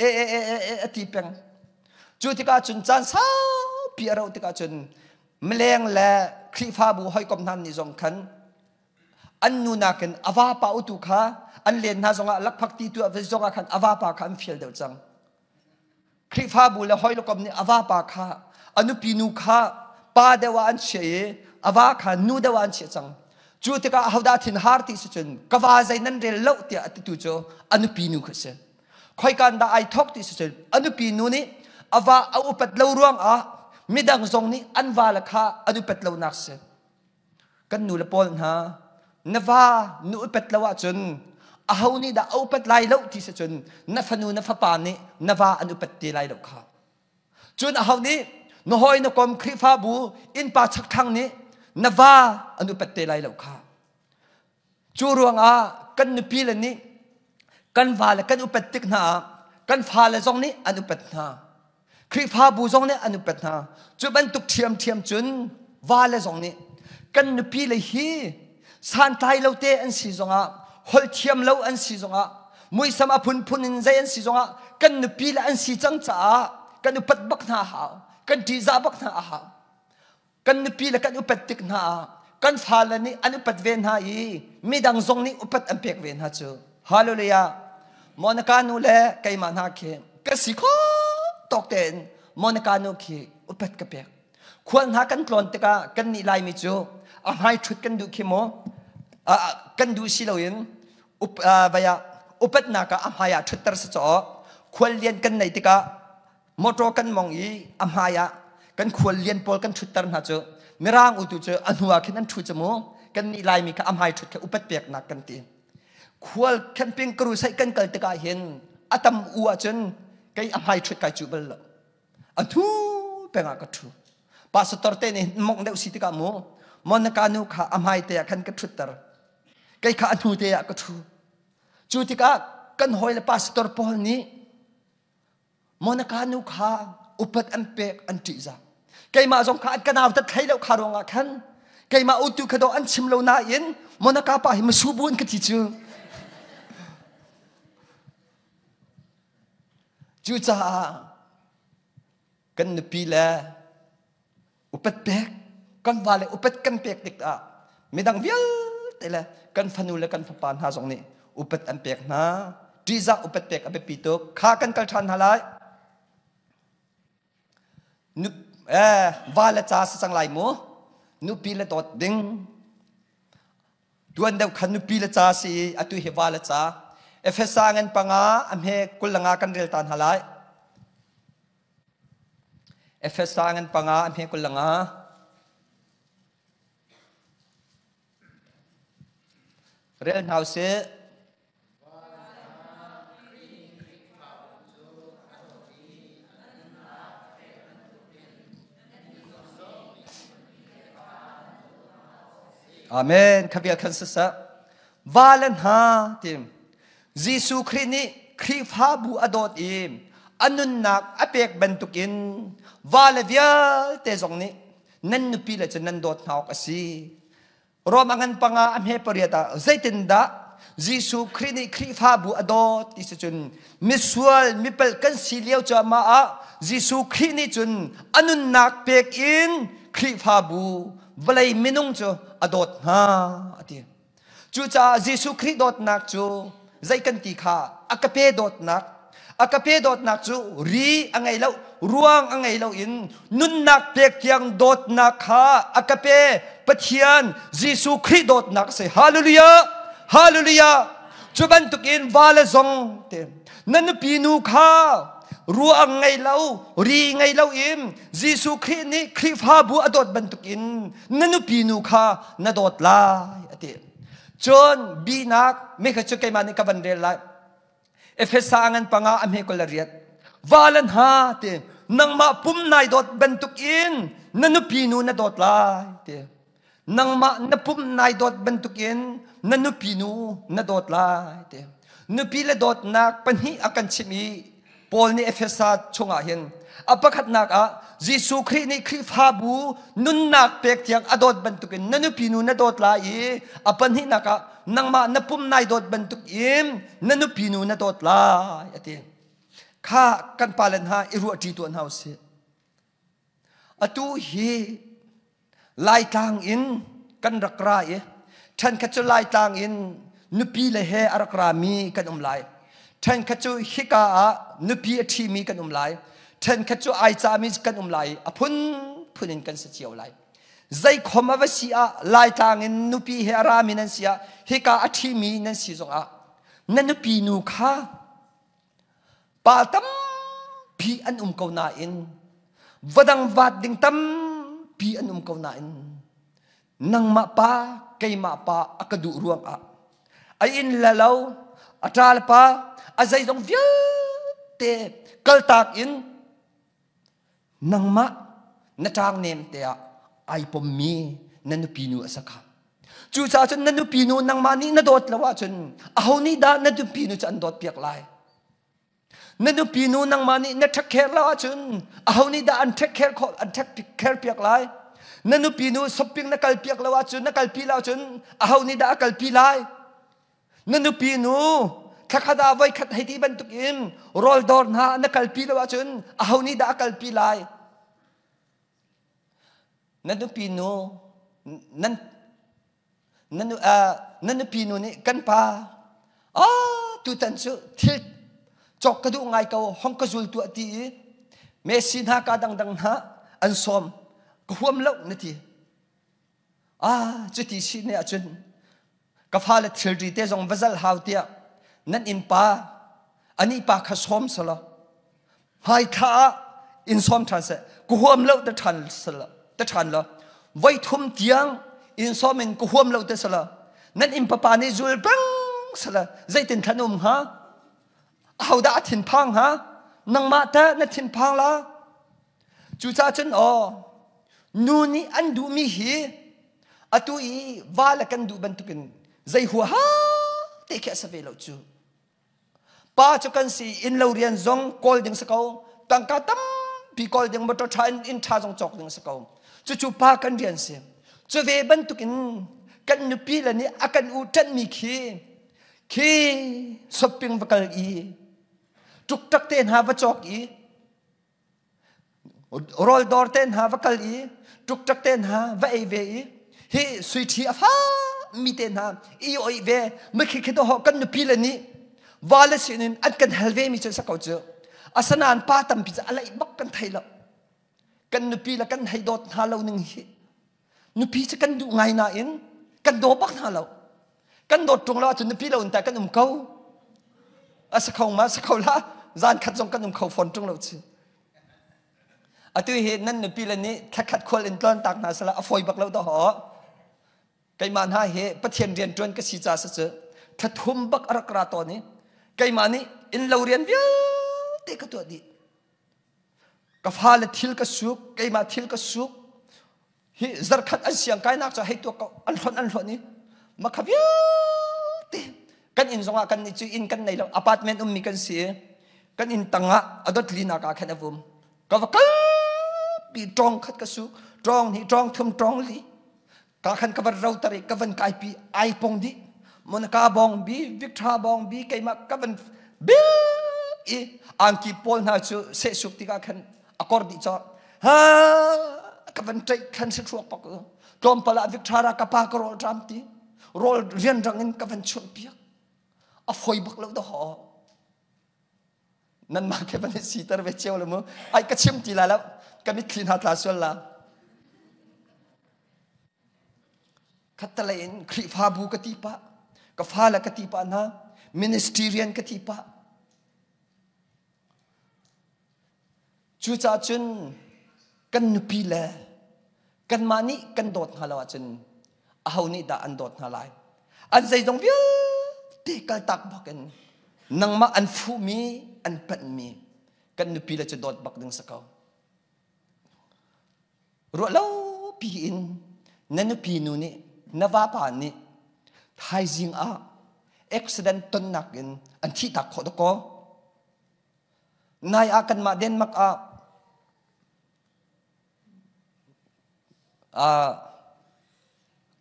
e e e e e a ti peng cu tikah cun caan saupi a rauh tikah cun mileng le Khrihfabu hawikom hna nih zong khan an nu nakin a vapa utu kha an len hna zongah lakphak ti tu zongah khan a vapa kha an fial deuh cang Khrihfabu le hawikom nih a vapa kha a nupi nu kha pa deuh ah an chiah i a va kha nu deuh ah an chiah cang. Cu tikah ahodah thin har ti si cun ka va zei nan rel lo tiah a titu cu a nupi nu kha a si. Khoikan dah ai thok ti si cun a nupi nu nih a va a upat lo ruangah midang zong nih an va le kha an upat lonak si. Kan nu le pawl hna na va nu upat lo ahcun aho nih dah a upat lai lo ti si cun na fanu na fapa nih na va an upat te lai lo kha. Cun aho nih na hawi na kom Khrihfabu innpa chakthlang nih na va an upat te lai lo kha. Cu ruangah kan nupi le nih kan vale kan upat tik hna ah kan fale zong nih an upat hna. Khrihfabu zong nih an upat hna. Cu bantuk ṭhiamṭhiam cun vale zong nih kan nupi le hi santlai lo te an si zongah holh thiam lo an si zongah muisam a phunphun in zei an si zongah kan nupi le an si cang caah kan upat bak hna a hau kan ṭihzah bak hna a hau. Kan nupi le kan upat tik hna ah kan fale nih an upat ve hna i midang zong nih upat an pek ve hna cu. Hallelujah. Monica nu le keimah hna khi ka si kho tawk tein Monica nu khi upat ka pek. Khual hna kan tlawn tikah kan nih Laimi cu a hmai ṭhut kan duh khi maw kan duh si loin vaya upatnak ah a hmai ah ṭhutter si caw khual lian kan nei tikah motor kan mong i a hmai ah kan khual lian pawl kan ṭhutter hna cu mirang utu cu a hnu ah khin an ṭhu cu mu kan nih Laimi kha a hmai ṭhut kha upat peknak kan ti khual camping karu sai kan kal tikah hin a tam u ahcun kei a hmai ṭhut kai cu bal lo a hnu peng ah ka ṭhu pastor te nih mong deuh si tikah mu Monica nu kha a hmai te ah khan ka ṭhutter kei kha a hnu te ah ka ṭhu cu tikah kan hawi le pastor pawl nih Monica nu kha upat an pek an ṭihzah. Keimah zong kha an ka nautat hlei lo kha ruangah khan keimah utu kha dawh an chim lo nain Monica pa hi masu bu an ka ti cu. Cucaah kan nupi le upat pek kan vale upat kan pek tikah midang vialte le kan fanu le kan fapa hna zong nih upat an pek hna ṭihzah upat pek a biapi tuk kha kan kal ṭhan hna lai nu eh va le ca si cang lai mu nupi le dawt ding tuan deuh khan nupi le ca si i atu hi va le ca Efesa ngan panga a hme kul langa kan rel ta hna lai Efesa ngan panga a hme 25. Rel hna usih. Amen. Khabia khan sasa. Va le hna tim. Jesuh Khrih nih Khrihfabu a dawt i a nunnak a pek bantukin vale vialte zong nih nan nupile cu nan dawt hna awk a si. Rom a ngan panga a hme pariat ah zeitindah Jesuh Khrih nih Khrihfabu a dawt ti si cun misual mipalh kan si lio cuahmah ah Jesuh Khrih nih cun a nunnak pek in Khrihfabu vawlei minung cu a dawt hna a ti. Cucaah Jesuh Khrih dawtnak cu zei kan ti kha a ka pe dawtnak a ka pe dawtnak cu ri a ngei lo ruang a ngei lo in nunnak pek tiang dawtnak kha a ka pe Pathian Jesuh Khrih dawtnak a si hallelujah hallelujah cu bantukin va le zong te na nupi nu kha ruang ngei lo ri ngei lo in Jesuh Khrih nih Khrihfabu a dawt bantukin na nupi nu kha na dawt lai a ti cun bihnak mi kha cu keimah nih ka van rel lai Efesa ngan panga a hme kul riat valan ha ti nangmah pum nai dawt bantukin na nupi nu na dawt lai ti nangmah na pum nai dawt bantukin na nupi nu na dawt lai ti nupi le dawtnak pahnih a kan chimh i Paul nih Efesa chungah hin a pakhatnak ah Jesuh Khrih nih Khrihfabu nunnak pek tiang a dawt bantukin na nupi nu na dawt lai i a pahnihnak ah nangmah na pum nai dawt bantukin na nupi nu na dawt lai a ti. Kha kan pale hna i ruahṭi tuah hna usih. Atu hi Laitlang in kan rak ra i ṭhenkhat cu Laitlang in nupi le he a rak rami kan um lai. Ṭhenkhat cu hika ah nupi a ṭhimi kan um lai. Ṭhenkhat cu ai cami kan um lai. A phunphun in kan si cio lai. Zeikhom a va si ah Laitlang in nupi he a rami nan si ah hika a ṭhimi nan si zongah na nupi nu kha. Pa tampi an um ko nain vadang vat ding tampi an um ko nain nangmah pa keimah pa a ka duh ruangah a inn le lo a ṭa le pa a zeizong vialte kaltak in nangmah na ṭang nem te ah ai pommi na nupi nu a si kha. Cucaah cun na nupi nu nangmah nih na dawt lo ahcun aho nih dah na nupi nu cu an dawt piak lai? Na nupi nu nangmah nih na take care lo ahcun aho nih dah an take care khawh an take care piak lai? Na nupi nu shopping na kal piak lo ahcun na kalpi lo ahcun aho nih dah a kalpi lai? Na nupi nu thlakhat ah voikhat hei ti bantukin rawl dawr hna na kalpi lo ahcun aho nih dah a kalpi lai? Na nupi nu nan na, na nupi nu nih kan pa ah tutan cu thil cawk ka duh ngai ko hong ka zul tuah ti i Messi hna ka dangdang hna an sawm ka huam lo na ti. Ah cuti si ne ahcun ka fale thilri te zong va zal hau tiah nan innpa anih pa kha sawm selaw hmaithla ah in sawm ṭhan seh ka huam lo te ṭhan selaw te ṭhan law voi thum tiang in sawm in ka huam lo te selaw nan inn papa nih zul peng selaw zeitin thlan um hnga ahodah a thinphang hnga nangmah teh na thinphang la Cucaah cun aw nu nih an duhmi hi atu i va le kan duh bantukin zei huaha te khi a si ve lo cu. Pa cu kan si inn lo rian zong kawl ding si ko tangka tampi kawl ding motor ṭha in inn ṭha zong cawk ding si ko cucu pa kan rian si cu ve bantukin kan nupi le nih a kan u ṭanhmi khi khi shopping va kal i ṭukṭak te hna va cawk i Rawl dawr te hna va kal i ṭukṭak te hna va ei ve i hi suiṭhi a fa mi te hna i oih ve mikhi khi ho kan nupi le nih va le sinin an kan hal ve mi cu sa ko cu asanain pa tampi cu a laih bak kan thei lo kan nupi le kan hei dawt hna lo ning hi nupi cu kan duh ngai nain kan daw bak hna lo kan dawt ṭung lo ahcun nupi lo in ta kan um ko a si kho ma si kho la zan khat zong kan um kho fawn ṭung lo chi atu hi nan nupi le nih thlakhat khual in tlon tak hna sala a fawi bak lo dah ho keimah hna hi pathian rian ṭuan ka si ca sa cu thlathum bak a rak ra tawn i keimah nih inn lo rian vialte ka tuah dih ka fale thil ka suk keimah thil ka suk hi zarkhat an siang kainak cu hei tuak ko an hlonh an hlonh i makha vialte kan inn zongah kan nih cu inn kan nei lo apartment ummi kan si i kan inn tangah a dot linak ah khan a vum ka va kal pi tawng khat ka su tawng hnih tawng thum tawng li ka khan ka van ro tar i ka van kaipi ai pong dih Monica bong bi Victor bong bi keimah ka van bil i angki pawl hna cu seh suk tikah khan a kor dih cawk ha ka van ṭaih thlan si thruak pak tlawmpal ah Victor ka pa ka rawl ṭam ti rawl rianrang in ka van chunh piak a foi bak lo dah nanmah ke van i siter ve cio le mu ai ka chim ti lai lo ka mitthli hna tla sual la khattalei in Khrihfabu ka ti pah ka fale ka ti pah hna ministry rian ka ti pah cucaah cun kan nupi le kanmah nih kan dawt hna lo ahcun aho nih dah an dawt hna lai an zeizong vialte kaltak bak in nangmah an fuhmi an panhmi kan nupi le cu dawt bak ding si ko ruah lo piin na nupi nu nih na vapa nih thaizing ah accident tonnak in an thihtak khawh dakaw nai ah kanmah Denmark ah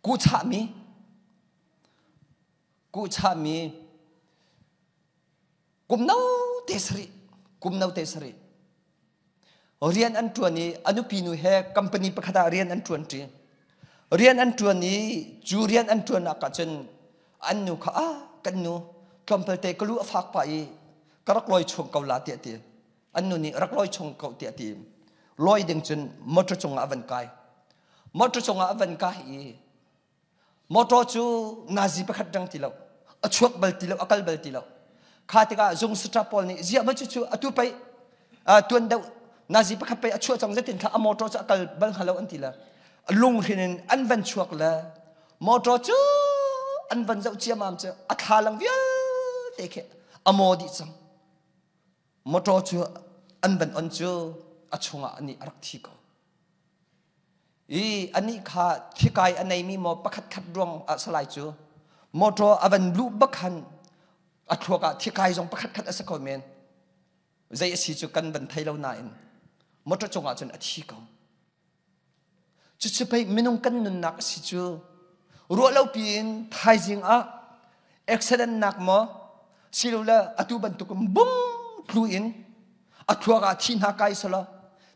kuhchahmi kuhchahmi kum no te sarih kum no te sarih rian an ṭuan i a nupi nu he company pakhat ah rian an ṭuan ṭi rian an ṭuan i cu rian an ṭuannak ah cun an nu kha ah kan nu tlawmpal te ka lu a fak pah i ka rak lawi chung ko la tiah ti an nu nih rak lawi chung ko tiah ti lawi ding cun motor cungah a van kai motor cungah a van kai i motor cu nazi pakhat dang ti lo a chuak bal ti lo a kal bal ti lo. Kha tikah zung staff pawl nih ziah ma cucu atu pei tuan deuh nazi pakhat pei a chuah cang zetin thla a motor cu a kal bal hnga lo an ti le lunghrin in an van chuak le motor cu an van zoh ciamam cu a thlalang vialte khi a maw dih cang. Motor cu an van on cu a chungah anih a rak thi ko. I anih kha thikai a neimi maw pakhat khat ruang ah salai cu motor a van luh bak khan a thluak ah thikai zong pakhat khat a si ko men. Zei a si cu kan van thei lo nain motor cungah cun a thi ko. Cucu pei minung kan nunnak a si cu. Ruah lo piin thaizing ah accident nak maw silole atu bantuk in bung tlu in a thluak ah thi hna kai selaw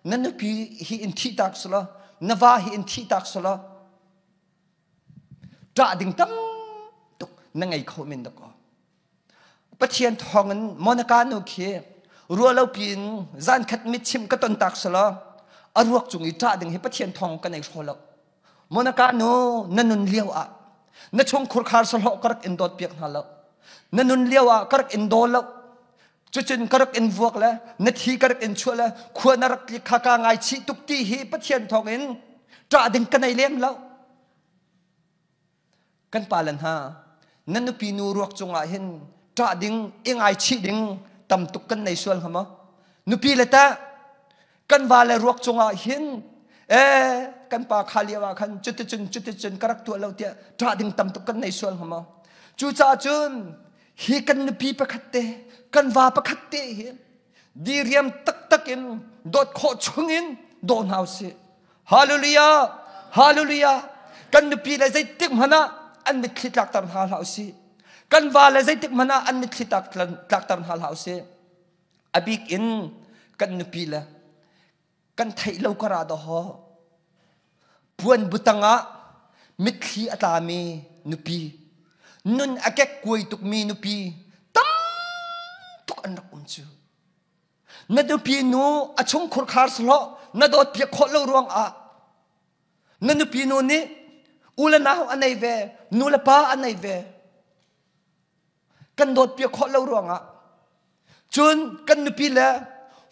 na nupi hi in thih tak selaw na va hi in thih tak selaw ṭah ding tam tuk na ngei kho men dakaw. Pathian thawngin Monica nu khi ruahlo piin zankhat mitchim ka ton tak selaw a ruak cung i ṭah ding hi Pathian thawng kan ei hraw lo. Monica nu na nun lio ah na chung khurkhar sahlawh ka rak in dawt piak hna lo. Na nun lio ah ka rak in daw lo. Cucun ka rak in vuak le na thi ka rak in chuah le khua na rak tlik kha ka ngaichih tuk ti hi Pathian thawngin ṭah ding ka nei lem lo. Kan pale hna, na nupi nu ruak cungah hin ṭah ding, i ngaichih ding tam tuk kan nei sual hnga maw? Nupi le tah, kan vale ruak cungah hin ee kan pa kha lio ah khan cuticun cuticun ka rak tuah lo tiah ṭah ding tam tuk kan nei sual hnga maw? Cucaah cun hi kan nupi pakhat te, kan va pakhat te hi diriam taktak in dawt khawh chungin daw hna usih. Hallelujah! Hallelujah! Kan nupi le zeitik hmanh ah an mitthli tlakter hna hlah usih. Kan va le zeitik hmanh ah an mitthli tlakter hna hlah usih. A bik in kan nupi le kan theih lo kara daw puan butang ah mitthli a tlami nupi nun a kekkuai tukmi nupi tam tuk an rak um cu. Na nupi nu a chungkhur khar selaw na dawt piak khawh lo ruangah na nupi nu nih u le nau a nei ve, nu le pa a nei ve. Kan dawt piak khawh lo ruangah cun kan nupi le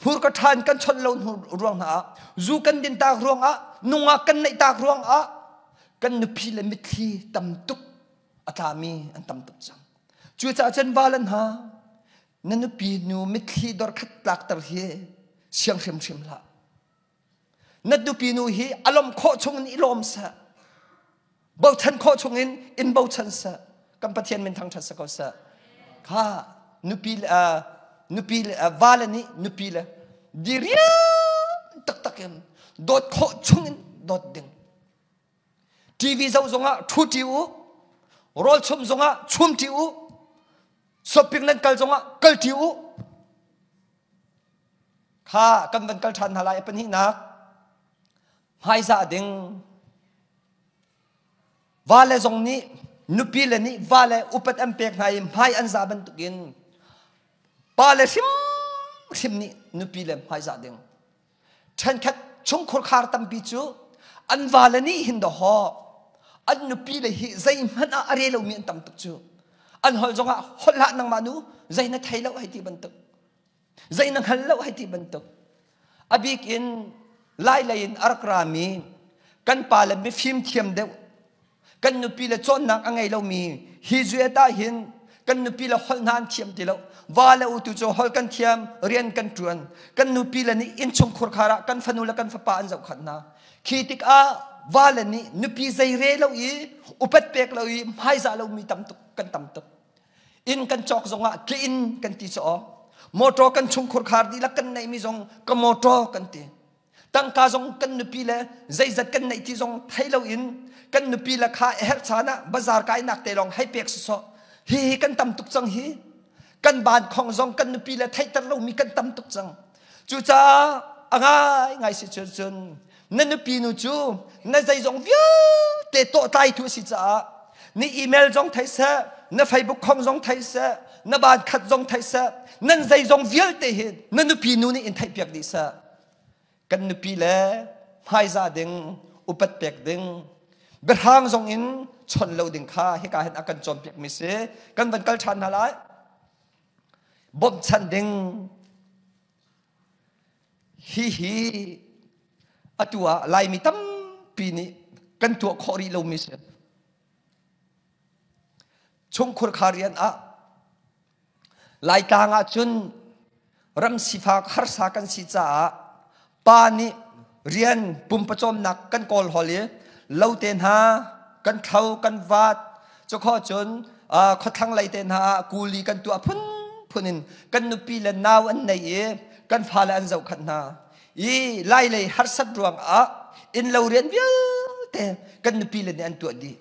hmurka ṭhan kan chawnh lo ruang hna ah zu kan din tak ruangah nungak kan neih tak ruangah kan nupi le mitthli tam tuk a tlami an tam tuk cang. Cucaah cun valan hna na nupi nu mitthli dorkhat tlakter hi siang hrimhrim hlah. Na nupi nu hi a lawm khawh chung in i lawm seh. Bochan khawh chung in in bochan seh. Kan Pathian min thangṭhat si ko seh. Kha nupi nupi vale nih nupi le diriam taktak in dawt khawh chung in dawt ding. TV zoh zongah ṭhu ṭi u. Rawl chum zongah chum ṭi u. Shopping nan kal zongah kal ṭi u. Kha kan van kal ṭhan hna lai a pahnihnak. Hmaizah ding. Vale zong nih nupi le nih vale upat an pek hna i hmai an zah bantukin pale hrimhrim nih nupi le hmaizah ding. Ṭhenkhat chungkhur khar tampi cu an vale nih hin dawhaw an nupi le hi zeihmanh ah a re lomi an tam tuk cu. An holh zongah holh hlah nangmah nu zei na thei lo hei ti bantuk. Zei na hngal lo hei ti bantuk. A bik in lai lei in a rak rami kan pa le mifim thiam deuh kan nupi le cawnnak a ngei lomi hi zuet ah hin kan nupi le holh hna an thiam ti lo va le u tu cu holh kan thiam rian kan ṭuan kan nupi le nih innchung khurkhar ah kan fanu le kan fapa an zohkhanh hna khi tikah va le nih nupi zei re lo i upat pek lo i hmaizah lomi tam tuk kan tam tuk inn kan cawk zongah ke inn kan ti cu motor kan chung khurkhar dihlak kan neihmi zong ka motor kan ti Tangka zong kan nupi le zeizat kan neih ti zong thei loin kan nupi le kha herh caan ah bazar kainak te lawng hei pek sawsawh. Hi hi kan tam tuk cang hi. Kan ban khong zong kan nupi le theihter lomi kan tam tuk cang. Cucaah a ngai ngai si cun cun na nupi nu cu na zeizong vialte tawhtlai tu a si caah na email zong thei seh, na Facebook khong zong thei seh, na ban khat zong thei seh, nan zeizong vialte hi na nupi nu nih in theihpiak dih seh. Kan nupi le hmaizah ding, upat pek ding, biahrang zong in chawnh lo ding kha hika hin a kan cawnpiakmi si. Kan van kal ṭhan hna lai. Bawmhchanh ding. Hihi atu ah Laimi tampi nih kan tuah khawh rih lomi si. Chungkhur kha rian ah Laitlang ah cun ram sifak harsa kan si caah pa nih rian pumpacawmnak kan kawl hol i lo te hna kan thlo kan vat cukho cun khuathlang lei te hna ah kuli kan tuah phunphun in kan nupi le nau an nei i kan fale an zohkhat hna i lai lei harsat ruang ah inn lo rian vialte kan nupi le nih an tuah dih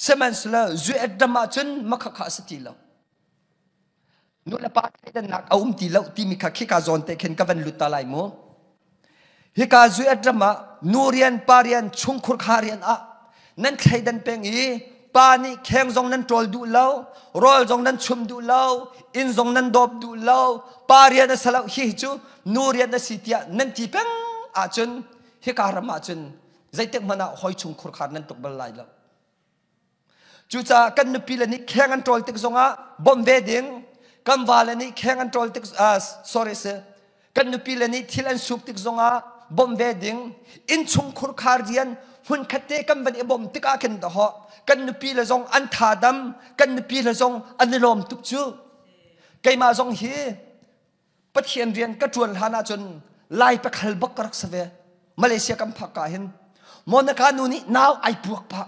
sihmanhsehlaw US ram ah cun makhakha a si ti lo Nu le pa thleidannak a um ti lo timi kha khika zawn te khin ka van lut ta lai mu. Hika US ram ah nu rian pa rian chungkhur kha rian ah nan thleidan peng i pa nih kheng zong nan ṭawl duh lo, rawl zong nan chum duh lo, inn zong nan dawp duh lo, pa rian a si lo hi cu nu rian a si tiah nan ti peng ahcun hika ram ahcun zeitik hmanh ah hawi chungkhur khar nan tuk bal lai lo. Cucaah kan nupi le nih kheng an ṭawl tik zongah bawmh ve ding, kan vale nih kheng an ṭawl tik uh, sorry si, kan nupi le nih thil an suk tik zongah bawmh ve ding, innchung khurkhar rian hmunkhat te kan van i bawmh tikah khin dahawh kan nupi le zong an tha dam, kan nupi le zong an i lawm tuk cu. Keimah zong hi Pathian rian ka ṭuan hlan ahcun Lai pakhal bak ka rak si ve. Malaysia kan phak ka hin Monica nu nih nau ai puak pah,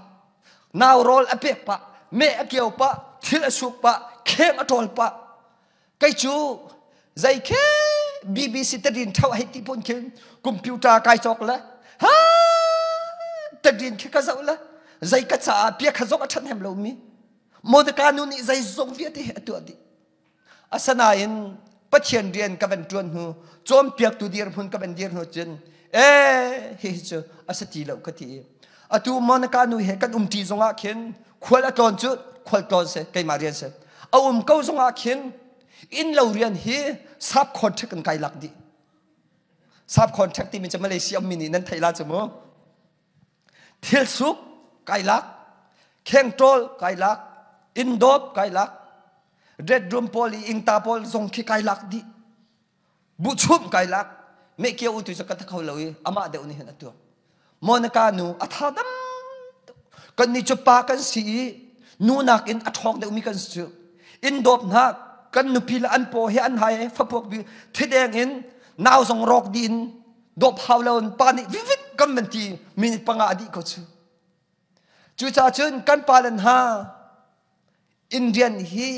nau rawl a pek pah, meh a kio pah, thil a suk pah, kheng a ṭawl pah. Kei cu zei khe BBC tadin ṭhau hei ti pun khin computer kai cawk le ha tadin khi ka zoh le zei ka caah pia kha zong a ṭhahnem lomi Monica nu nih zei zong vialte hi a tuah dih. Asinain Pathian rian ka van ṭuan hnu, cawnpiaktu dirhmun ka van dir hnu cun, ee hihi cu a si ti lo ka ti. Atu Monica nu he kan umṭi zongah khin khual a tlawn cu khual tlawn si, keimah rian si. A um ko zongah khin inn lo rian hi sap contract kan kai lak dih. Sap contract timi cu Malaysia ummi nih nan theih la cu mu. Thil suk kai lak, khengṭawl kai lak, inn dawp kai lak, red room pawl i ingta pawl zong khi kai lak dih. Buhchum kai lak. Meh kio u tu cu ka kho lo i amah deuh nih hin a tuah. Monica nu a tha dam kan nih cu pa kan si i nu nakin a ṭhawng deuhmi kan si cu. Inn dawp hna kan nupi le an paw he an hai fapuak bi thideng in nau zong rawk dih in dawp hau lo in pa nih vivit kan van ti minute panga a dih ko cu. Cucaah cun kan pa le hna inn rian hi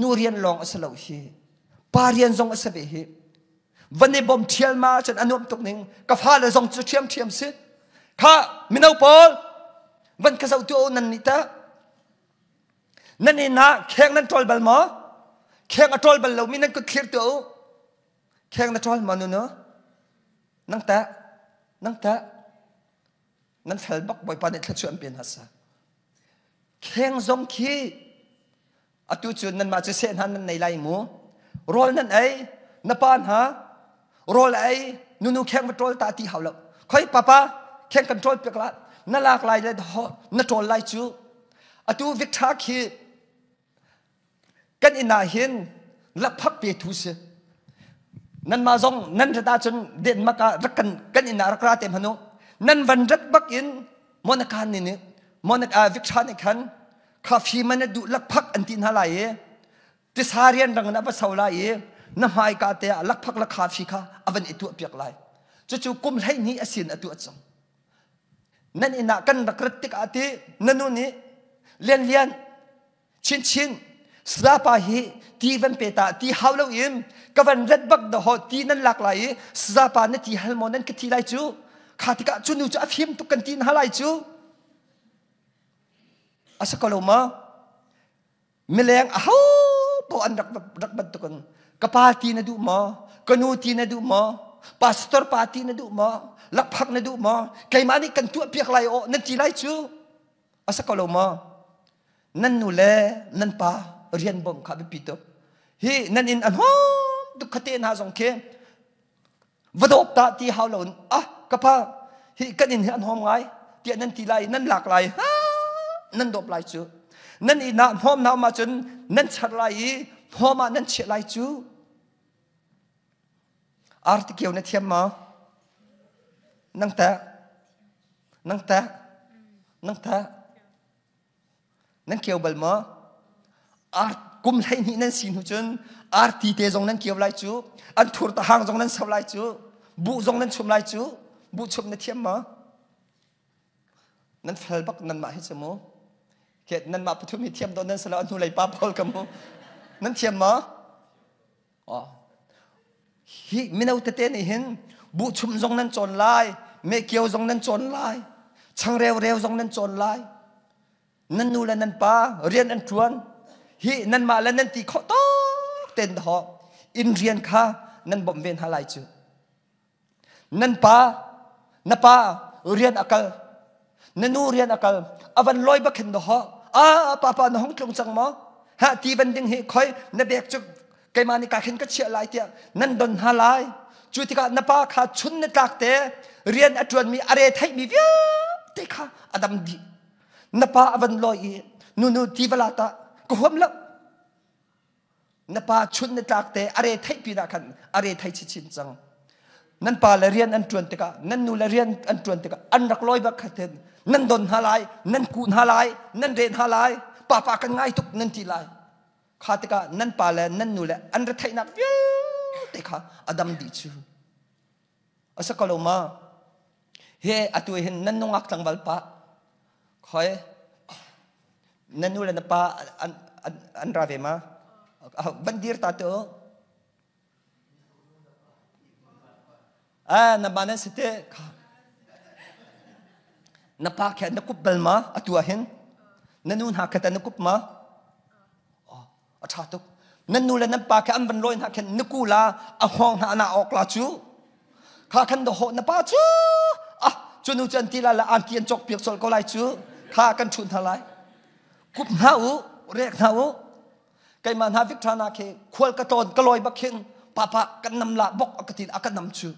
nu rian lawng a si lo hi pa rian zong a si ve hi van i bawm ṭhial ma cun a nuam tuk ning ka fale zong cu ṭhiamṭhiam si kha mino pawl van ka zoh tu nan nih ta nan inn ah kheng nan ṭawl bal maw kheng a ṭawl bal lomi nan kut thlir tu u Kheng na ṭawl maw nunu? Nang tah? Nang tah? Nan fel bak Bawipa nih thluachuah an pe hna sa. Kheng zong khi atu cu nanmah cu seh hna nan nei lai mu. Rawl nan ei, na pa hna rawl ei, nunu kheng va ṭawl ta ti hau lo. Khoi papa kheng kan ṭawl piak la, na lak lai le na ṭawl lai cu. Atu Victor khi Kan inn ah hin lakphak pe thu si. Nanmah zong nan rat ahcun Denmark ah rak kan kan inn ah rak ra te hmanh u. Nan van rat bak in Monica nih nih Monica Victor nih khan coffee man a duh lakphak an ti hna lai i tisa rianrang in a va so lai i na hmaika te ah lakphak le coffee kha a van i tuah piak lai. Cucu kum 12 a sin a tuah cang. Nan inn ah kan rak rat tikah ti na nu nih Lian Lian Chinchin Sapa hi ti van pe ta ti hau lo in ka van ret bak da ho ti nan lak lai i Sapa na ti hal maw nan ka thi lai cu kha tikah cu nu cu a fim tuk kan ti hna lai cu a si ko lo ma mileng a ho po an rak rak bantukin ka pa ti na duh maw ka nu ti na duh maw pastor pa ti na duh maw lakphak na duh maw keimah nih kan tuah piak lai aw nan ti lai cu a si ko lo maw Nan nu le nan pa rian bawmh kha biapi tuk. Hi nan inn a hnawm tuk khate hna zong khi va dawp ta ti hau lo in ah ka pa hi kan inn hi an hnawm ngai tiah nan ti lai nan lak lai ha nan dawp lai cu nan inn ah hnawm na um ahcun nan char lai i hnawm ah nan chiah lai cu. Arti kio na thiam maw? Nang teh? Nang teh? Nang teh? Nan kio bal maw? Art kum 12 nan si hnu cun arti te zong nan kio lai cu, an thur tahang zong nan so lai cu, buh zong nan chum lai cu, buh chum na thiam maw? Nan fel bak nanmah hi cu mu. Ke nanmah pathum hi thiam dawh nan si lo an hnulei pa pawl ka mu. Nan thiam maw? Oh. Hi mino tete nih hin buh chum zong nan cawn lai, mehkio zong nan cawn lai, changreu reu zong nan cawn lai. Nan nu le nan pa rian an ṭuan. Hi nanmah le nan ti khawh tawk ten ho inn rian kha nan bawmh ve hna lai cu. Nan pa na pa rian a kal na nu rian a kal a van lawi bak khin ho a papa na hong tlung cang maw ha ti van ding hi khoi na bek cu keimah nih ka khin ka chiah lai tiah nan don hna lai cu tikah na pa kha chun na tlak te rian a ṭuanmi a re theihmi vialte kha a dam dih na pa a van lawi i nunu ti va la ta ka huam lo Na pa chun na tlak te a re theih pinah khan a re thei chinchin cang. Nan pa le rian an ṭuan tikah, nan nu le rian an ṭuan tikah an rak lawi bak khatin nan don hna lai, nan kuh hna lai, nan ren hna lai, papa kan ngai tuk nan ti lai. Kha tikah nan pa le nan nu le an retheihnak vialte kha a dam dih cu. A si ko lo ma? He atu hin nan nungak tlangval pa khoi na nu le na pa an, an, an ra ve ma? Van dir ta tu. Ah, na ma nan si te. Na pa khe na kup bal ma atu ah hin? Na nu hna khe ta na kup ma? A ṭha tuk. Nan nu le nan pa khe an van lawi hna khin na ku la a hngawng hna na awk la cu. Kha khan dawhawh na pa cu. Ah, cu nu cu an ti la le angki an cawk piak colh ko lai cu. Kha kan ṭhun hna lai. Kup hna u, rek hna u. Keimah hna Victor na khi khual ka tawn ka lawi bak khin papa kan nam la bok a ka ti a ka nam cu.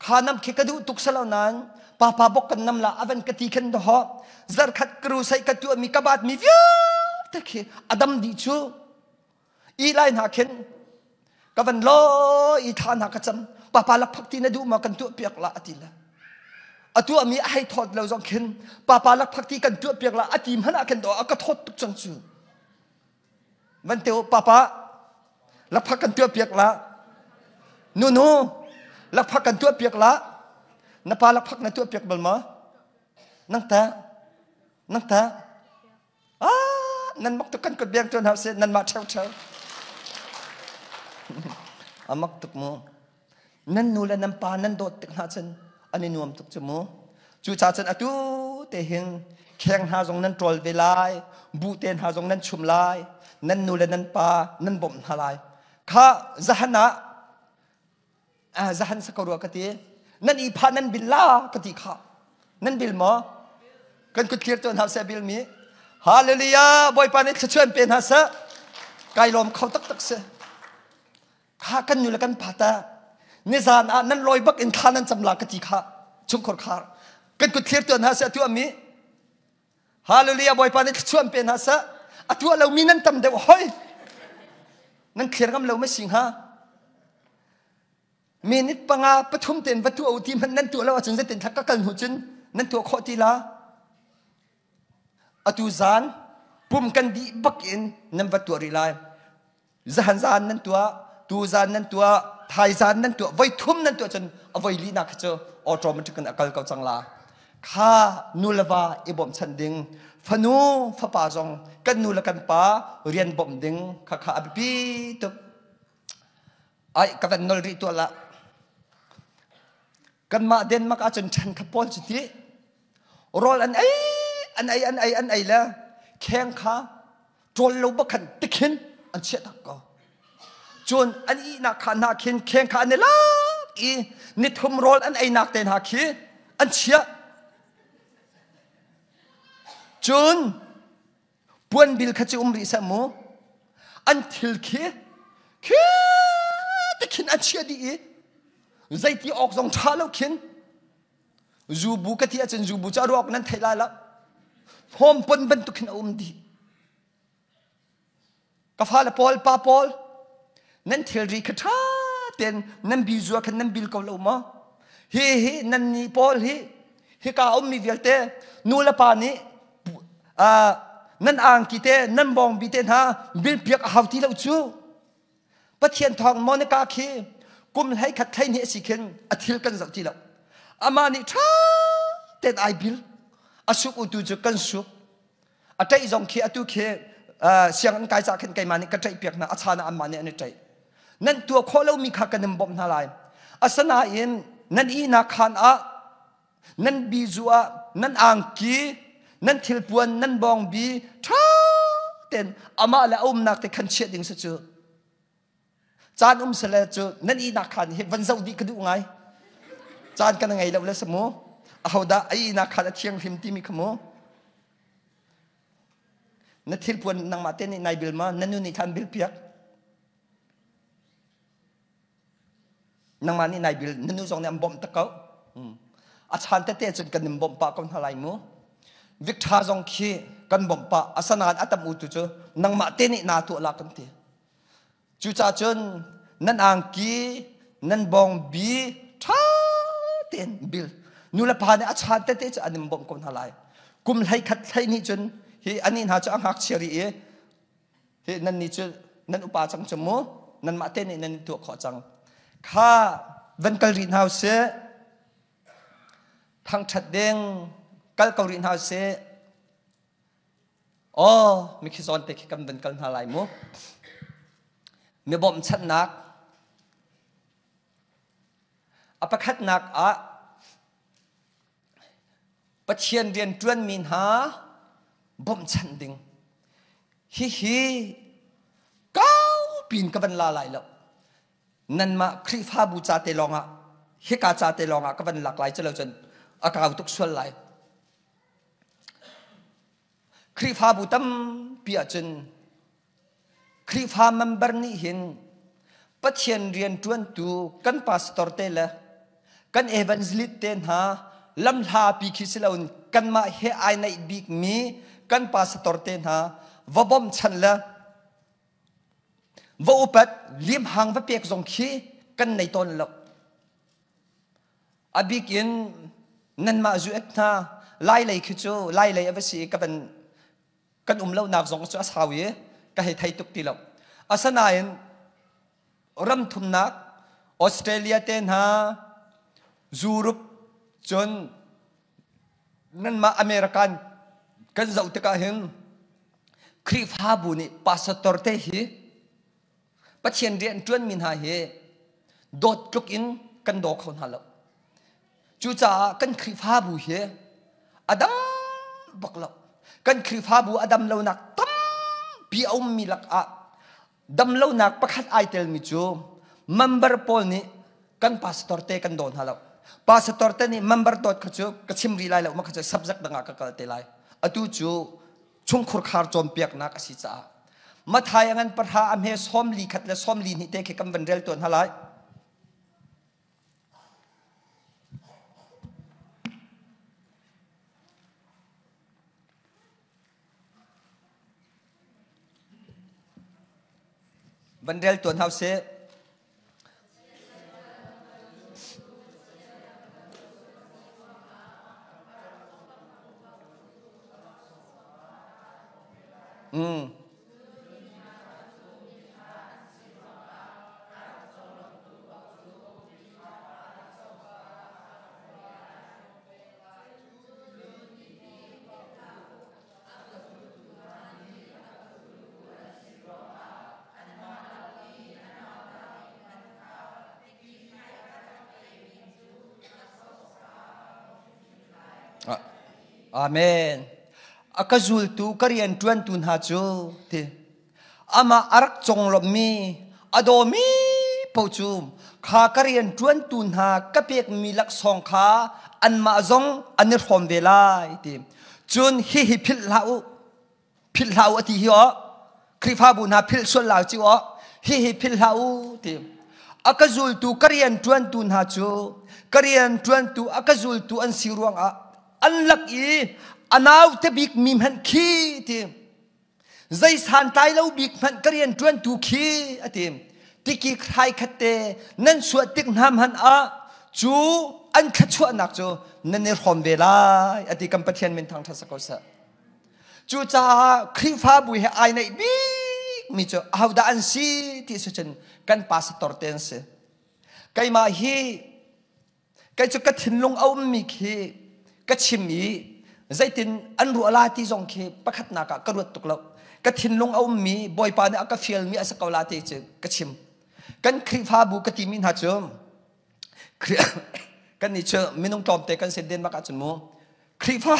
Kha nam khi ka duh tuk salo nain papa bok kan nam la avan ka ti khin ho zarkhat crusade ka tuah mi ka bat mi vialte khi adam dih cu i lai hna khin ka van lo i tha hna ka cam papa lakphak ti na duh ma kan tuah piak la ati la a tuah mi a hei thawt lo zong khin papa lakphak ti kan tuah piak la ati hmanh ah khin do a ka thawt tuk cang cu Van te u papa lakphak kan tuah piak la. Nunu lakphak kan tuah piak la. Na pa lakphak na tuah piak bal ma? Nang ta? Nang ta? Ah, nan mak tuk kan kut biang tuan hau se nan mah theu theu. Amak tuk mu. Nan nu le nan pa nan dawt tik hna cun an i nuam tuk cu mu. Cucaah cun atu te hin kheng hna zong nan ṭawl ve lai, buh te hna zong nan chum lai, nan nu le nan pa nan bawmh hna lai. Kha zahan ah zahan sa ko rua ka ti. Nan i pha nan bil la ka ti kha. Nan bil maw? Kan kut thlir tuan hau seh bil mi. Hallelujah! Bawipa nih thluachuah pe hna seh. Kai lawm kho taktak si. Kha kan nu le kan pa ta nizan ah nan lawi bak in thla nan cam la ka ti kha chungkhur khar kan kut thlir tuan hna seh atu ami hallelujah bawipa nih thluachuah pe hna seh a tuah lomi nan tam deuh hoi nan thlir ngam lo ma si hnga minute panga pathum ten va tuah u ti hmanh nan tuah lo ahcun zeitin thla ka kal hnu cun nan tuah khawh ti la atu zan pum kan dih bak in nan va tuah rih lai Zahan zan nan tuah, tu zan nan tuah, thai zan nan tuah, voi thum nan tuah cun a voi linak kha cu automatic in a kal ko cang la. Kha nu le va i bawmhchanh ding, fanu fapa zong kan nu le kan pa rian bawmh ding kha kha a biapi tuk. Ai ka van nol rih tuah lah. Kanmah Denmark ahcun ṭhen kha pawl cu ti rawl an ei an ei an ei an ei le kheng kha ṭawl lo bak khan tikhin an chiah tak ko. Cun an ihnak kha hna khin kheng kha an i lak i nithum rawl an einak te hna khi an chiah. Cun puanbil kha cu um rih seh mu an thil khi khi te khin an chiah dih i zeiti awk zong ṭha lo khin zubu ka ti ahcun zubu cu a ruak nan theih lai lo hnawm pon bantuk khin a um dih ka fale pawl pa pawl nan thilri kha ṭha. tein nan bizu ah khan nan bil ko lo maw? Hi hi nan nih pawl hi hika ummi vialte nu le pa nih nan angki te nan bawngbi te hna bil piak a hau ti lo cu. Pathian thawng Monica khi kum hlei khat hlei hnih a si khin a thil kan zoh ti lo. Amah nih ṭha tein ai bil. A suk utu cu kan suk. A ṭaih zong khi atu khi sianginn kai cah khin keimah nih ka ṭaih piak hna. A chan ah anmah nih an i ṭaih. Nan tuah khawh lomi kha kan in bawmh hna lai. Asinain nan ihnak khaan ah nan bizu ah nan angki nan thilpuan nan bawngbi ṭha tein amah le a umnak te khan chiah ding si cu caan um sele cu nan ihnak khaan hi van zoh dih ka duh ngai caan kan ngei lo le si mu ahodah a ihnak khaan a thianghlim timi kha mu na thilpuan nangmah te nih nai bil ma na nu nih khan bil piak Nangmah nih nai bil na nu zong nih an bawmh tak ko. A chan tete cun kan in bawmh pah ko hna lai mu. Victor zong khi kan bawmh pah asanain a tam u tu cu nangmah te nih naa tuah la kan ti. Cucaah cun nan angki nan bawngbi ṭha tein bil. Nu le pa nih a chan tete cu an in bawmh ko hna lai. Kum hlei khat hlei nih cun hi anih hna cu a ngakchia rih i Hi nan nih cu nan upa cang cu mu nanmah te nih nan tuah khawh cang. Kha van kal rih hna usih. Thangṭhat ding kal ko rih hna usih. Aw mikhi zawn te khi kan van kal hna lai mu. Mi bawmhchanhnak a pakhatnak ah Pathian rian ṭuanmi hna bawmhchanh ding. Hihi kaupi in ka van la lai lo. Nanmah Khrihfabu ca te lawngah hika ca te lawngah ka van lak lai cu lo cun a kau tuk sual lai. Khrihfabu tampi ahcun Khrihfa member nih hin Pathian rian ṭuantu kan pastor te le kan evangelist te hna lamhlapi khi si loin kanmah he ai naih bikmi kan pastor te hna va bawmchan le va upat limhang va pek zong khi kan nei tawn lo. A bik in nanmah zuet hna lai lei khi cu lai lei a va si i ka van kan um lonak zong cu a sau i ka hei thei tuk ti lo. Asinain ram thumnak Australia te hna Europe cun nanmah American kan zoh tikah hin Khrihfabu nih pastor te hi Pathian rian ṭuanmi hna hi dawt tluk in kan daw kho hna lo. Cucaah kan Khrihfabu hi a dam bak lo. Kan Khrihfabu a dam lonak tampi a ummi lakah dam lonak pakhat ai telmi cu member pawl nih kan pastor te kan daw hna lo. Pastor te nih member dawt kha cu ka chim rih lai lo ma kha cu subject dang ah ka kal te lai. Atu cu chungkhur khar cawnpiaknak a si caah Mathai a ngan pahra a hme 41 le 42 te khi kan van rel tuan hna lai. Van rel tuan hau sih. Mm. Amen. A ka zultu ka rian ṭuantu hna cu ti amah a rak conglawmhmi a dawmi paoh cu kha ka rian ṭuantu hna ka pekmi laksawng kha anmah zong an i hrawm ve lai ti. Cun hihi philh hlah u philh hlah u a ti hi aw Khrihfabu hna philh sual lau ci aw hihi philh hlah u ti a ka zultu ka rian ṭuantu hna cu ka rian ṭuantu a ka zultu an si ruangah an lak i a naute bik mi hmanh khi ti zei santlai lo bik hmanh ka rian ṭuantu khi a ti. Tiki hrai khat te nan suah tik hna hmanh ah cu an thluachuahnak cu nan i hrawm ve lai ati. Kan Pathian min thangṭhat sa ko seh. Cucaah Khrihfabu he ai naih bik mi cu ahodah an si ti si cun kan pastor te an si. Keimah hi kei cu ka thinlung a ummi khi ka chim i zeitin an ruah la ti zong khi pakhatnak ah ka ruat tuk lo. Ka thinlung a ummi, Bawipa nih a ka fialmi a si ko la ti cu ka chim. Kan Khrihfabu ka timi hna cu kan nih cu minung tlawmte kan si Denmark ahcun mu. Khrihfa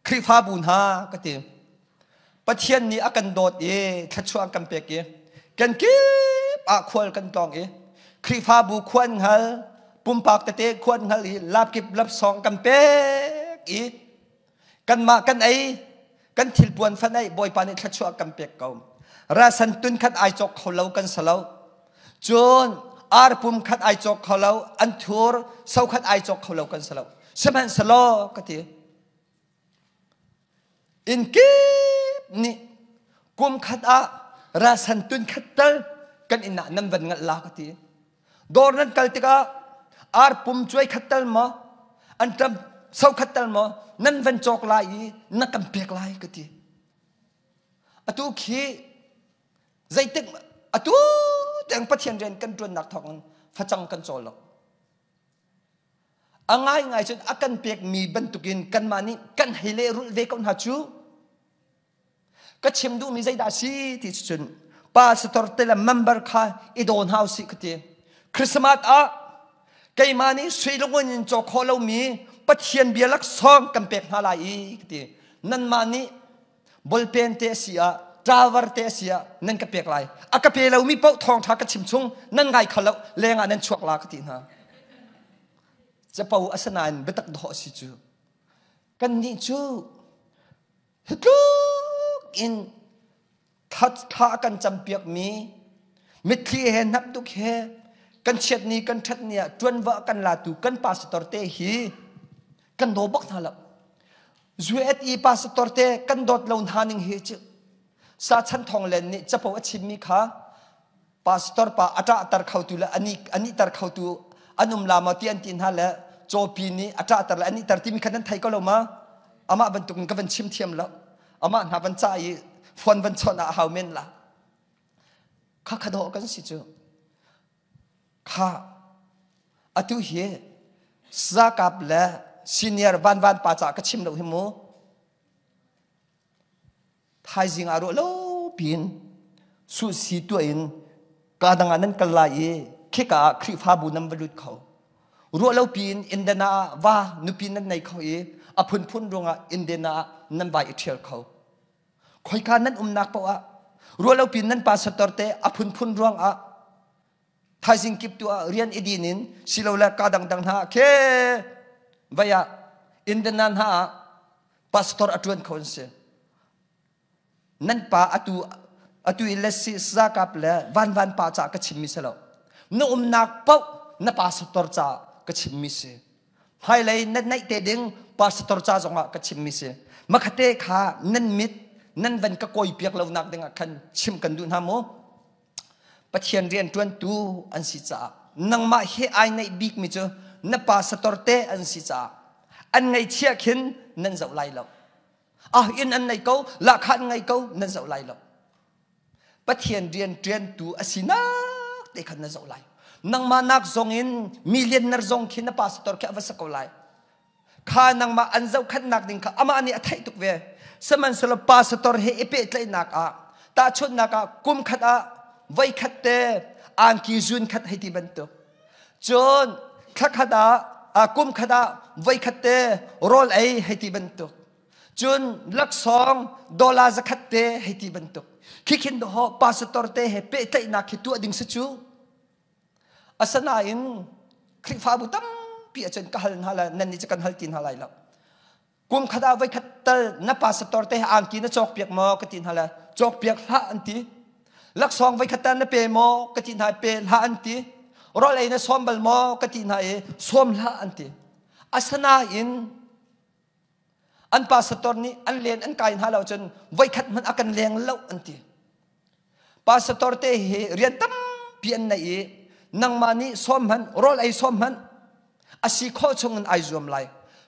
Khrihfabu hna ka ti. Pathian nih a kan dawt i thluachuah kan pek i kan kip ah khual kan tlawng i Khrihfabu khua an hngal, pumpak tete khua an hngal i lapkip lapsawng kan pek i kanmah kan ei, kan thilpuan fan ei Bawipa nih thluachuah kan pek ko. Rasan tun khat ai cawk kho lo kan si lo. Cun ar pum khat ai cawk kho lo, an thur so khat ai cawk kho lo kan si lo. Sihmanhsehlaw ka ti, inn kip nih kum khat ah rasan tun khat tal kan inn ah nan van ngalh la ka ti. Dawr nan kal tikah ar pum cuai khat tal maw, an ṭam so khat tal maw nan van cawk lai i na kan pek lai ka ti. Atu khi zeitik atu tiang Pathian rian kan ṭuannak thawngin facang kan cawl lo. A ngaingai cun a kan pekmi bantukin kanmah nih kan hei lehrulh ve ko hna cu. Ka chim duhmi zeidah a si ti cun pastor te le member kha i daw hna usih ka ti. Christmas ah keimah nih sui lungun in caw khawh lomi Pathian bia laksawng kan pek hna lai i ka ti. Nanmah nih bolpen te a si ah ṭavar te a si ah nan ka pek lai. A ka pe lomi paoh thawngṭha ka chim chung nan ngai kho lo, leng ah nan chuak la ka ti hna. Capo a si nain biatak dawh a si cu. Kannih cu hi tluk in thla kan campiakmi mitthli he hnapduk he kan chiatni kan ṭhatni ah ṭuanva kan latu kan pastor te hi kan daw bak hna lo. USE pastor te kan dawt lo hna ning hi cu sa chan thong len nih capo a chimmi kha pastor pa a ṭahter khotu le ani anihter khotu an um la maw ti an ti hna le cawpi nih a ṭahter le anihter timi kha nan thei ko lo ma? Amah bantukin ka van chim thiam lo. Amah hna van cah i phone van chawnh ah a hau men la. Kha kha dawh kan si cu. Kha atu hi zakap le senior van van pa ca ka chim lo hi mu. Thaizing ah ruah lo piin suhsi tuah in ka dang ah nan kal lai i khika ah Khrihfabu nan va lut kho. Ruah lo piin Indiana ah va nupi nan nei kho i a phunphun ruangah Indiana ah nan vai i ṭhial kho. Khoika nan umnak paoh ah ruah lo piin nan pastor te a phunphun ruangah thaizing kip tu ah rian i din in silole ka dangdang hna ah khe vai ah Indiana hna ah pastor a ṭuan kho an si. Nan pa atu atu i le si zakap le van van pa ca ka chimmi si lo. Na umnak paoh na pastor ca ka chimmi si. Hmailei na naih te ding pastor ca zongah ka chimmi si. Makhate kha nan mit nan van ka kawi piak lo nak dingah khan chim kan duh hna mu. Pathian rian ṭuantu an si caah nangmah he ai naih bikmi cu na pastor te an si caah an ngaihchiah khin nan zoh lai lo. Ah inn an nei ko, lahkhah an ngei ko, nan zoh lai lo. Pathian rian ṭuantu a sinak te khan na zoh lai. Nangmah nak zong in millionaire zong khi na pastor khi a va si ko lai. Kha nangmah an zohkhenhnak ding kha amah nih a theih tuk ve. Sihmanhsehlaw pastor he i pehtlaihnak ah tahchunhnak ah kum khat ah voi khat te angki zun khat hei ti bantuk, cun thla khat ah kum khat ah voi khat te rawl ei hei ti bantuk, cun laksawng dollar zakhat te hei ti bantuk khikhin ho pastor te he pehtlaihnak khi tuah ding si cu. Asinain Khrihfabu tampi ahcun ka hal hna le nan nih cu kan hal ti hna lai lo. Kum khat ah voikhat tal na pastor te angki na cawk piak maw ka ti hna le cawk piak hlah an ti. Laksawng voikhat tal na pe maw ka ti hna, pe hlah an ti. Rawl ei na sawm bal maw ka ti hna i sawm hlah an ti. Asinain an pastor nih an len an kai hna lo cun voikhat hmanh a kan leng lo an ti. Pastor te hi rian tampi an nei i nangmah nih sawm hmanh rawl ei sawm hmanh a si khawh chungin ai zuam lai.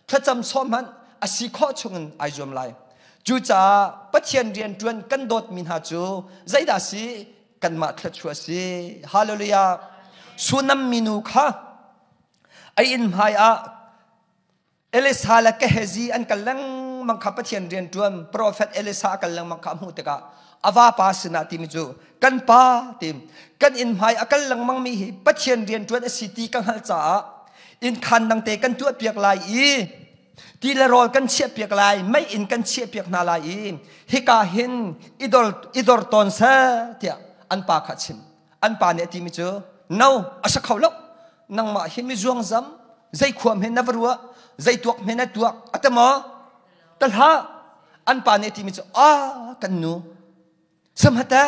Thlacam sawm hmanh a si khawh chungin ai zuam lai. Cucaah Pathian rian ṭuan kan dawtmi hna cu zeidah si kanmah thluachuah si. Hallelujah. Sunam minu kha a inn hmai ah Elisa le Gehazi an kal lengmang kha Pathian rianṭuan profet Elisa a kal lengmang kha a hmuh tikah a vapa sinah timi cu kan pa ti kan inn hmai a kal lengmang mi hi Pathian rianṭuan a si ti ka hngalh caah inn khaan dang te kan tuah piak lai i ti le rawl kan chiah piak lai mei in kan chiah piak hna lai i hika hin idor idor tawn seh tiah an pa kha chim an pa nih a timi cu no a sa kho lo nangmah hi mi zuangzam zei khua hme na va ruah zei tuak hme na tuak a te maw ta hlah an pa nih a timi cu a kan nu samhata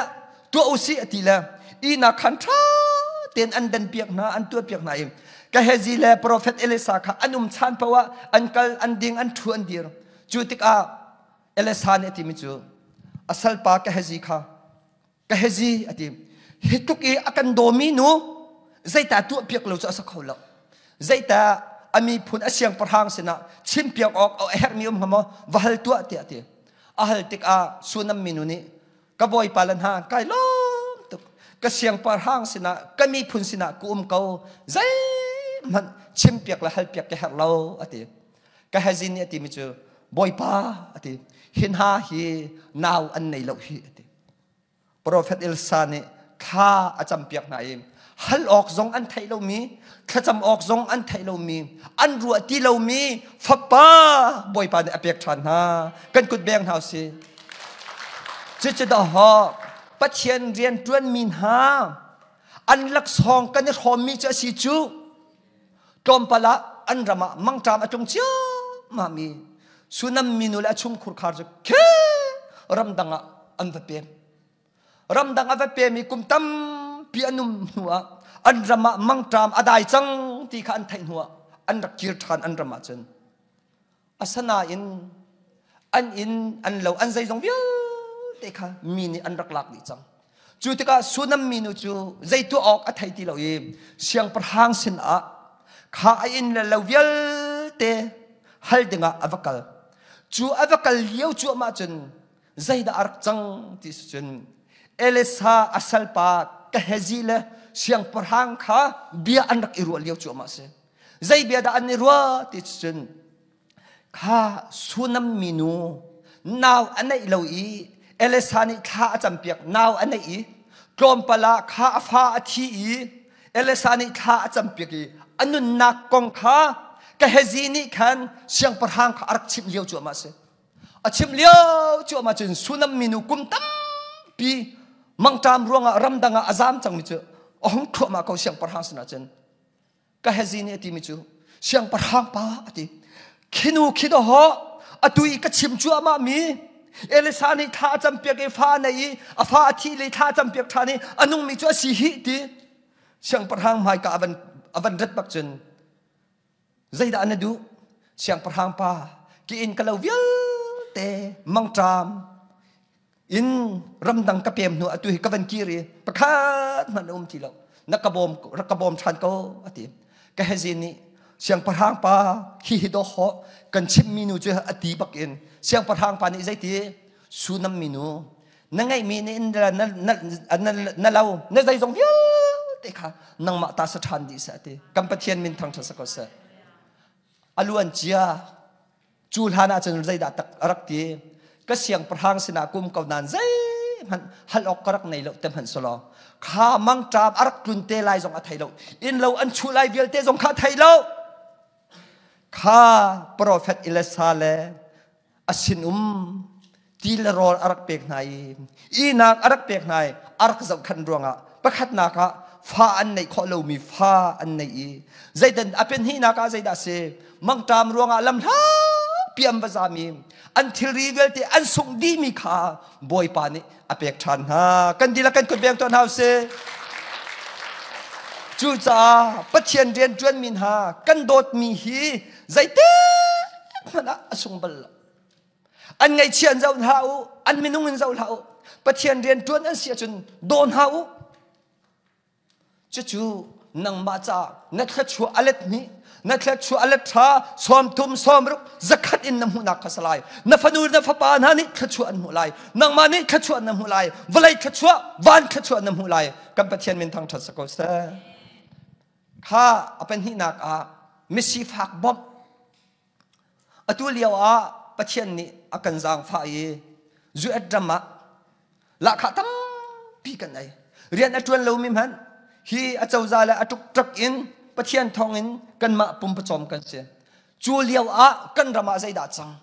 tuah usih a ti le ina khan tha ten an dan piak hna an tuah piak hna i Gehazi le profet Elisa kha an um chan poah an kal an ding an thu an dir cu tikah Elisa nih a timi cu a salpa Gehazi kha Gehazi a ti hi tluk i a kan dawmi nu zeitah tuah piak lo cu a sa kho lo zeitah a miphun a siangpahrang sinah chimpiak awk a herhmi um hnga maw va hal tuah tiah a ti a hal tikah Sunam minu nih ka bawipa le hna kai lawm tuk ka siangpahrang sinah ka miphun sinah ka um ko zeihmanh chimpiak le halpiak ka herh lo a ti Gehazi nih a timi cu bawipa a ti hi hna hi nau an nei lo hi a ti Profet Elsa nih thla a campiak hna i hal awk zong an theih lomi thlacam awk zong an theih lomi an ruah ti lomi fapa Bawipa nih a pek ṭhan hna kan kut beng hna usih cucu dawh Pathian rian ṭuanmi hna an laksawng kan i hrawmmi cu a si cu tlawmpal ah an ram ah mangṭam a tlung ciammam i Sunam minu le a chungkhur khar cu khe ramdang ah an va pem ramdang a va pem i kum tampi an um hnu ah an ram ah mangṭam a dai cang ti kha an theih hnu ah an rak kir ṭhan an ram ah cun Asinain an inn, an lo, an zeizong vialte kha mi nih an rak lak dih cang. Cu tikah Sunam minu cu zei tuah awk a thei ti lo i siangpahrang sinah kha a inn le lo vialte hal dingah a va kal. Cu a va kal lio cuahmah cun zeidah a rak cang ti si cun Elisa a salpa Gehazi le siangpahrang kha bia an rak i ruah lio cuahmah a si. Zei bia dah an i ruah ti cun kha Sunam minu nau a neih lo i Elisa nih thla a campiak nau a neih i tlawmpal ah kha a fa a thi i Elisa nih thla a campiak i a nunnak kong kha Gehazi nih khan siangpahrang kha a rak chimh lio cuahmah a si. A chimh lio cuahmah cun Sunam minu kum tampi mangṭam ruangah ramdang ah a zaam cangmi cu a hung thluahmah ko siangpahrang sinah cun Gehazi nih a timi cu siangpahrang pa a ti khinu khi dawh atu i ka chim cuahmah mi Elisa nih thla a campiak i fa a nei i a fa a thih le thla a campiak ṭhan i a nungmi cu a si hi ti siangpahrang hmaika a van a van rat bak cun zeidah na duh siangpahrang pa ki in ka lo vialte mangṭam in ramdang ka pem hnu atu hi ka van kir i pakhat hmanh a um ti lo na ka bawm rak ka bawm ṭhan ko a ti Gehazi nih siangpahrang pa hi hi dawh hawh kan chimmi nu cu a ti bak in siangpahrang pa nih zeiti Sunam minu na ngeihmi na inn na, na, na, na lo na zeizong vialte kha nangmah ta sa ṭhan dih seh a ti kan Pathian min thangṭhat sa ko seh a luan cia Cu hlan ah cun zeidah tak a rak ti? Ka siangpahrang sinah kum ko nain zeihmanh hal awk ka rak nei lo te hmanh selaw kha mangṭam a rak tlun te lai zong a thei lo. Inn lo an chuh lai vialte zong kha a thei lo. Kha profet Elisa le a sinum ti le rawl a rak pek hna i ihnak a rak pek hna i a rak zohkhan ruangah pakhatnak ah fa an neih khawh lomi fa an nei i zeidan a penhnihnak ah zeidah a si mangṭam ruangah lam hlapi an va zam i an thilri vialte an sungh dihmi kha Bawipa nih a pek ṭhan hna kan dihlak kan kut beng tuah hna usih cucaah Pathian rian ṭuanmi hna kan dawtmi hi zeitik hmanh ah a sung bal lo An ngaihchia in zoh hlah u, an minung in zoh hlah u. Pathian rian ṭuan an si ahcun daw hna u. Cucu nangmah caah na thluachuah a let hnih, na thluachuah a let ṭha, 30, 60, 100 in na hmuhnak kha si lai. Na fanu na fapa hna nih thluachuah an hmuh lai. Nangmah nih thluachuah na hmuh lai. Vawlei thluachuah, van thluachuah na hmuh lai. Kan Pathian min thangṭhat si ko seh. Kha a pahnihnak ah misifak bawmh. Atu lio ah Pathian nih a kan zaangfah i US ram ah lahkhah tampi kan ei. Rian a ṭuan lomi hmanh hi a cozah le a ṭukṭak in Pathian thawngin kanmah pumpacawm kan si. Cu lio ah kan ram ah zeidah cang?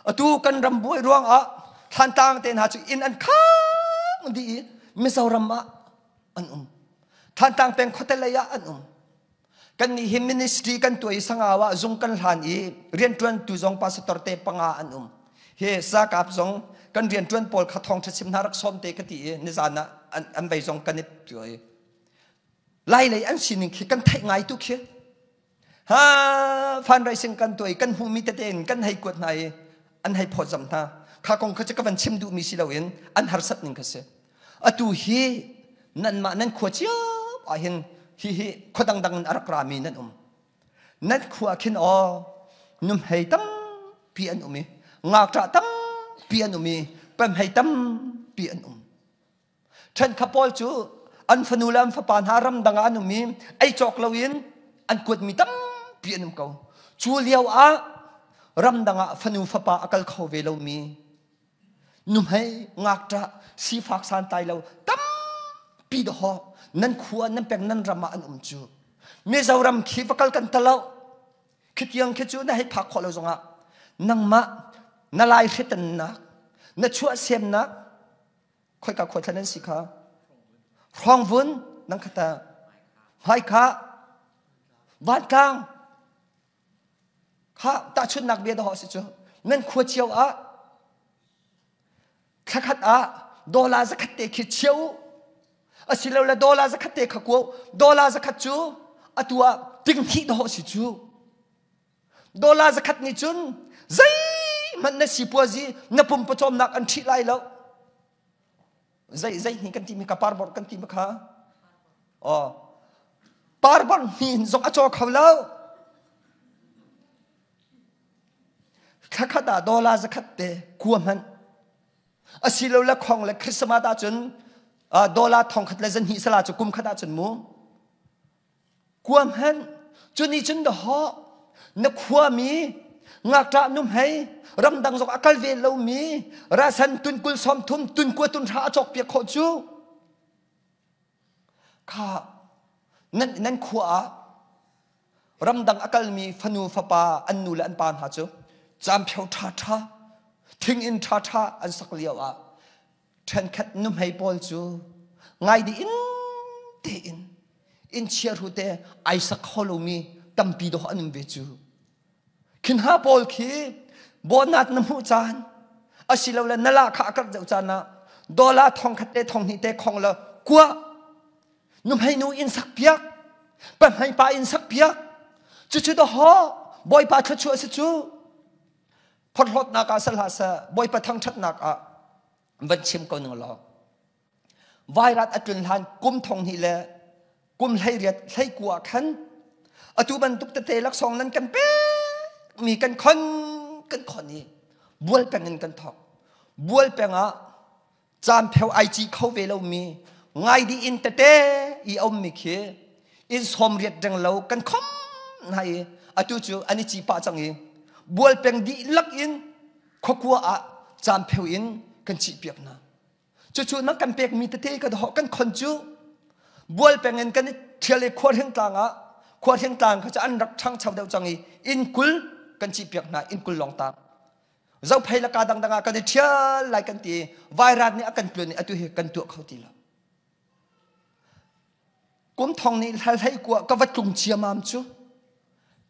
Atu kan ram buai ruangah Thlantlang te hna cu inn an khang dih i Mizoram ah an um. Thantlang peng khuate lei ah an um. Kan nih hi ministry kan tuah i Sangau ah zung kan hlan i rianṭuantu zong pastor te panga an um. Hi sakap zong kan rianṭuan pawl kha thawngṭha chim hna rak sawm te ka ti i nizan ah an, an vei zong kan i tuah i Lai lei an sining khi kan theih ngai tu khi. Ha fundraising kan tuah i kan hmuhmi tete in kan hei kuat hna i an hei phawtzam hna. Kha kong kha cu ka van chim duhmi si loin an harsat ning kha si. Atu hi nanmah nan khua cio ah hin hihi khua dangdang in a rak rami nan um. Nan khua khin aw numhei tampi an um i ngakṭah tampi an um i pamhei tampi an um. Ṭhenkha pawl cu an fanu le an fapa hna ramdang ah an um i ei cawk loin an kuatmi tampi an um ko. Cu lio ah ramdang ah fanu fapa a kal kho ve lomi nuhmei ngakṭah sifak santlai lo tampi dawh nan khua nan peng nan ram ah an um cu Mizoram khi va kal kan talo khitiang khi cu na hei phak khawh lo zongah nangmah na lai hritannak na chuahsemnak khoika khua thlan an si kha hrawngvun nang khata hmaikha vantlang Kha tahchunhnak bia dawh si cu nan khua cio ah thlakhat ah dollar zakhat te khi cheu asilole dollar zakhat te kha kuo dollar zakhat cu atu ah ting hnih dawh si cu dollar zakhat nih cun zeihmanh na sipuazi na pum pawcawmnak an ṭhih lai lo zei zei hni kan timi ka parbor kan timi kha oh parbor hni zong a caw kho lo thlakhat ah dollar zakhat te kua hmanh asilo le khong le Christmas ah cun dollar thong khat le zan hnih sala cu kum khat ah cun mu Kua hmanh cu nih cun dahawh na khuami ngakṭah nuhmei ramdang zong a kal ve lomi rasan tun kul sawm thum tun kua tun hra a cawk piak khawh cu kha nan nan khua ah ramdang a kalmi fanu fapa an nu le an pa hna cu camphio ṭha ṭha thing inn ṭha ṭha an sak lio ah ṭhenkhat nuhmei pawl cu ngai dih in tein inn chiahru te ai sak kho lomi tampi dawh an um ve cu khi hna pawl khi bonat na hmuh caan asilole na la kha a karh deuh caan ah dollar thong khat te thong hnih te khong la kua nuhmei nu inn sak piak pahmei pa inn sak piak cucu dawh bawipa thluachuah si cu phorhlawtnak ah sal hlah seh bawipa thangṭhatnak ah van chim ko ning law vairat a tlun hlan kum thong hnih le kum 18 hlei kua khan atu bantuk tete laksawng nan kan pek mi kan khon kan khon i bual peng in kan thok bual peng ah Caanpheu ai ci kho ve lomi ngai dih inn tete i a ummi khi inn 80 reng lo kan khom hna i atu cu an i ci pah cang i bualpeng dihlak in khuakua ah caanpheu in kan cih piak hna. Cucu na kan pekmi tete ka dawh kan khon cu bualpeng in kan i ṭhial i khuahring tlang ah khuahring tlang kha cu an rak ṭhangcho deuh cang i inn 20 kan cih piak hna inn 20 lawng taang. Zophei le ka dangdang ah kan i ṭhial lai kan ti vairat nih a kan tlun i atu hi kan tuah kho ti lo. Kum thong nih hlal hlei kua ka va tlung ciamam cu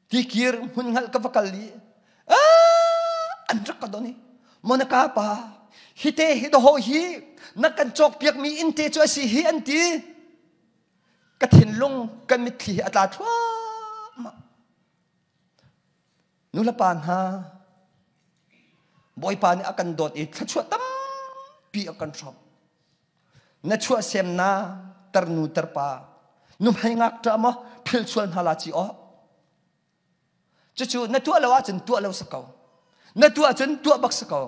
tikir hmun hngalh ka va kal i an rak ka don i Monica pa hi te hi daho hi na kan cawk piak mi inn te cu a si hi an ti ka thinlung kan mitthli hi a tla thluahmah Nulepa hna, Bawipa nih a kan dawt i thluachuah tampi pi a kan hrawmh. Na chuah sem na tarnu tarpa nuhmei ngakṭah maw phil sual hna la ci aw. Cucu na tuah lo ahcun tuah lo si ko. Na tuah cun tuah bak si ko.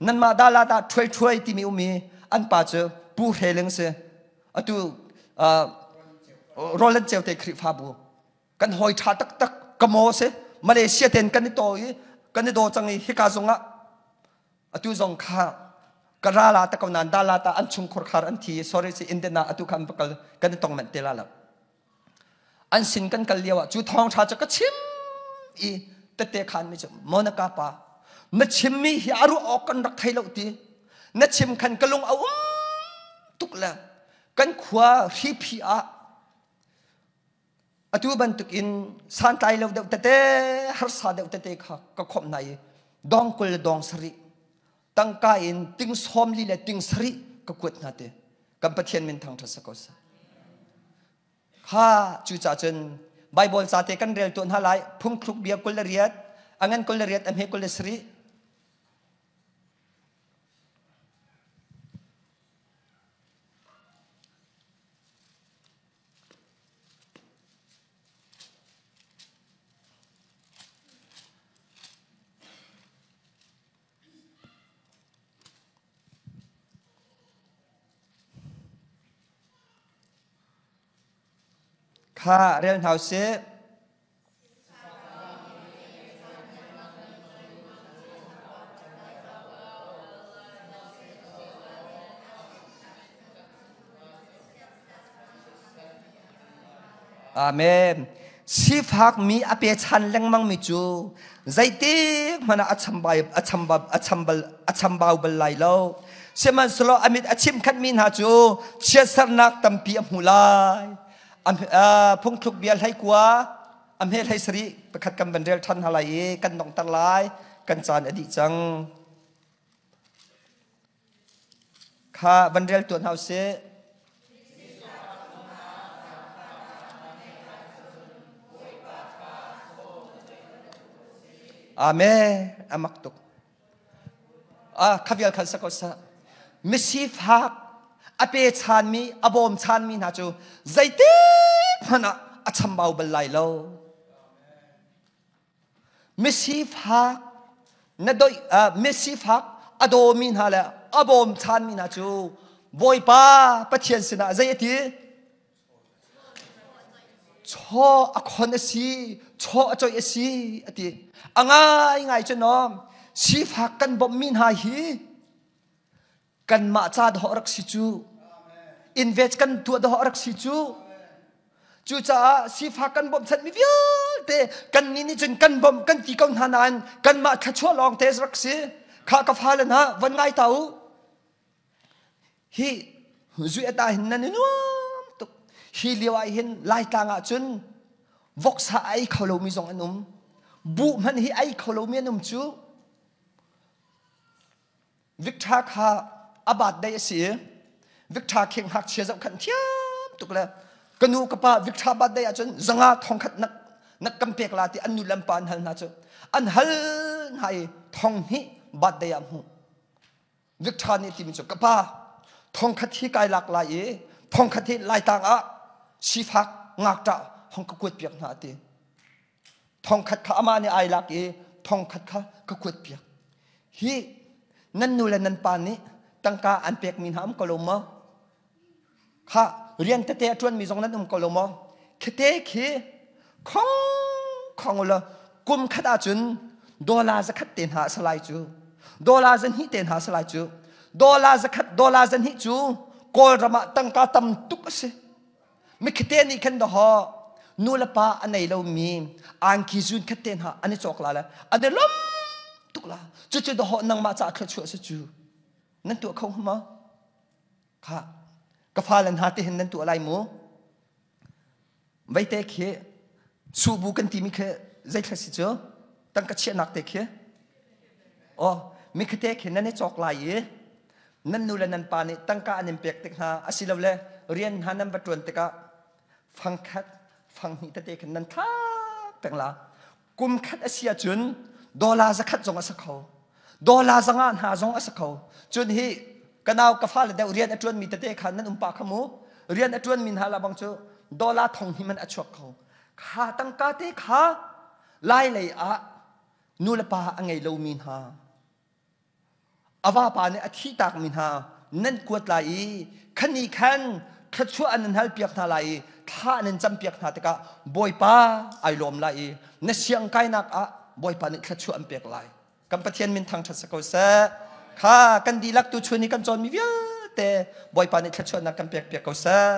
Nanmah dala dah ṭhuai ṭhuai timi um i an pa cu Pu Hre Ling si. Atu Roland Ceute Khrihfabu kan hawi ṭha taktak ka maw si. Malaysia ten kan i taw i kan i daw cang i hika zongah atu zong kha ka ra la ta ko nan dala ta an chung khurkhar an thi sorry si Indian ah atu kha an kal kan i tong manh te la lo. An sin kan kal lio ah cu thawngṭha cu ka chim i tette khan mi cu Monica pa na chimmi hi a ruah awk kan rak thei lo ti na chim khan ka lung a um tuk le kan khua hriphi ah atu bantuk in santlai lo deuh tete harsa deuh tete kha ka khomh hna i dong 20 le dong 70 tangka in ting 40 le ting 70 ka kuat hna te kan Pathian min thangṭhat sa ko seh. Kha cucaah cun Bible ca te kan rel tuah hna lai phungthluk bia 28 a ngan 28 a hme 27 Kha rel hna usih. Amen. Sifakmi a pechan lengmangmi cu zeitik hmanh ah a chambai a chambab a chambal a chambau bal lai lo. Sihmanhsehlaw a mit a chimkhatmi hna cu chiatsernak tampi a hmu lai. Phungthluk bia 19 a hme 17 pakhat kan van rel ṭhan hna lai i kan donghter lai. Kan caan a dih cang. Kha van rel tuah hna usih. Amen. A mak tuk. Ah, kha vial khan sa ko sa. Misifak a pe chanmi, a bawm chanmi hna cu zeitik hmanh ah a chambau bal lai lo. Misifak na doih misifak a dawmi hna le a bawmchanmi hna cu Bawipa Pathian sinah zei a ti? Chaw a khon a si, chaw a coih a si a ti. A ngaingai cu nom sifak kan bawmhmi hna hi kanmah ca dawh rak si cu invest kan tuah dawh rak si cu cucaah sifak kan bawmhchanh mi vialte kan nih nih cun kan bawmh kan ti ko hna nain kanmah thluachuah lawng te rak si kha ka fale hna van ngai ta u hi zui ata hin nan i nuam tuk hi lio ah hin laitlang ah cun voksa ai kho lomi zong an um buh hmanh hi ai kho lomi an um cu Victor kha a birthday a si i Victor khi ngakchia zohkhenh thiam tuk le ka nu ka pa Victor birthday ahcun zanga thongkhat nak nak kan pek la ti an nu le an pa an hal hna cu an hal hna i 2000 birthday ah hmuh Victor nih timi cu ka pa 1000 hi kai lak lai i 1000 hi laitlang ah sifak ngakṭah hong ka kuat piak hna a ti 1000 kha amah nih ai lak i 1000 kha ka kuat piak. Hi nan nu le nan pa nih tangka an pekmi hna um ko lo maw? Kha rian tete a ṭuanmi zong nan um ko lo maw? Khite khi khong khong ulaw kum khat ahcun dollar 100 te hna a si lai cu. Dollar 200 te hna a si lai cu. Dollar 100 dollar 200 cu Kawlram ah tangka tam tuk a si. Mikhite nih khan dawhaw nu le pa a nei lomi angki zun khat te hna an i cawk la le an i lawm tuk la cucu dawhaw nangmah caah thluachuah si cu nan tuah kho ma kha ka fale hna te hin nan tuah lai mu veite khi subu kan timi khi zeithla si cu tangka chiahnak te khi oh mikhate khi nan i cawk lai i nan nu le nan pa nih tangka an in pek tik hna asilole rian hna nan va ṭuan tikah fangkhat fanghnih tete khin nan thlak peng la kum khat a si ahcun dollar 100 zong a si kho dollar 500 hna zong a si kho cun hi Ka nau ka fale deuh rian a ṭuanmi tete kha nan um pah kha mu. Rian a ṭuanmi hna la bang cu dollar thong hnih man a chuak kho. Kha tangka te kha lai lei ah nu le pa a ngei lomi hna a vapa nih a thihtakmi hna nan kuat lai i khani khan thluachuah an nan halpiak hna lai i thla nan campiak hna tikah Bawipa ai lawm lai i na siang kainak ah Bawipa nih thluachuah an pek lai. Kan Pathian min thangṭhat si ko seh. Kha kan dihlak tu chun hi kan cawnmi vialte Bawipa nih thluachuahnak kan pek piak ko seh.